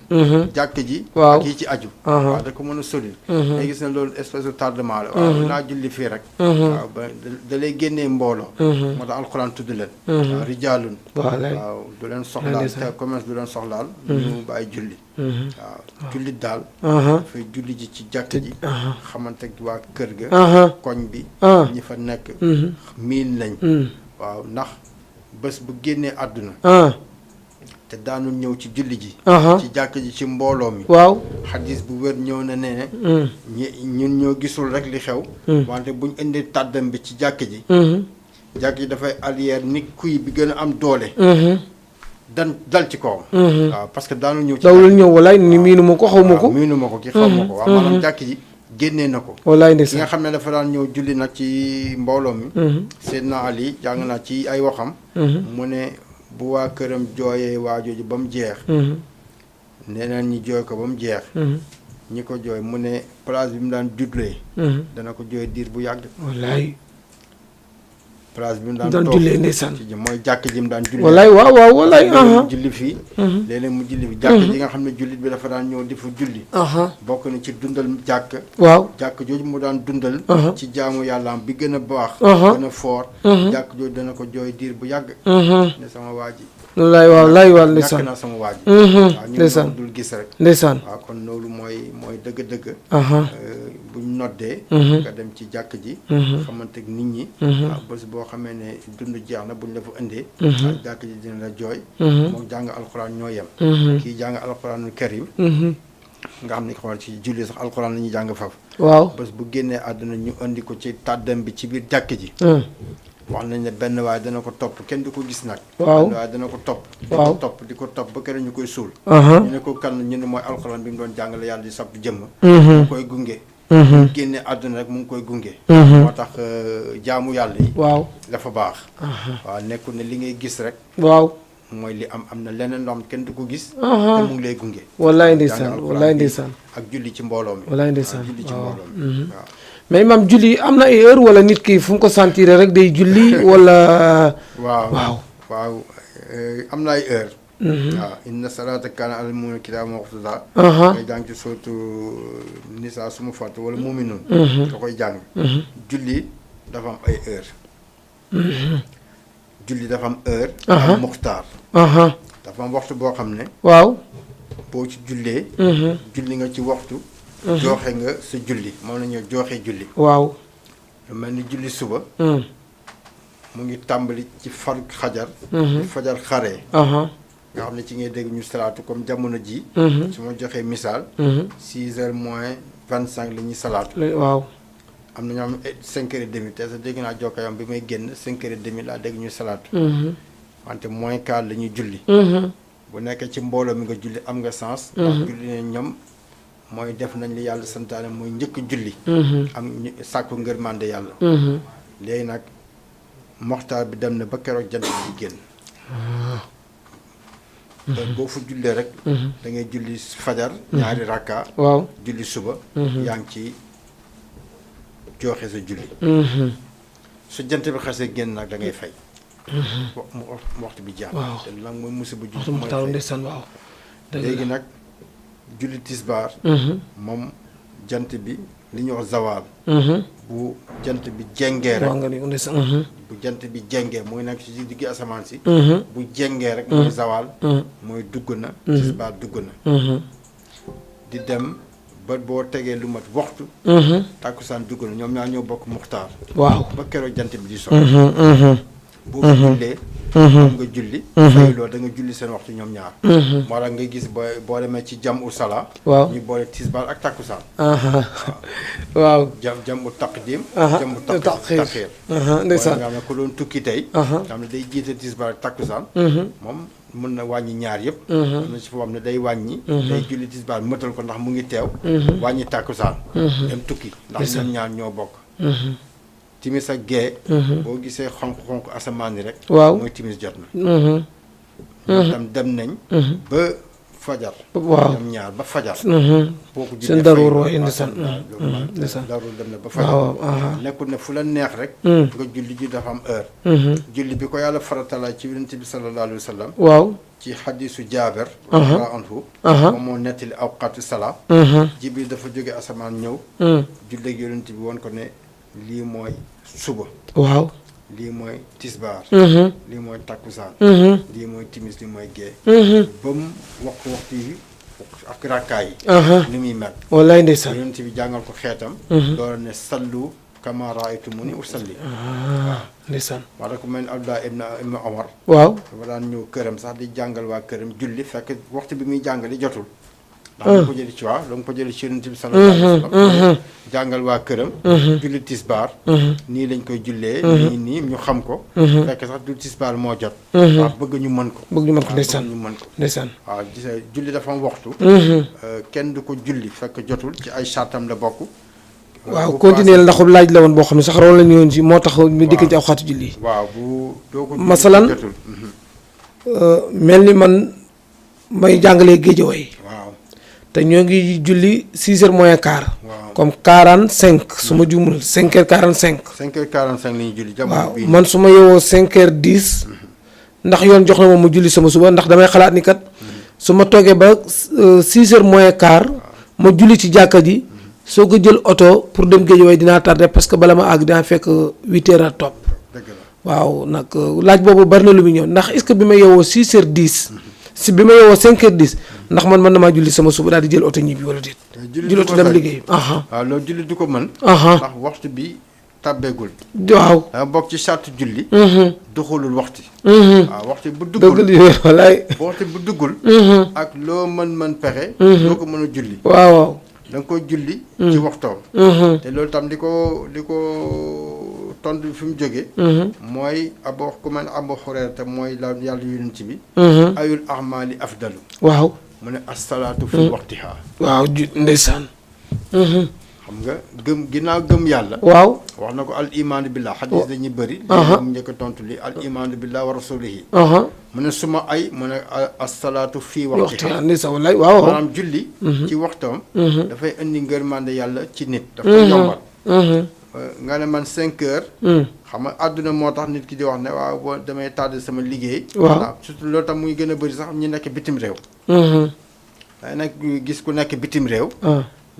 jàkk ji ak yi ci aju waaw da ko mën a sori day gis ne loolu espèce de tardement la waaw naa julli fii rek waaw ba da lay génnee mbooloo moo tax alxuraan tudd leen waaw rijaalun waaw du leen soxlaal te commerce du leen soxlaal ñu bàyyi julli waaw jullit daal dafay julli ji ci jàkk ji xamante waa kër ga koñ bi ñi fa nekk miin lañ waaw ndax bés bu génnee àdduna te daanul ñëw ci julli ji ci jàkk ji ci mbooloo mi waaw xadis bu wér ñëw na ne ñun ñoo gisul rek li xew wante buñ indi tàddam bi ci jàkk ji jàkk ji dafay allier nit kuy bi gën a am doole dal ci kawam waaw parce que daanul ñëw ci dawul ñëw walaay ni miinu ma ko xaw ma ko miinu ma ko ki xaw ma ko waaw maanaam jàkk ji génnee na ko walaay ki ndeysaan nga xam ne dafa daan ñëw julli nag ci mbooloo mi Seydina Ali jàng naa ci ay waxam mu ne bu waa këram jooyee waa jooju ba mu jeex nee na ñi jooy ko ba mu jeex ñi ko jooy mu ne place bi mu daan jullee dana ko jooy diir bu yàgg walaay place bi mu daan daan toog jullee ndeysaan ci ji mooy jàkk ji mu daan julli walaay waaw waaw walaay léeg-léeg mu julli fii léeg-léeg mu julli fi jàkk ji nga xam ne jullit bi dafa daan ñëw di fa julli bokk na ci dundal jàkk waaw jàkk jooju mu daan dundal ci jaamu yàllaam bi gën a baax gën a foor jàkk jooju dana ko jooy diir bu yàgg ne sama waa ji walaay waaw laay waaw ñàkk ndeysaan naa sama waa ji waaw ñu ndeysaan dul gis rek ndeysaan waaw kon loolu mooy dëgg-dëgg buñ noddee nga dem ci jàkk ji xamante ak nit ñi waaw bés boo xamee ne dund jeex na buñ la fa indee waaw jàkk ji dina la jooy moom jàng alxuraan ñoo yem kii jàng alxuraanul karim nga xam ne xamal ci julli sax alxuraan la ñuy jàng faf waaw bés bu génnee àdduna ñu indi ko ci tàddam bi ci biir jàkk ji wax nañ ne benn waaye dana ko topp kenn du ko gis nag waaw benn waaye dana ko topp waaw di ko topp ba kenn ñu koy suul ñu ne ko kan ñu ne mooy alxuraan bi mu doon jàngale yàlla di sapp jëmm mu koy gunge mu génne àdduna rek mu ngi koy gunge moo tax jaamu yàlla yi waaw dafa baax waaw nekkul ne li ngay gis rek waaw mooy li am na leneen loo xam kenn du ko gis te mu ngi lay gunge walaay ndeysaan walaay ndeysaan ak julli ci mbooloo mi walaay ndeysaan julli ci mbooloo mi waaw mais imam julli am na ay heure wala nit ki fu mu ko sentir rek day julli wala waaw am na ay heure waaw inna salaata kaana alal mu'miniina kitaaban mawquuta ngay jàng ci sootu Nisaa su ma fàtte wala Mu'minuun nga koy jàng julli dafa am ay heure julli dafa am heure am muxtaar dafa am waxtu boo xam ne waaw boo ci jullee julli nga ci waxtu jooxe nga sa julli moom la ñuy jooxe julli waaw lu mel ni julli suba mu ngi tàmbali ci fajar ci fajar xaree nga xam ne ci ngay dégg ñu salaatu comme jamono ji su ma joxee misaal 6 heures moins 25 la ñuy salaatu waaw am na ñoo xam ne 5 heures et demi te sa dégg naa jokkayam bi may génn 5 heures et demi laa dégg ñu salaatu wante moins quart la ñuy julli bu nekkee ci mbooloo mi nga julli am nga sens ndax julli ne ñoom mooy def nañ li yàlla santaane mooy njëkk julli am sàkku ngërmande yàlla léegi nag moxtaar bi dem na ba keroog jant bi génn boo fa jullee rek da ngay julli fajar ñaari rakka waaw julli suba yaa ngi ci jooxe sa julli su jant bi xasee génn nag da ngay fay waxtu bi jaar te lan mooy musiba julli mooy fay ndeysaan waaw léegi nag julli tisbaar moom jant bi li ñuy wax zawaal bu jant bi jengee rek bu jant bi jengee mooy nekk ci diggi asamaan si bu jengee rek mooy zawaal mooy dugg na tisbaar dugg na di dem ba boo tegee lu mat waxtu tàkkusaan dugg na ñoom ñaar ñoo bokk muxtaar waaw ba keroog jant bi di so boo ko jullee am nga julli fay loolu da nga julli seen waxtu ñoom ñaar moo tax nga gis boo demee ci jam u sala ñu boole tisbaar ak takkusaan waaw jam u taqdim jam u taxiir ndeysaan nga xam ne ku doon tukki tey nga xam ne day jiite tisbaar ak takkusaan moom mën na wàññi ñaar yëpp am na si foo xam ne day wàññi day julli tisbaar mëtal ko ndax mu ngi teew wàññi takkusaan dem tukki ndax ñoom ñaar ñoo bokk timis ak gee boo gisee xonq-xonq asamaan ni rek waaw mooy timis jot na tam dem nañ ba fajar ñoom ñaar ba fajar boo ko seen daruur wa ndeysaan daruur dem na ba fajar nekkul ne fu la neex rek nga julli ji dafa am heure julli bi ko yàlla faratala ci yonent bi sallallahu alayhi wa sallam waaw ci xadisu jaaber radiyallahu anhu moom moo nettali awqaatu salaa jibril dafa jóge asamaan ñëw julleeg yonent bi woon ko ne lii mooy suba waaw lii mooy tisbaar lii mooy takkusaan lii mooy timis lii mooy gee ba mu wax ko waxtu yi ak rakkaay yi ni muy mel wallaay ndeysaan yonent bi jàngal ko xeetam doora ne sallu kama raaytumuni usalli. ndeysaan. wala ku mel ni Abdullah ibn Omar. waaw. dafa daan ñëw këram sax di jàngal waa këram julli fekk waxtu bi muy jàngale jotul. ndax da ko jëli ci da nga ko jëli ci Yonent bi sallallahu alayhi wa sallam. jàngal waa këram. julli tisbaar. nii lañ koy jullee. nii ñu xam ko. fekk sax du tisbaar moo jot. waaw bëgg ñu mën ko. bëgg ñu mën ko ndeysaan bëgg ñu mën ko. ndeysaan. waaw gis nga julli dafa am waxtu. kenn du ko julli fekk jotul ci ay sartam la bokk. waaw continuer la ndax laaj la woon boo xam ne sax raw la ñu woon ci moo tax ñu dikk ci aw xaatu julli. waaw bu doo ko masalan jotul. mel ni man may jàngalee Géejawaay. waaw te ñoo ngi julli 6 heures moins quart. waaw comme 45 su ma juumul 5 heures 45. 5 heures 45 la ñuy julli. jamono waaw bii man su ma yeewoo 5 heures 10. ndax yoon jox na ma mu julli sama suba ndax damay xalaat ni kat su ma toogee ba 6 heures moins quart ma julli ci jàkka ji soo ko jël oto pour dem Géejawaay dinaa tardé parce que bala ma àgg dinaa fekk 8 heures à topp. dëgg la waaw nag laaj boobu bari na lu muy ñëw ndax est-ce que bi ma yeewoo 6 heures 10 si bi ma yeewoo 5 heures 10 ndax man mën na maa julli sama suba daal di jël oto ñibbi wala déet. jël oto dem liggéey. waaw loolu julli du ko mën. ndax waxtu bi tàbbeegul. waaw. danga bokk ci sartu julli. duxulul waxtu. waaw waxtu bu dëgg duggul la walaay. waxtu bu duggul. ak loo mën pexe. doo ko mën a julli. waaw waaw. da nga koy julli. ci waxtoom. te loolu tam li ko tontu fi mu jógee. mooy ku mel ne Abu Hurayra te mooy la yàlla yonent bi. ayul ahmaali afdalu. waaw. mu ne asalaatu fi waxtiha. waaw ndeysaan. xam nga ginnaaw gëm yàlla. waaw. wax na ko al imaanu billah xadis dañuy bëri. mu njëkk a tontu li al imaanu billah wa rasulihi. mu ne suma mu ne asalaatu fii waxtiha. ndeysaan wallaay waaw. maanaam julli. ci waxtoom. dafay indi ngërmande yàlla ci nit. dafay yombal. nga ne man 5 heures. xam nga àdduna moo tax nit ki di wax ne waaw boo damay tardé sama liggéey. waaw surtout loolu tam muy gën a bëri sax ñu nekk bitim réew. waaye nag gis ku nekk bitim réew.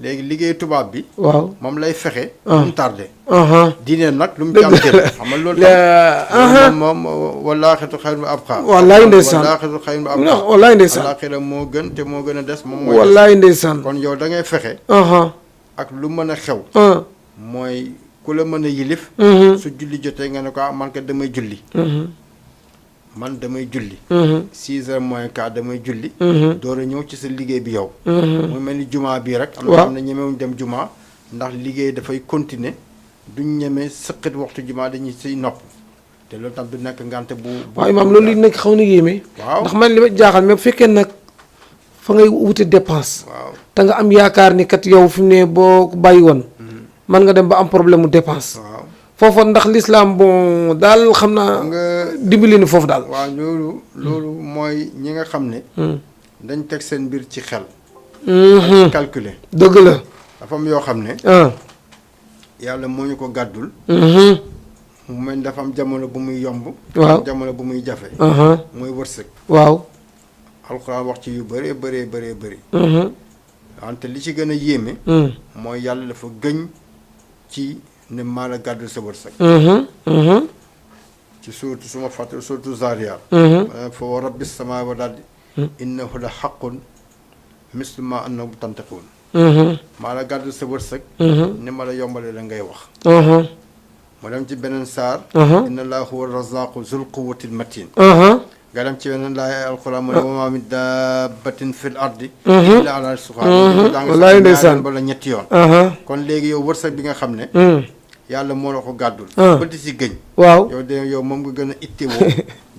léegi liggéey tubaab bi. waaw moom lay fexe. lu mu tardé. diine nag lu mu ci am jël. xam nga loolu tam moom wallaaxitu xayrun wa abqaa. wallaay ndeysaan wallaaxitu xayrun wa abqaa. wallaay ndeysaan wallaaxira moo gën te moo gën a des moom mooy. wallaay ndeysaan. kon yow da ngay fexe. ak lu mën a xew. mooy ku la mën a yilif. su julli jotee nga ne ko man kat damay julli. man damay julli. 6 heures moins quart damay julli. door a ñëw ci sa liggéey bi yow. mu mel ni jumaa bii rek. am na xam ne ñemewuñ dem jumaa ndax liggéey dafay continuer duñ ñeme sëqat waxtu jumaa dañuy siy nopp te loolu tam du nekk ngante bu. waaw imaam loolu li nekk xaw na yéeme. waaw ndax man li ma jaaxal mais bu fekkee nag fa ngay wute dépense. waaw te nga am yaakaar ni kat yow fi mu ne boo ko bàyyi woon. mën nga dem ba am problème mu dépense. waaw foofa ndax l'islam bon daal xam naa. nga dimbali ni foofu daal. waaw loolu mooy ñi nga xam ne. dañ teg seen mbir ci xel. calculer. dëgg la. dafa am yoo xam ne. yàlla moo ñu ko gàddul. mu mel ni dafa am jamono bu muy yomb. waaw jamono bu muy jafe. mooy wërsëg. waaw. alxuraan wax ci yu bëree bëri. wante li ci gën a yéeme. mooy yàlla dafa gëñ ci ne maa la gàddul sa wërsëg. ci suuratu suma fàttali suuratu Zaariyaat. fa wa rabbi samaa wa ardi innahu la xaqun mislu ma annakum tantiquun. maa la gàddul sa wërsëg. ni ma la yombalee la ngay wax. mu dem ci beneen saar. inna llaaha huwa razzaaqu zul quwwatil matiin. nga dem ci beneen laay alxuraan mu ne wa maa min daabbatin fil ardi illaa alaa rizquhaa. wallaahi ndeysaan bala ñetti yoon. kon léegi yow wërsëg bi nga xam ne. yàlla moo la ko gàddul. bëti si gëñ. waaw yow moom nga gën a ittewoo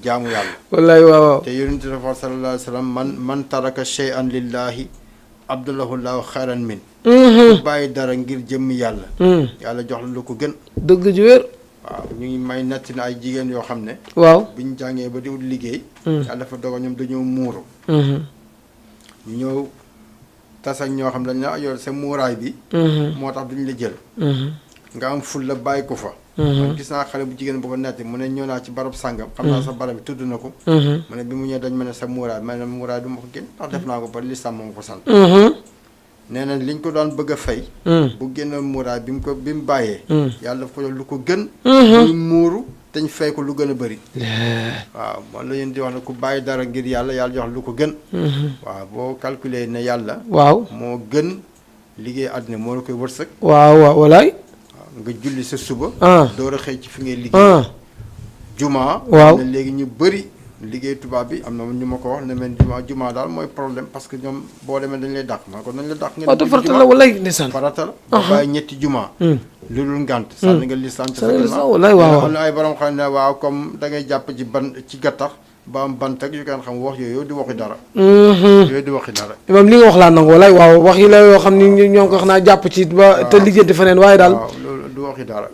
jaamu yàlla. wallaahi waaw. te yonent dafa sallallahu alayhi wa sallam man taraka shay'an lillahi abdalahu llaahu xayran min. bàyyi dara ngir jëmmi yàlla. yàlla jox la lu ko gën. dëgg ji wér. waaw ñu ngi may netti na ay jigéen yoo xam ne. waaw bi ñu jàngee ba di wut liggéey. yàlla dafa dogal ñoom dañoo muuru. ñu ñëw tas ak ñoo xam dañ ne yow sa muuraay bi. moo tax duñ la jël. nga am ful la bàyyi ko fa. man gis naa xale bu jigéen bu ko netti mu ne ñëw naa ci barab sàngam. xam naa sa barab bi tudd na ko. mu ne bi mu ñëw dañ ma ne sa muuraay ma ne muuraay du ma ko génn ndax def naa ko ba lislaam moo ko sant. nee na liñ ko doon bëgg a fay. bu génnoon muuraay bi mu bàyyee. yàlla daf ko jox lu ko gën. ñu muuru te ñu fay ko lu gën a bëri. waaw man la yéen di wax ne ku bàyyi dara ngir yàlla jox lu ko gën. waaw boo calculer ne yàlla. waaw moo gën liggéey àddina moo la koy wërsëg. waaw walaay. nga julli sa suba. ah door a xëy ci fi ngay liggéey. juma. waaw ne léegi ñu bëri liggéey tubaab bi am na ñu ma ko wax ne men juma daal mooy problème parce que ñoom boo demee dañ lay dàq man ko nañ la dàq. ngeen waaw farata la walaay ndeysaan. farata la. ba bàyyi ñetti juma. lu dul ngànt. sànni nga lisaan ci sa ginnaaw walaay waaw am na ay borom xam ne waaw comme da ngay jàpp ci ban ci gattax ba am bant ak yu kan xam wax yooyu di waxi dara. yooyu di waxi dara. imam li nga wax laa nangu walaay waaw wax yi la yoo xam ni ñoo ko wax naa jàpp ci ba te lijjanti feneen waaye daal. waaw loolu du waxi dara.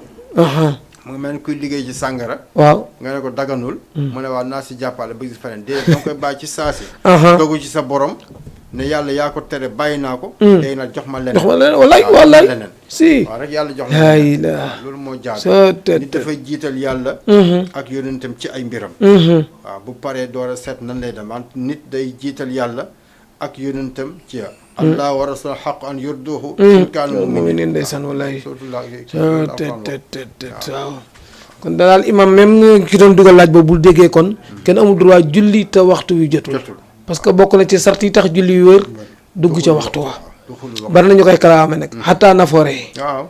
mu ngi mel ni kuy liggéey ci sàngara. waaw nga ne ko daganul. mu ne waaw naa si jàppale ba gis feneen déedéet da nga koy bàyyi ci saasi. dogu ci sa borom ne yàlla yaa ko tere bàyyi naa ko. day na jox ma leneen. jox ma leneen walaay leneen. si waaw rek yàlla jox la leneen. loolu moo jaar. nit nit dafay jiital yàlla. ak yonentam ci ay mbiram. waaw bu paree door a seet nan lay dem nit day jiital yàlla ak yonentam ci allah wa rasul xaq an yurduhu in kaanu muminin ndeysaan wallaay waaw kon daal imam même ki doon dugal laaj boobu bul déggee kon kenn amul droit julli te waxtu wi jotul parce que bokk na ci sart yi tax julli yu wër dugg ca waxtu wa bari nañu koy kalaame nag xataa nafoore waaw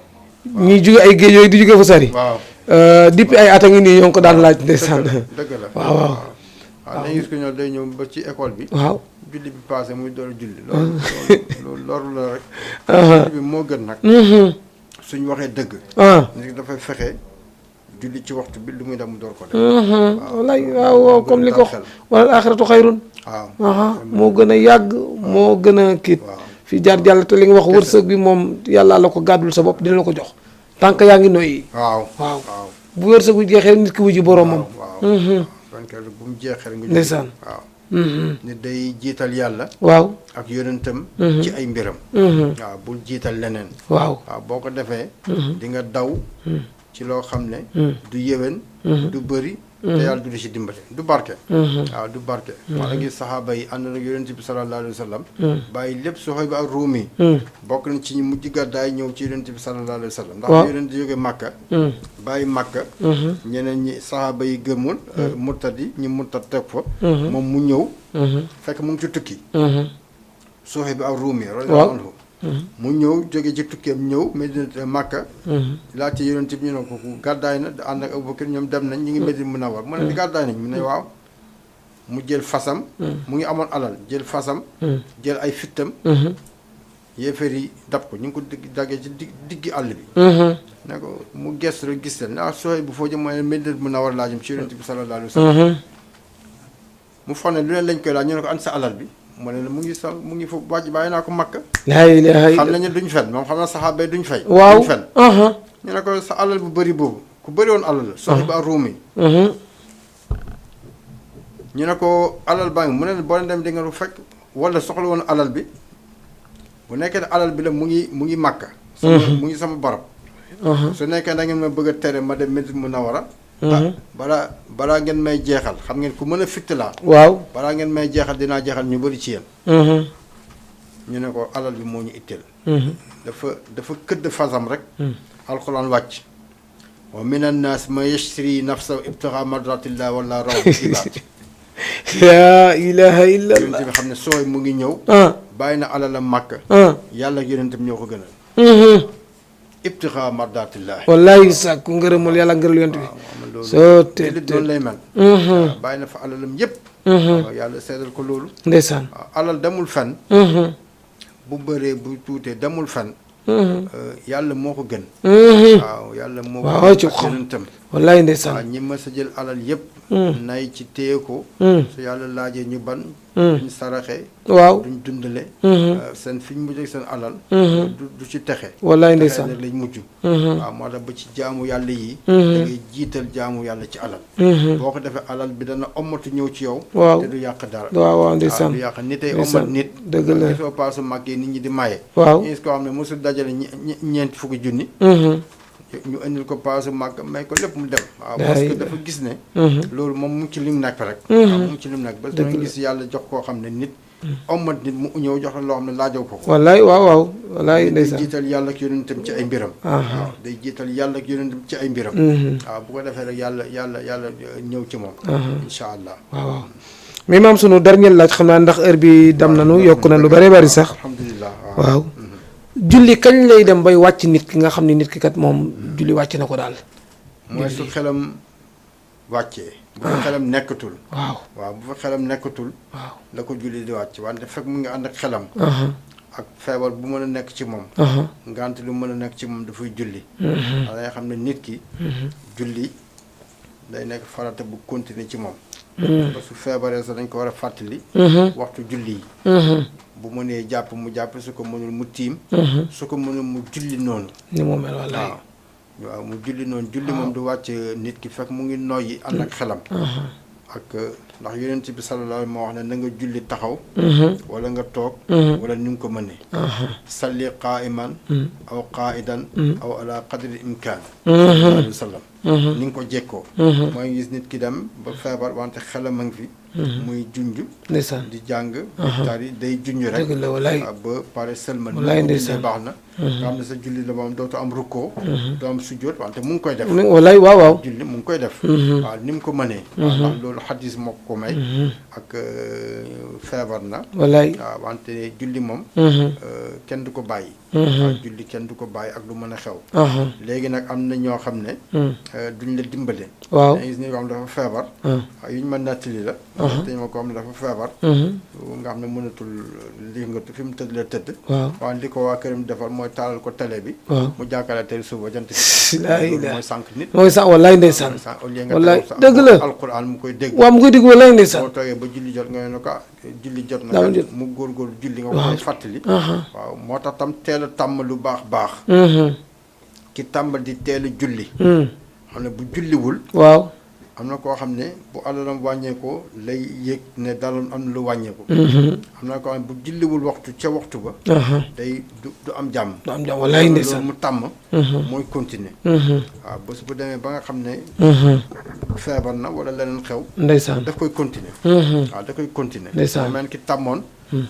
ñuy jóge ay géej yooyu di jóge fu sari waaw depuis ay at a ngi nii ñoo ngi ko daan laaj ndeysaan dëgg la waaw waaw dañuy gis ko ñoo day ñëw ba ci école bi waaw julli bi passé muy door a julli loolu loolu la rek julli bi moo gën nag suñ waxee dëgg nit dafay fexe julli ci waxtu bi lu muy dem mu door ko def wallaay waaw comme li ko wala axiratu xayrun waaw moo gën a yàgg moo gën a kiit fii jaar jàll te li nga wax wërsëg bi moom yàlla la ko gàddul sa bopp dina la ko jox tànk yaa ngi noyyi waaw bu wërsëg bu jeexee nit ki wuji boroomam bu mu jeexee nga ndeysaan waaw nit day jiital yàlla waaw ak yonentam ci ay mbiram waaw bul jiital leneen waaw boo ko defee di nga daw ci loo xam ne du yéwén du bëri te yàlla du ci dimbale du barke waaw du barke maa ngi saxaaba yi ànd nag yonent bi sallallahu alayhi wa sallam bàyyi lépp Suhayb ak Ruumi bokk nañ ci ñu mujj gàddaay ñëw ci yonent bi sallallahu alayhi wa sallam ndax yonent jóge Màkka bàyyi Màkka ñeneen ñi saxaaba yi gëmul murtad yi ñi murtad teg fa moom mu ñëw fekk mu ngi ci tukki Suhayb ak Ruumi radiyallahu anhu mu ñëw jóge ci tukkeem ñëw Medina Màkka laajte yonent bi ñu ne ko gàddaay na ànd ak Abubakar ñoom dem nañ ñu ngi Medina Munawwar mu ne di gàddaay nañ mu ne waaw mu jël fasam mu ngi amoon alal jël fasam jël ay fittam yéefar yi dab ko ñu ngi ko daggee ci diggi àll bi ne ko mu gestu rek gis leen sooy bu foo jëm mooy Medina Munawwar laa jëm ci yonent bi sallallahu alayhi wa sallam mu foog ne lu leen lañ koy laaj ñu ne ko an sa alal bi mu ne mu ngi foofu wàcc bàyyi naa ko Makka. laa ilaaha illa xam nañu duñ fen moom xam na saxaaba yi duñ fay. waaw duñ fen. ñu ne ko sa alal bu bëri boobu ku bëri woon alal la. Suhayb ak Ruumi. ñu ne ko alal baa ngi mu ne boo leen dem di nga lu fekk wala soxla woon alal bi bu nekkee ne alal bi la mu ngi Makka. mu ngi sama barab. su nekkee da ngeen ma bëgg a tere ma dem Madina Munawwara. balaa ngeen may jeexal xam ngeen ku mën a fitt laa. waaw balaa ngeen may jeexal dinaa jeexal ñu bëri ci yéen. ñu ne ko alal bi moo ñu itteel. dafa këdd fasam rek. alxuraan wàcc. wa mina naas man yashri nafsahu ibtigaa mardatillah wala raw ibaad. laa ilaaha illa yonent bi xam ne sooy mu ngi ñëw. bàyyi na alalam Màkka. yàlla ak yonentam ñoo ko gënal. ibtigaa mardatillah. wallaahi sàkku ngërëmul yàlla ngërëmul yonent bi. soo te doon lay mel. bàyyi na fa alalam yépp. yàlla seedal ko loolu. ndeysaan. alal demul fen. bu bëree bu tuutee demul fen. yàlla moo ko gën. waaw yàlla moo ko waaw ci gën ak yonentam. wallaahi ndeysaan. waaw ñi ma sa jël alal yépp. nay ci téye ko. su yàlla laajee ñu ban. duñ saraxe. waaw duñ dundale. seen fi ñu mujj ak seen alal. du ci texe. wallaahi ndeysaan texe lañ mujj. waaw moo tax ba ci jaamu yàlla yi. da ngay jiital jaamu yàlla ci alal. boo ko defee alal bi dana ommatu ñëw ci yow. waaw te du yàq dara. waaw ndeysaan du yàq nit ay ommat nit. dëgg la soo paasu mag yi nit ñi di maye. waaw ñu gis koo xam ne mosul dajale ñeenti fukki junni. ñu indil ko paasu mag may ko lépp mu dem. waaw parce que dafa gis ne. loolu moom mu ngi ci lim nekk rek. waaw mu ngi ci lim nekk ba da nga gis yàlla jox koo xam ne nit. ommat nit mu ñëw jox la loo xam ne laajoo ko ko. wallaay waaw wallaay day ndeysaan. jiital yàlla ak yonentam ci ay mbiram. waaw day jiital yàlla ak yonentam ci ay mbiram. waaw bu ko defee rek yàlla ñëw ci moom. incha allah. waaw mais maam sunu dernier laaj xam naa ndax heure bi dam nañu yokk na lu bëree bëri sax. alhamdulilah waaw julli kañ lay dem bay wàcc nit ki nga xam ne nit ki kat moom julli wàcc na ko daal. mooy su xelam wàccee. bu fa xelam nekkatul. waaw bu fa xelam nekkatul. waaw la ko julli di wàcc wante fekk mu ngi ànd ak xelam. ak feebar bu mën a nekk ci moom. ngant lu mën a nekk ci moom dafay julli. da ngay xam ne nit ki. julli day nekk farata bu continuer ci moom. parce que su feebaree sax dañ ko war a fàttali. waxtu julli yi. bu mënee jàpp mu jàpp su ko mënul mu tiim. su ko mënul mu julli noonu. ni mu mel wallaay. waaw mu julli noonu. julli moom du wàcc nit ki fekk mu ngi noyyi ànd ak xelam. ak ndax yonent bi sallallahu alayhi wa sallam moo wax ne na nga julli taxaw. wala nga toog. wala ni nga ko mënee. salli qaa'iman aw qaa'idan aw ala qadri imkaan. sallallahu alayhi wa sallam. ni nga ko jekkoo. mooy gis nit ki dem ba feebar wante xelam a ngi fi. muy junj. ndeysaan di jàng. di tari day junj rek. dëgg la walaay. ba pare sëlmal. walaay ndeysaan baax na. nga xam ne sa julli la moom dootu am rukkoo. doo am sujjóot wante mu ngi koy def. walaay waaw. julli mu ngi koy def. waaw ni mu ko mënee. waaw ndax loolu xadis moo ko may. ak feebar na. walaay. waaw wante julli moom. kenn du ko bàyyi. waaw julli kenn du ko bàyyi ak lu mën a xew. léegi nag am na ñoo xam ne. duñ la dimbale. waaw dañuy gis ne yoo xam ne dafa feebar. yu ñu mën nattali la. te ma ko xam ne dafa feebar. nga xam ne mënatul li nga fi mu tëdd la tëdd. waaw li ko waa këram defal mooy taalal ko télé bi. mu jàkkaarloo tey suba jant bi. mooy sànq nit. mooy sànq wallaay ndeysaan. wallaay nga dëgg la alquran mu koy dégg. waaw mu koy dégg wallaay ndeysaan. boo toogee ba julli jot nga ne ko julli jot na. mu góorgóorlu julli nga koy fàttali. waaw moo tax tam teel a tàmm lu baax. ki tàmbal di teel a julli. xam ne bu julliwul. waaw. am na koo xam ne bu alalam wàññeekoo lay yëg ne daloon am na lu wàññeeku. am na koo xam ne bu julliwul waxtu ca waxtu ba. day du am jàmm. du am jàmm walaay ndeysaan mu tàmm. mooy continuer. waaw bés bu demee ba nga xam ne. feebar na wala leneen xew. ndeysaan daf koy continuer. waaw da koy continuer. ndeysaan mel ki tàmmoon.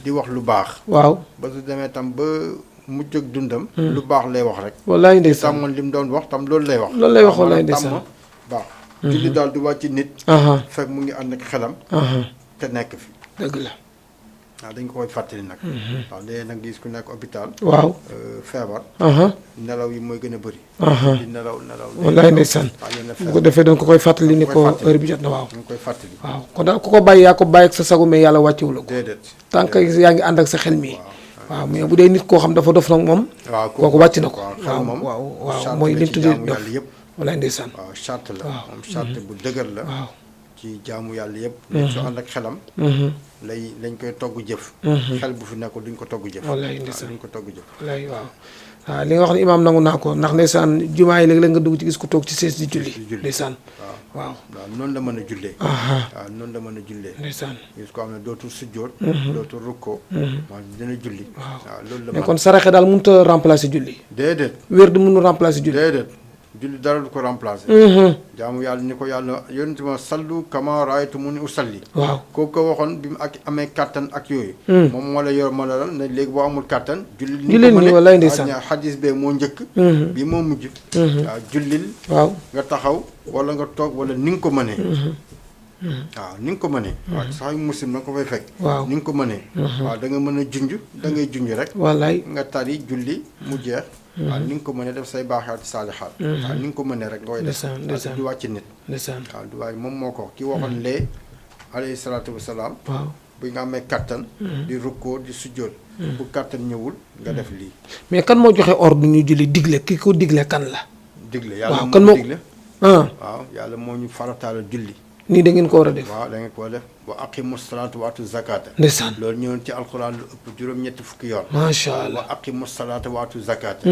di wax lu baax. waaw bés bu demee tam ba mu jóg dundam. lu baax lay wax rek. walaay ndeysaan tàmmoon li mu doon wax tam loolu lay wax. loolu lay wax walaay ndeysaan tàmm baax. julli daal du wàcc nit. fekk mu ngi ànd ak xelam. te nekk fi. dëgg la. waaw dañ ko koy fàttali nag. waaw léegi nag gis ku nekk hôpital. waaw feebar. nelaw yi mooy gën a bëri. di nelaw. wallaay ndeysaan. bu ko defee doon ko koy fàttali ni ko heure bi jot na waaw. ñu koy fàttali. waaw kon daal ku ko bàyyi yaa ko bàyyi ak sa sagu mais yàlla wàccewu la ko. déedéet. tant que yaa ngi ànd ak sa xel mi. waaw mais bu dee nit koo xam dafa dof nag moom. waaw kooku wàcc na ko. xel moom waaw mooy li ñu tuddee dof. walaay ndeysaan. waaw charte la. moom charte bu dëgër la. waaw ci jaamu yàlla yëpp. su ànd ak xelam. lañ koy togg jëf. xel bu fi nekkul duñ ko togg jëf. walaay ndeysaan duñ ko togg jëf. walaay waaw. waaw li nga wax ne imaam nangu naa ko ndax ndeysaan jumaa yi léeg-léeg nga dugg ci gis ku toog ci sees di julli. ndeysaan waaw. noonu la mën a jullee. waaw noonu la mën a jullee. ndeysaan gis ko xam ne dootul sujjóot. dootul rukkoo. waaw dina julli. waaw loolu la mais kon saraxe daal mënut a remplacer julli. déedéet. wér du mënu remplacer julli. déedéet. julli dara du ko remplacer. jaamu yàlla ni ko yàlla yonent ma sallu kama raaytumuni usalli. waaw kooku ko waxoon bi mu ak amee kattan ak yooyu. moom moo la yor moo la ne léegi boo amul kattan. jullil jullit nii walaay ndeysaan xadis bee moo njëkk. bi moo mujj. waaw jullil. waaw nga taxaw wala nga toog wala ni nga ko mënee. waaw ni nga ko mënee. waaw sax muslim na nga ko fay fekk. waaw ni nga ko mënee. waaw da nga mën a junj da ngay junj rek. wallaay nga tari julli mu jeex. waaw ni nga ko mënee def say baaxaat saalixaat. waaw ni nga ko mënee rek nga koy def. ndeysaan du wàcc nit. ndeysaan waaw du wàcc moom moo ko ki waxoon lee. alayhi salaatu wa salaam. waaw bu nga amee kattan. di rukkoo di sujjóot. bu kattan ñëwul nga def lii. mais kan moo joxe ordre ñu julli digle ki ko digle kan la. digle yàlla kan moo moo digle. waaw yàlla moo ñu farataal julli. nii da ngeen ko war a def. waaw da ngeen ko def wa aqimu salaata wa atu zakata. ndeysaan loolu ñëwoon ci alquran lu ëpp juróom-ñetti fukki yoon. macha allah wa aqimu salaata wa atu zakata.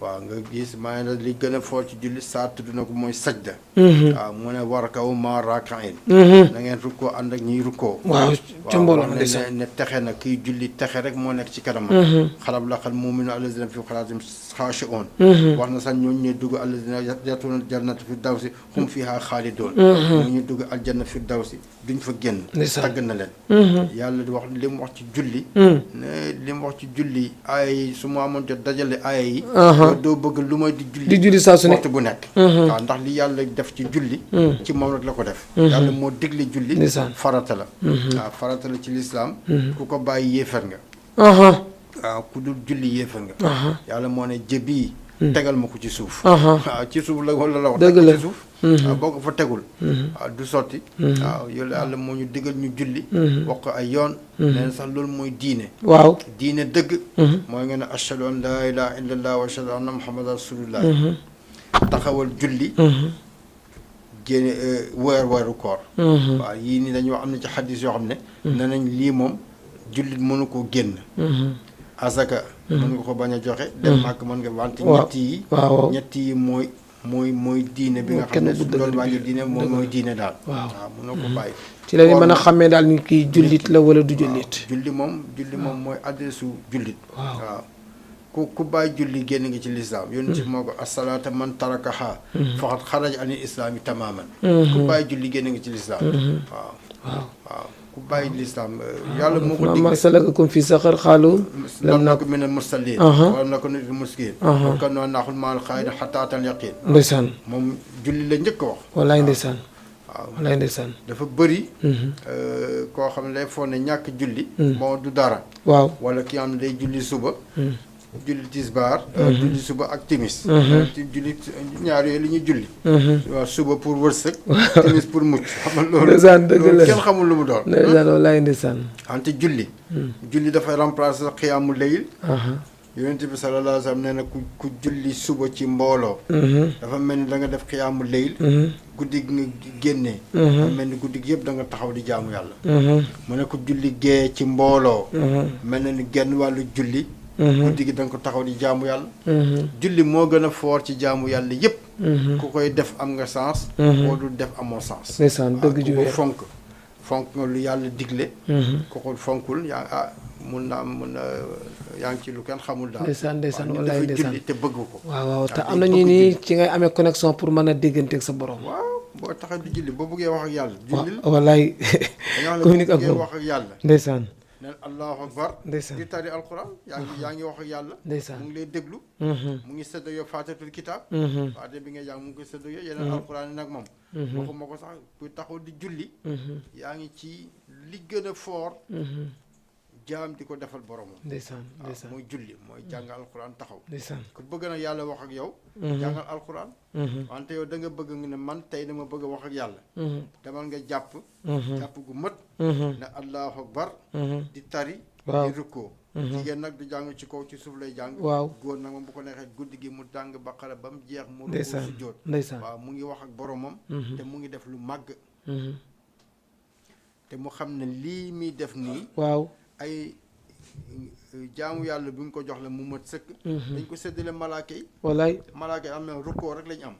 waaw nga gis maa ngi li gën a fool ci julli saa tudd na ko mooy sajda. waaw mu ne warkaw ma raakain. na ngeen rukkoo ànd ak ñiy rukkoo. waaw ca mbooloo ma ndeysaan ne texe na kiy julli texe rek moo nekk ci kanam. xalab laqal mu'minu allazina fi xalaatim xaashi'uun. wax na sax ñooñu ñuy dugg allazina yatuuna jannata fi dawsi hum fiha xaalidoon. ñu dugg aljanna fi dawsi duñ fa génn. tagg na leen. yàlla di wax li mu wax ci julli. ne li mu wax ci julli aaya yi su ma amoon jot dajale aaya yi. doo bëgg lu may di julli saa su ne waxtu bu nekk. waaw ndax li yàlla def ci julli. ci moom rek la ko def. yàlla moo digle julli. farata la. waaw farata la ci lislaam ku ko bàyyi yéefar nga. waaw ku dul julli yéefar nga yàlla moo ne jëbii tegal ma ko ci suuf waaw ci suuf la wala la wax dëgg la ci suuf waaw boo ko fa tegul waaw du sotti waaw yow yàlla moo ñu digal ñu julli wax ko ay yoon neen sax loolu mooy diine waaw diine dëgg mooy nga ne ashhadu an laa ilaha illa allah wa ashhadu anna muhammadan rasulullah taxawal julli génne weeru koor waaw yii nii dañuy wax am na ci xadis yoo xam ne ne nañ lii moom jullit mënu koo génn asaka mën nga ko bañ a joxe dem màkk mën nga wante ñett yi mooy diine bi nga xam ne su loolu wàññi diine moom mooy diine daal waaw mënoo ko bàyyi ci la ñu mën a xàmmee daal ni kii jullit la wala du jullit julli moom mooy adresse u jullit waaw ku bàyyi julli génn nga ci lislaam yonent bi moo ko asalaata man tarakaha faqad xaraja ani islaami tamaman ku bàyyi julli génn nga ci lislaam waaw ku bàyyi lislaam yàlla moo ko digle ma salakakum fi saqar xaalu lam naku min al musallin wala naku nit muskin wa kanu naaxul maal xaayida xataa atal yaqin ndeysaan moom julli la njëkk a wax wallaay ndeysaan waaw wallaay ndeysaan dafa bëri koo xam ne day foog ne ñàkk julli moo du dara waaw wala ki xam ne day julli suba julli tisbaar julli suba ak timis julli ñaar yooyu li ñuy julli waaw suba pour wërsëg timis pour mucc xam nga loolu ndeysaan dëgg la kenn xamul lu mu doon ndeysaan wallaay ndeysaan wante julli dafay remplacer xiyaamu layl yonent bi sallallahu alayhi wa sallam nee na ku julli suba ci mbooloo dafa mel ni da nga def xiyaamu layl guddi gi nga génnee dafa mel ni guddi gi yëpp da nga taxaw di jaamu yàlla mu ne ku julli gee ci mbooloo mel na ni genn wàllu julli guddi gi da nga ko taxaw di jaamu yàlla julli moo gën a foor ci jaamu yàlla yëpp ku koy def am nga sens koo dul def amoo sens ndeysaan dëgg ju ko fonk nga lu yàlla digle ku ko fonkul yaa mun na yaa ngi ci lu kenn xamul daal ndeysaan wallaay ndeysaan julli te bëgg ko waaw te am na ñu nii ci ngay amee connexion pour mën a dégganteeg sa borom waaw boo taxaw di julli boo bëggee wax ak yàlla jullil wallaay communique ak wax ak yàlla ndeysaan neen allahu akbar ndeysaan di tari alquran yaa ngi wax ak yàlla ndeysaan mu ngi lay déglu mu ngi séddoo yow faatatul kitaab faate bi nga jàng mu ngi koy séddoo yow yeneen alquran yi nag moom waxuma ko sax ku taxaw di julli yaa ngi ci li gën a foor jaam di ko defal boromam ndeysaan mooy julli mooy jàng alquran taxaw ndeysaan ku bëgg na yàlla wax ak yow jàngal alquran wante yow da nga bëgg nga ne man tey dama bëgg a wax ak yàlla demal nga jàpp gu mët ne allahu akbar di tari di rukkoo jigéen nag du jàng ci kaw ci suuf lay jàng waaw góor nag moom bu ko neexee guddi gi mu jàng baqara ba mu jeex mu rukkoo ndeysaan su jóot ndeysaan waaw mu ngi wax ak boromam te mu ngi def lu màgg te mu xam ne lii muy def nii waaw ay jaamu yàlla bu ñu ko jox la mu mat sëkk dañ ko séddale malaaka yi wallaay malaaka yi am na rukkoo rek lañ am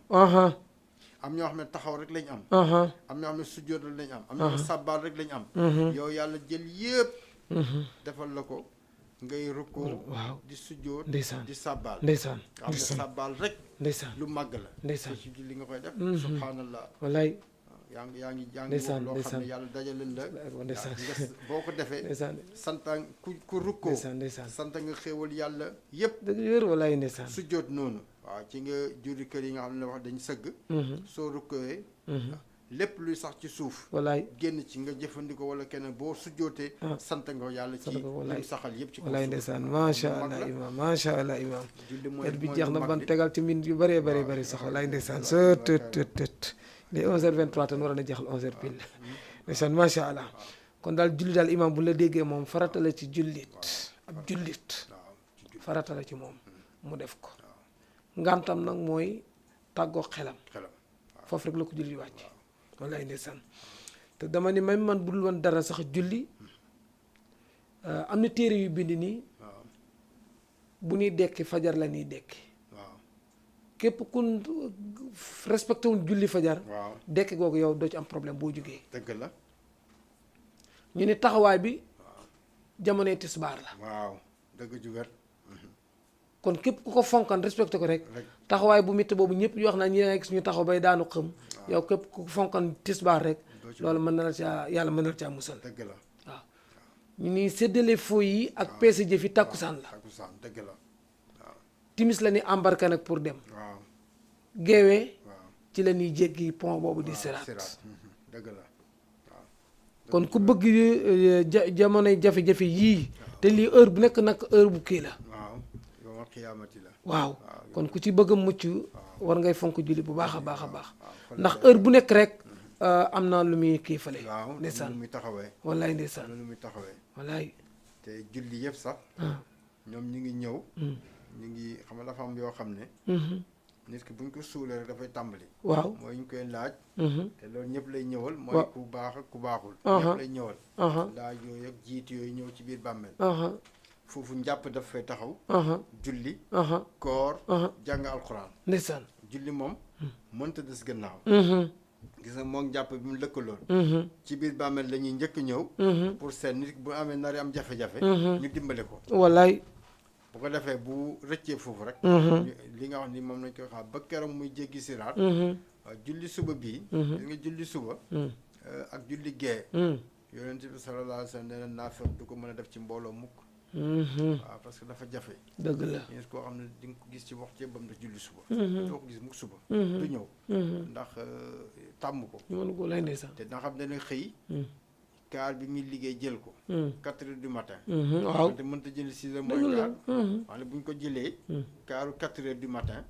am ñoo xam ne taxaw rek lañ am am ñoo xam ne sujjóot rek lañ am ñoo xam ne sàbbaal rek lañ am yow yàlla jël yëpp defal la ko ngay rukkoo waaw di sujjóot ndeysaan di sàbbaal ndeysaan xam ne sàbbaal rek ndeysaan lu màgg la ndeysaan ci li nga koy def subhanallah wallaay yaa ngi ndeysaan loo xam ne yàlla dajale la ndeysaan boo ko defee ndeysaan santa ku rukkoo ndeysaan sant nga xéewal yàlla yëpp dëgg wér wallaay ndeysaan sujjóot noonu waaw ci nga juri kër yi nga xam ne wax dañ sëgg soo rukkooyee lépp luy sax ci suuf wallaay génn ci nga jëfandikoo wala keneen boo sujjootee sant nga yàlla ci lim saxal yëpp ci wallaay ndeysaan macha allah imam macha allah imam julli heure bi jeex na ban tegal ci min yu bëree bëri bëri sax wallaay ndeysaan sa tët les 11h23 te waroon a jeexal 11h pile ndeysaan macha allah kon daal julli daal imam bu la déggee moom farata la ci jullit ab jullit farata la ci moom mu def ko ngantam nag mooy tàggoo xelam foofu rek la ko julli wàcc wallaay ndeysaan te dama ni même man bu dul woon dara sax julli am na téere yu bind nii bu ñuy dekki fajar la ñuy dekki képp kun respecté wuñ julli fajar dekki googu yow doo ci am problème boo jógee dëgg la ñu ne taxawaay bi jamonoy tisbaar la waaw dëgg ju wér kon képp ku ko fonkan respecté ko rek taxawaay bu métti boobu ñëpp yoo xam naa ñi nga gis ñu taxaw bay daanu xëm yow képp ku ko fonkan tisbaar rek loolu mën na la caa yàlla mën na la caa musal dëgg la waaw ñu ni séddale foo yi ak peese jëf yi takkusaan la dëgg la waaw timis la ni embarqué nag pour dem waaw geewee ci la ñuy jéggi pont boobu di siraat dëgg la waaw kon ku bëgg jamonoy jafe-jafe yii te lii heure bu nekk nag heure bu kii la waaw yow xiyaamati la. waaw kon ku ci bëgg a mucc war ngay fonk julli bu baax a baax a baax ndax heure bu nekk rek am na lu muy kii fale waaw ndeysaan lu muy taxawee. wallaay ndeysaan lu muy taxawee. wallaay te julli yëpp sax. ñoom ñu ngi ñëw. ñu ngi xam nga dafa am yoo xam ne. nit ki buñ ko suulee rek dafay tàmbali. waaw mooy ñu koy laaj. te loolu ñëpp lay ñëwal. mooy ku baax ak ku baaxul. ñëpp lay ñëwal. laaj yooyu ak jiit yooyu ñëw ci biir bàmmeel. foofu njàpp daf fay taxaw. julli. koor. jàng alxuraan. ndeysaan julli moom. mënta des gannaaw. gis nga moom njàpp bi mu lëkkaloon. ci biir bàmmeel la ñuy njëkk ñëw. pour seet nit bu amee nari am jafe-jafe. ñu dimbale ko. wallaay. bu ko defee bu rëccee foofu rek. li nga wax ni moom lañ koy xaar ba keroog muy jéggi siraat. julli suba bii. gis nga julli suba. ak julli gee. yonent bi sallallahu alayhi wa sallam nee na naafeq du ko mën a def ci mbooloo mukk. waaw parce que dafa jafe. dëgg la gis koo xam ne di nga ko gis ci waxtu yëpp ba mu def julli suba. doo ko gis mukk suba. du ñëw. ndax tàmm ko. ñu mën ko lay ndeysaan. te nga xam ne dana xëy. kaar bi muy liggéey jël ko. 4 heures du matin. waaw te mënta jël 6 heures mooy kaar. wante bu ñu ko jëlee. kaaru 4 heures du matin.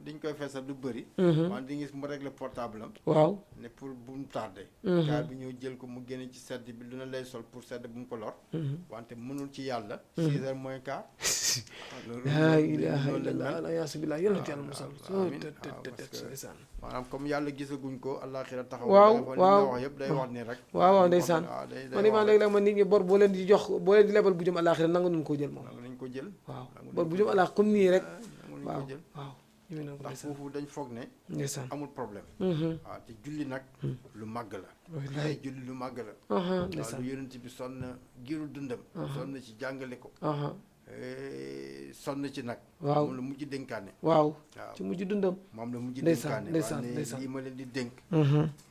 dañ koy feesal du bëri. wante di gis mu régler portable am. waaw ne pour bu mu tardé. kaar bi ñëw jël ko mu génne ci sedd bi lu na lay sol pour sedd bu mu ko lor. wante mënul ci yàlla. 6 heures mooy kaar. laa ilaaha illallaah aliyaasu billaah yal na ci yàlla musal. maanaam comme yàlla gisaguñ ko àllaaxira taxaw. waaw wax yëpp day wax ni rek. waaw ndeysaan man imaam léeg-léeg man nit ñi bor boo leen di jox boo leen di lebal bu jëm àllaaxira nangu nañ ko jël moom. nangu nañ ko jël. waaw bor bu jëm àllaaxira comme nii rek. nangu nañ waaw ko jël. waaw. ndax foofu dañ foog ne. ndeysaan amul problème. waaw te julli nag. lu màgg la. wallaay julli lu màgg la. ndeysaan waaw lu yonent bi sonn na giiru dundam. sonn ci jàngale ko. sonn ci nag. waaw moom la mujj dénkaane. waaw ci mujj dundam. moom la mujj ndeysaan dénkaane. ndeysaan waaye ndeysaan lii ma leen di dénk.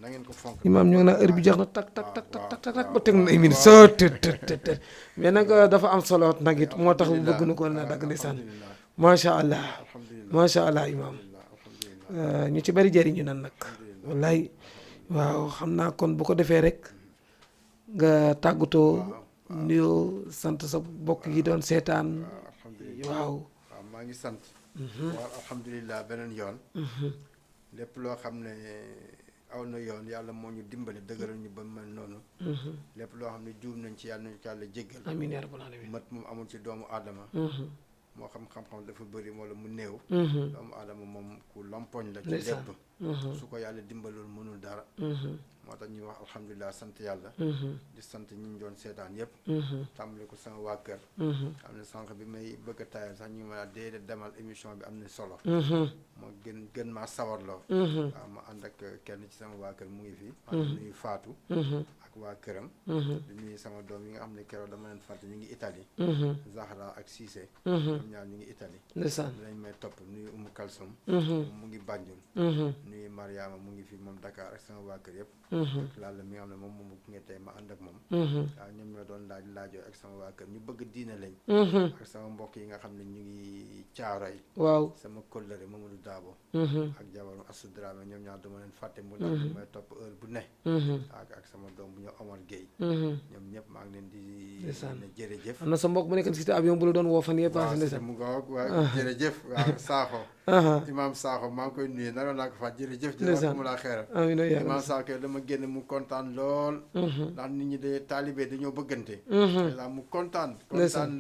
na ngeen ko fonk. imaam ñoo ngi naan heure bi jeex na tak tak tak tak tak tak ba teg na ay minutes soo të mais nag dafa am solo nag it moo tax mu bëgg na ko na dagg ndeysaan macha allah macha allah imaam ñu ci bari jëriñu nan nag wallaay waaw xam naa kon bu ko defee rek nga tàggatoo nuyoo sant sa bokk yi doon seetaan waaw maa ngi sant. waaw alhamdulilah beneen yoon. lépp loo xam ne aw na yoon yàlla moo ñu dimbali dëgëral ñu ba mel noonu. lépp loo xam ne juum nañ ci yàlla nañu ko yàlla jéggal. amiin yaa rabbal aalamiin. mat moom amul ci doomu aadama. moo xam-xam dafa bëri wala mu néew. doomu aadama moom ku lompoñ la. ci lépp. su ko yàlla dimbalul mënul dara. moo tax ñuy wax alhamdulilah sant yàlla. di sant ñi ñu doon seetaan yëpp. tàmbali ko sama waa kër. am na sànq bi may bëgg a taayal sax ñu ngi ma déedéet demal émission bi am na solo. moo gën maa sawarloo. waaw ma ànd ak kenn ci sama waa kër mu ngi fi. maa ngi nuyu Fatou. ak waa këram. di nuyu sama doom yi nga xam ne keroog dama leen fàtte ñu ngi Italie. Zahra ak Cissé. ñoom ñaar ñu ngi Italie. ndeysaan dinañ may topp nuyu Umu Kalsum. mu ngi Banjul. nuyu Mariama mu ngi fi moom Dakar ak sama waa kër yëpp. Lalla mi nga xam ne moom mu ngi tey ma ànd ak moom. waaw ñoom ñoo doon laajoo ak sama waa kër ñu bëgg diina lañ. ak sama mbokk yi nga xam ne ñu ngi Caaroy. waaw sama kóllëre Mamadou Dabo. ak jabaram Assou Dramé ñoom ñaar dama leen fàtte mu laaj may topp heure bu ne. ak sama doom bu ñu Omar Gueye. ñoom ñëpp maa ngi leen di. ne jërëjëf. am na sa mbokk mu nekk ci avion bu la doon woo fan yëpp. waaw mu ngoog waaw jërëjëf waaw Sakho. Imam Sakho maa ngi koy nuyu naroon naa ko fàtte jërëjëf. jërëjëf mu laa xeeral. amiin Imam Sakho dama génn mu kontaan lool. ndax nit ñi de taalibe dañoo bëggante. mu kontaan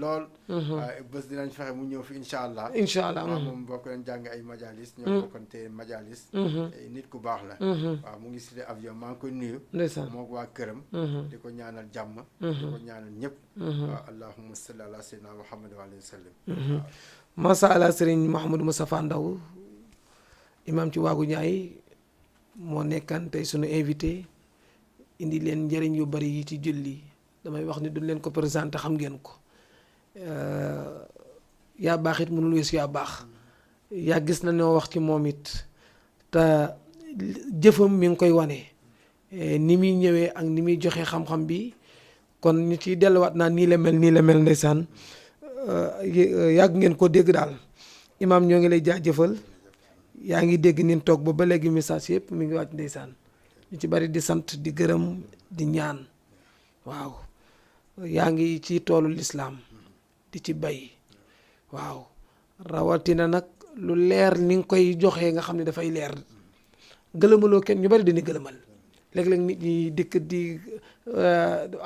lool. waaye bés dinañ fexe mu ñëw fi incha allah. incha allah waaw moom bokk nañ jàng ay majalis. ñoo bokkante majalis. nit ku baax la. waaw mu ngi cité avion maa ngi koy nuyu. moo waa këram. di ko ñaanal jàmm. di ko ñaanal ñëpp. waaw allahumma salli ala sayyidina Muhammad wa alayhi wa sallam. macha allah Serigne Mouhamadou Moustapha Ndaw imam ci waagu ñaay moo nekkan tey sunu invité indi leen njëriñ yu bari yi ci julli damay wax ni duñ leen ko présenté xam ngeen ko yaa baax it mënul weesu yaa baax yaa gis na ñoo wax ci moom it te jëfam mi ngi koy wane ni muy ñëwee ak ni muy joxe xam-xam bi kon ñu ciy delluwaat naa nii la mel ndeysaan yàgg ngeen ko dégg daal imaam ñoo ngi lay jaajëfal yaa ngi dégg nin toog ba léegi message yëpp mi ngi wàcc ndeysaan ñu ci bari di sant di gërëm di ñaan waaw yaa ngi ci toolu lislaam di ci bay waaw rawatina nag lu leer ni nga koy joxee nga xam ne dafay leer gëlëmaloo kenn ñu bari dañuy gëlëmal léeg-léeg nit ñi dikk di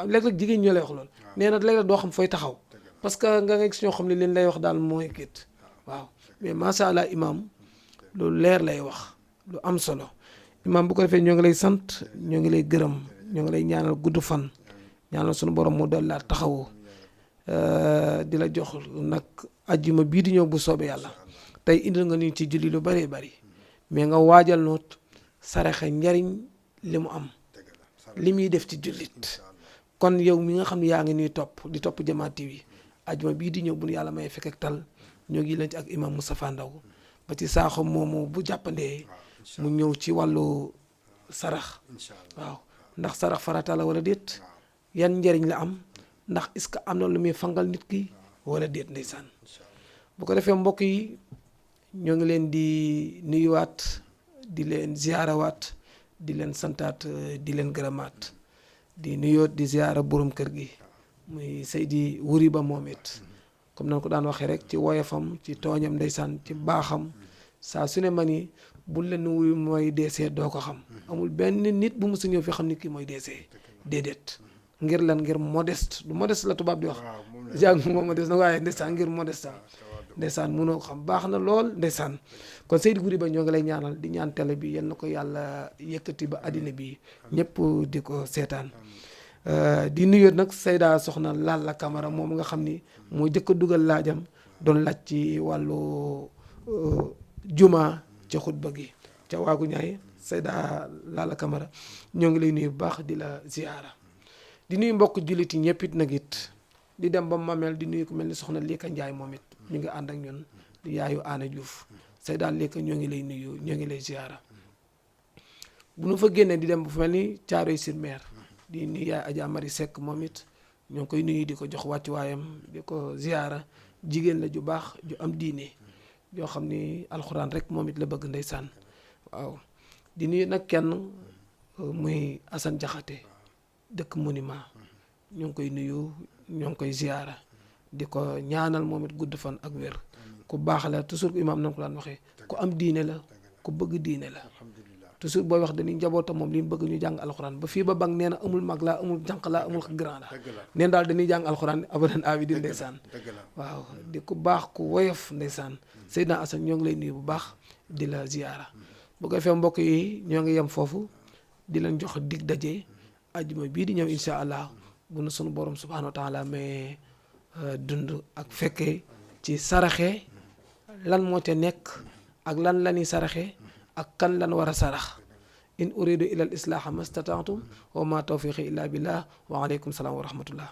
léeg-léeg jigéen ñoo lay wax loolu nee na léeg-léeg doo xam fooy taxaw parce que nga gis ñoo xam ne leen lay wax daal mooy kit waaw mais macha allah imam lu leer lay wax lu am solo imam bu ko defee ñoo ngi lay sant ñoo ngi lay gërëm ñoo ngi lay ñaanal gudd fan ñaanal suñu borom mu dal laa taxawu di la jox nag ajjuma bii di ñëw bu soobee yàlla tey indil nga ñu ci julli lu bëree bëri mais nga waajal noot saraxe njariñ li mu am li muy def ci jullit kon yow mi nga xam ne yaa ngi nuy topp di topp Jama TV ajjuma bii di ñëw bu yàlla may fekk ak tal ñoo ngi leen ci ak imam Moustapha Ndaw ba ci saaxo moomu bu jàppandee mu ñëw ci wàllu sarax waaw ndax sarax farata la wala déet yan njariñ la am ndax est-ce que am na lu muy fangal nit ki wala déet ndeysaan bu ko defee mbokk yi ñoo ngi leen di nuyuwaat di leen ziyaarawaat di leen santaat di leen gërëmaat di nuyoot di ziyaara borom kër gi muy Seydi Wuri Ba moom it comme nan ko daan waxee rek ci woyofam ci tooñam ndeysaan ci baaxam saa su ne ma ni bul leen wuyu mooy deesee doo ko xam amul benn nit bu musu ñëw fi xam ni kii mooy deesee déedéet ngir lan ngir modeste du modeste la tubaab di wax jàng moom modeste na waaye ndeysaan ngir modeste ndeysaan mënoo ko xam baax na lool ndeysaan kon Seydi Wuri Ba ñoo ngi lay ñaanal di ñaan télé bi yal na ko yàlla yëkkati ba àddina bi ñëpp di ko seetaan di nuyu nag Seyda soxna Lalla Camara moom nga xam ni moo jëkk a dugal laajam doon laaj ci wàllu juma ca xutba gi ca waagu ñaay Seyda Lalla Camara ñoo ngi lay nuyu bu baax di la ziyaara di nuyu mbokk jullit yi ñëpp it nag it di dem ba Mamel di nuyu ku mel ni soxna Lika Njaay moom it ñu ngi ànd ak ñun di yaayu Aana Diouf Seyda Lika ñoo ngi lay nuyu ñoo ngi lay ziyaara bu nu fa génnee di dem bu fa mel ni Thiaroye-sur-Mer di nuyu yaay Adja Mari Seck moom it ñoo ngi koy nuyu di ko jox wàccuwaayam di ko ziyaara jigéen la ju baax ju am diine yoo xam ni alxuraan rek moom it la bëgg ndeysaan waaw di nuyu nag kenn muy Assane Jaxate dëkk monument ñoo ngi koy nuyu ñoo ngi koy ziyaara di ko ñaanal moom it gudd fan ak wér ku baax la toujours ku imaam na ko daan waxee ku am diine la ku bëgg diine la toujours booy wax dañuy njabootam moom li mu bëgg ñu jàng alxuraan ba fii ba bang nee na amul mag laa amul jànq laa amul grand la neen daal dañuy jàng alxuraan abadan abidin ndeysaan waaw di ku baax ku woyof ndeysaan Seydina Assane ñoo ngi lay nuyu bu baax di la ziyaara bu ko defee mbokk yi ñoo ngi yem foofu di leen jox dig daje ajjuma bii di ñëw insha allah bu nu sunu borom subhanahu wa taala mais dund ak fekkee ci saraxe lan moo ca nekk ak lan la ñuy saraxe ak kan lan war a sarax in uridu ila al islaha mastata'tum wa ma tawfiqi illa billah wa alaykum salaam wa rahmatullah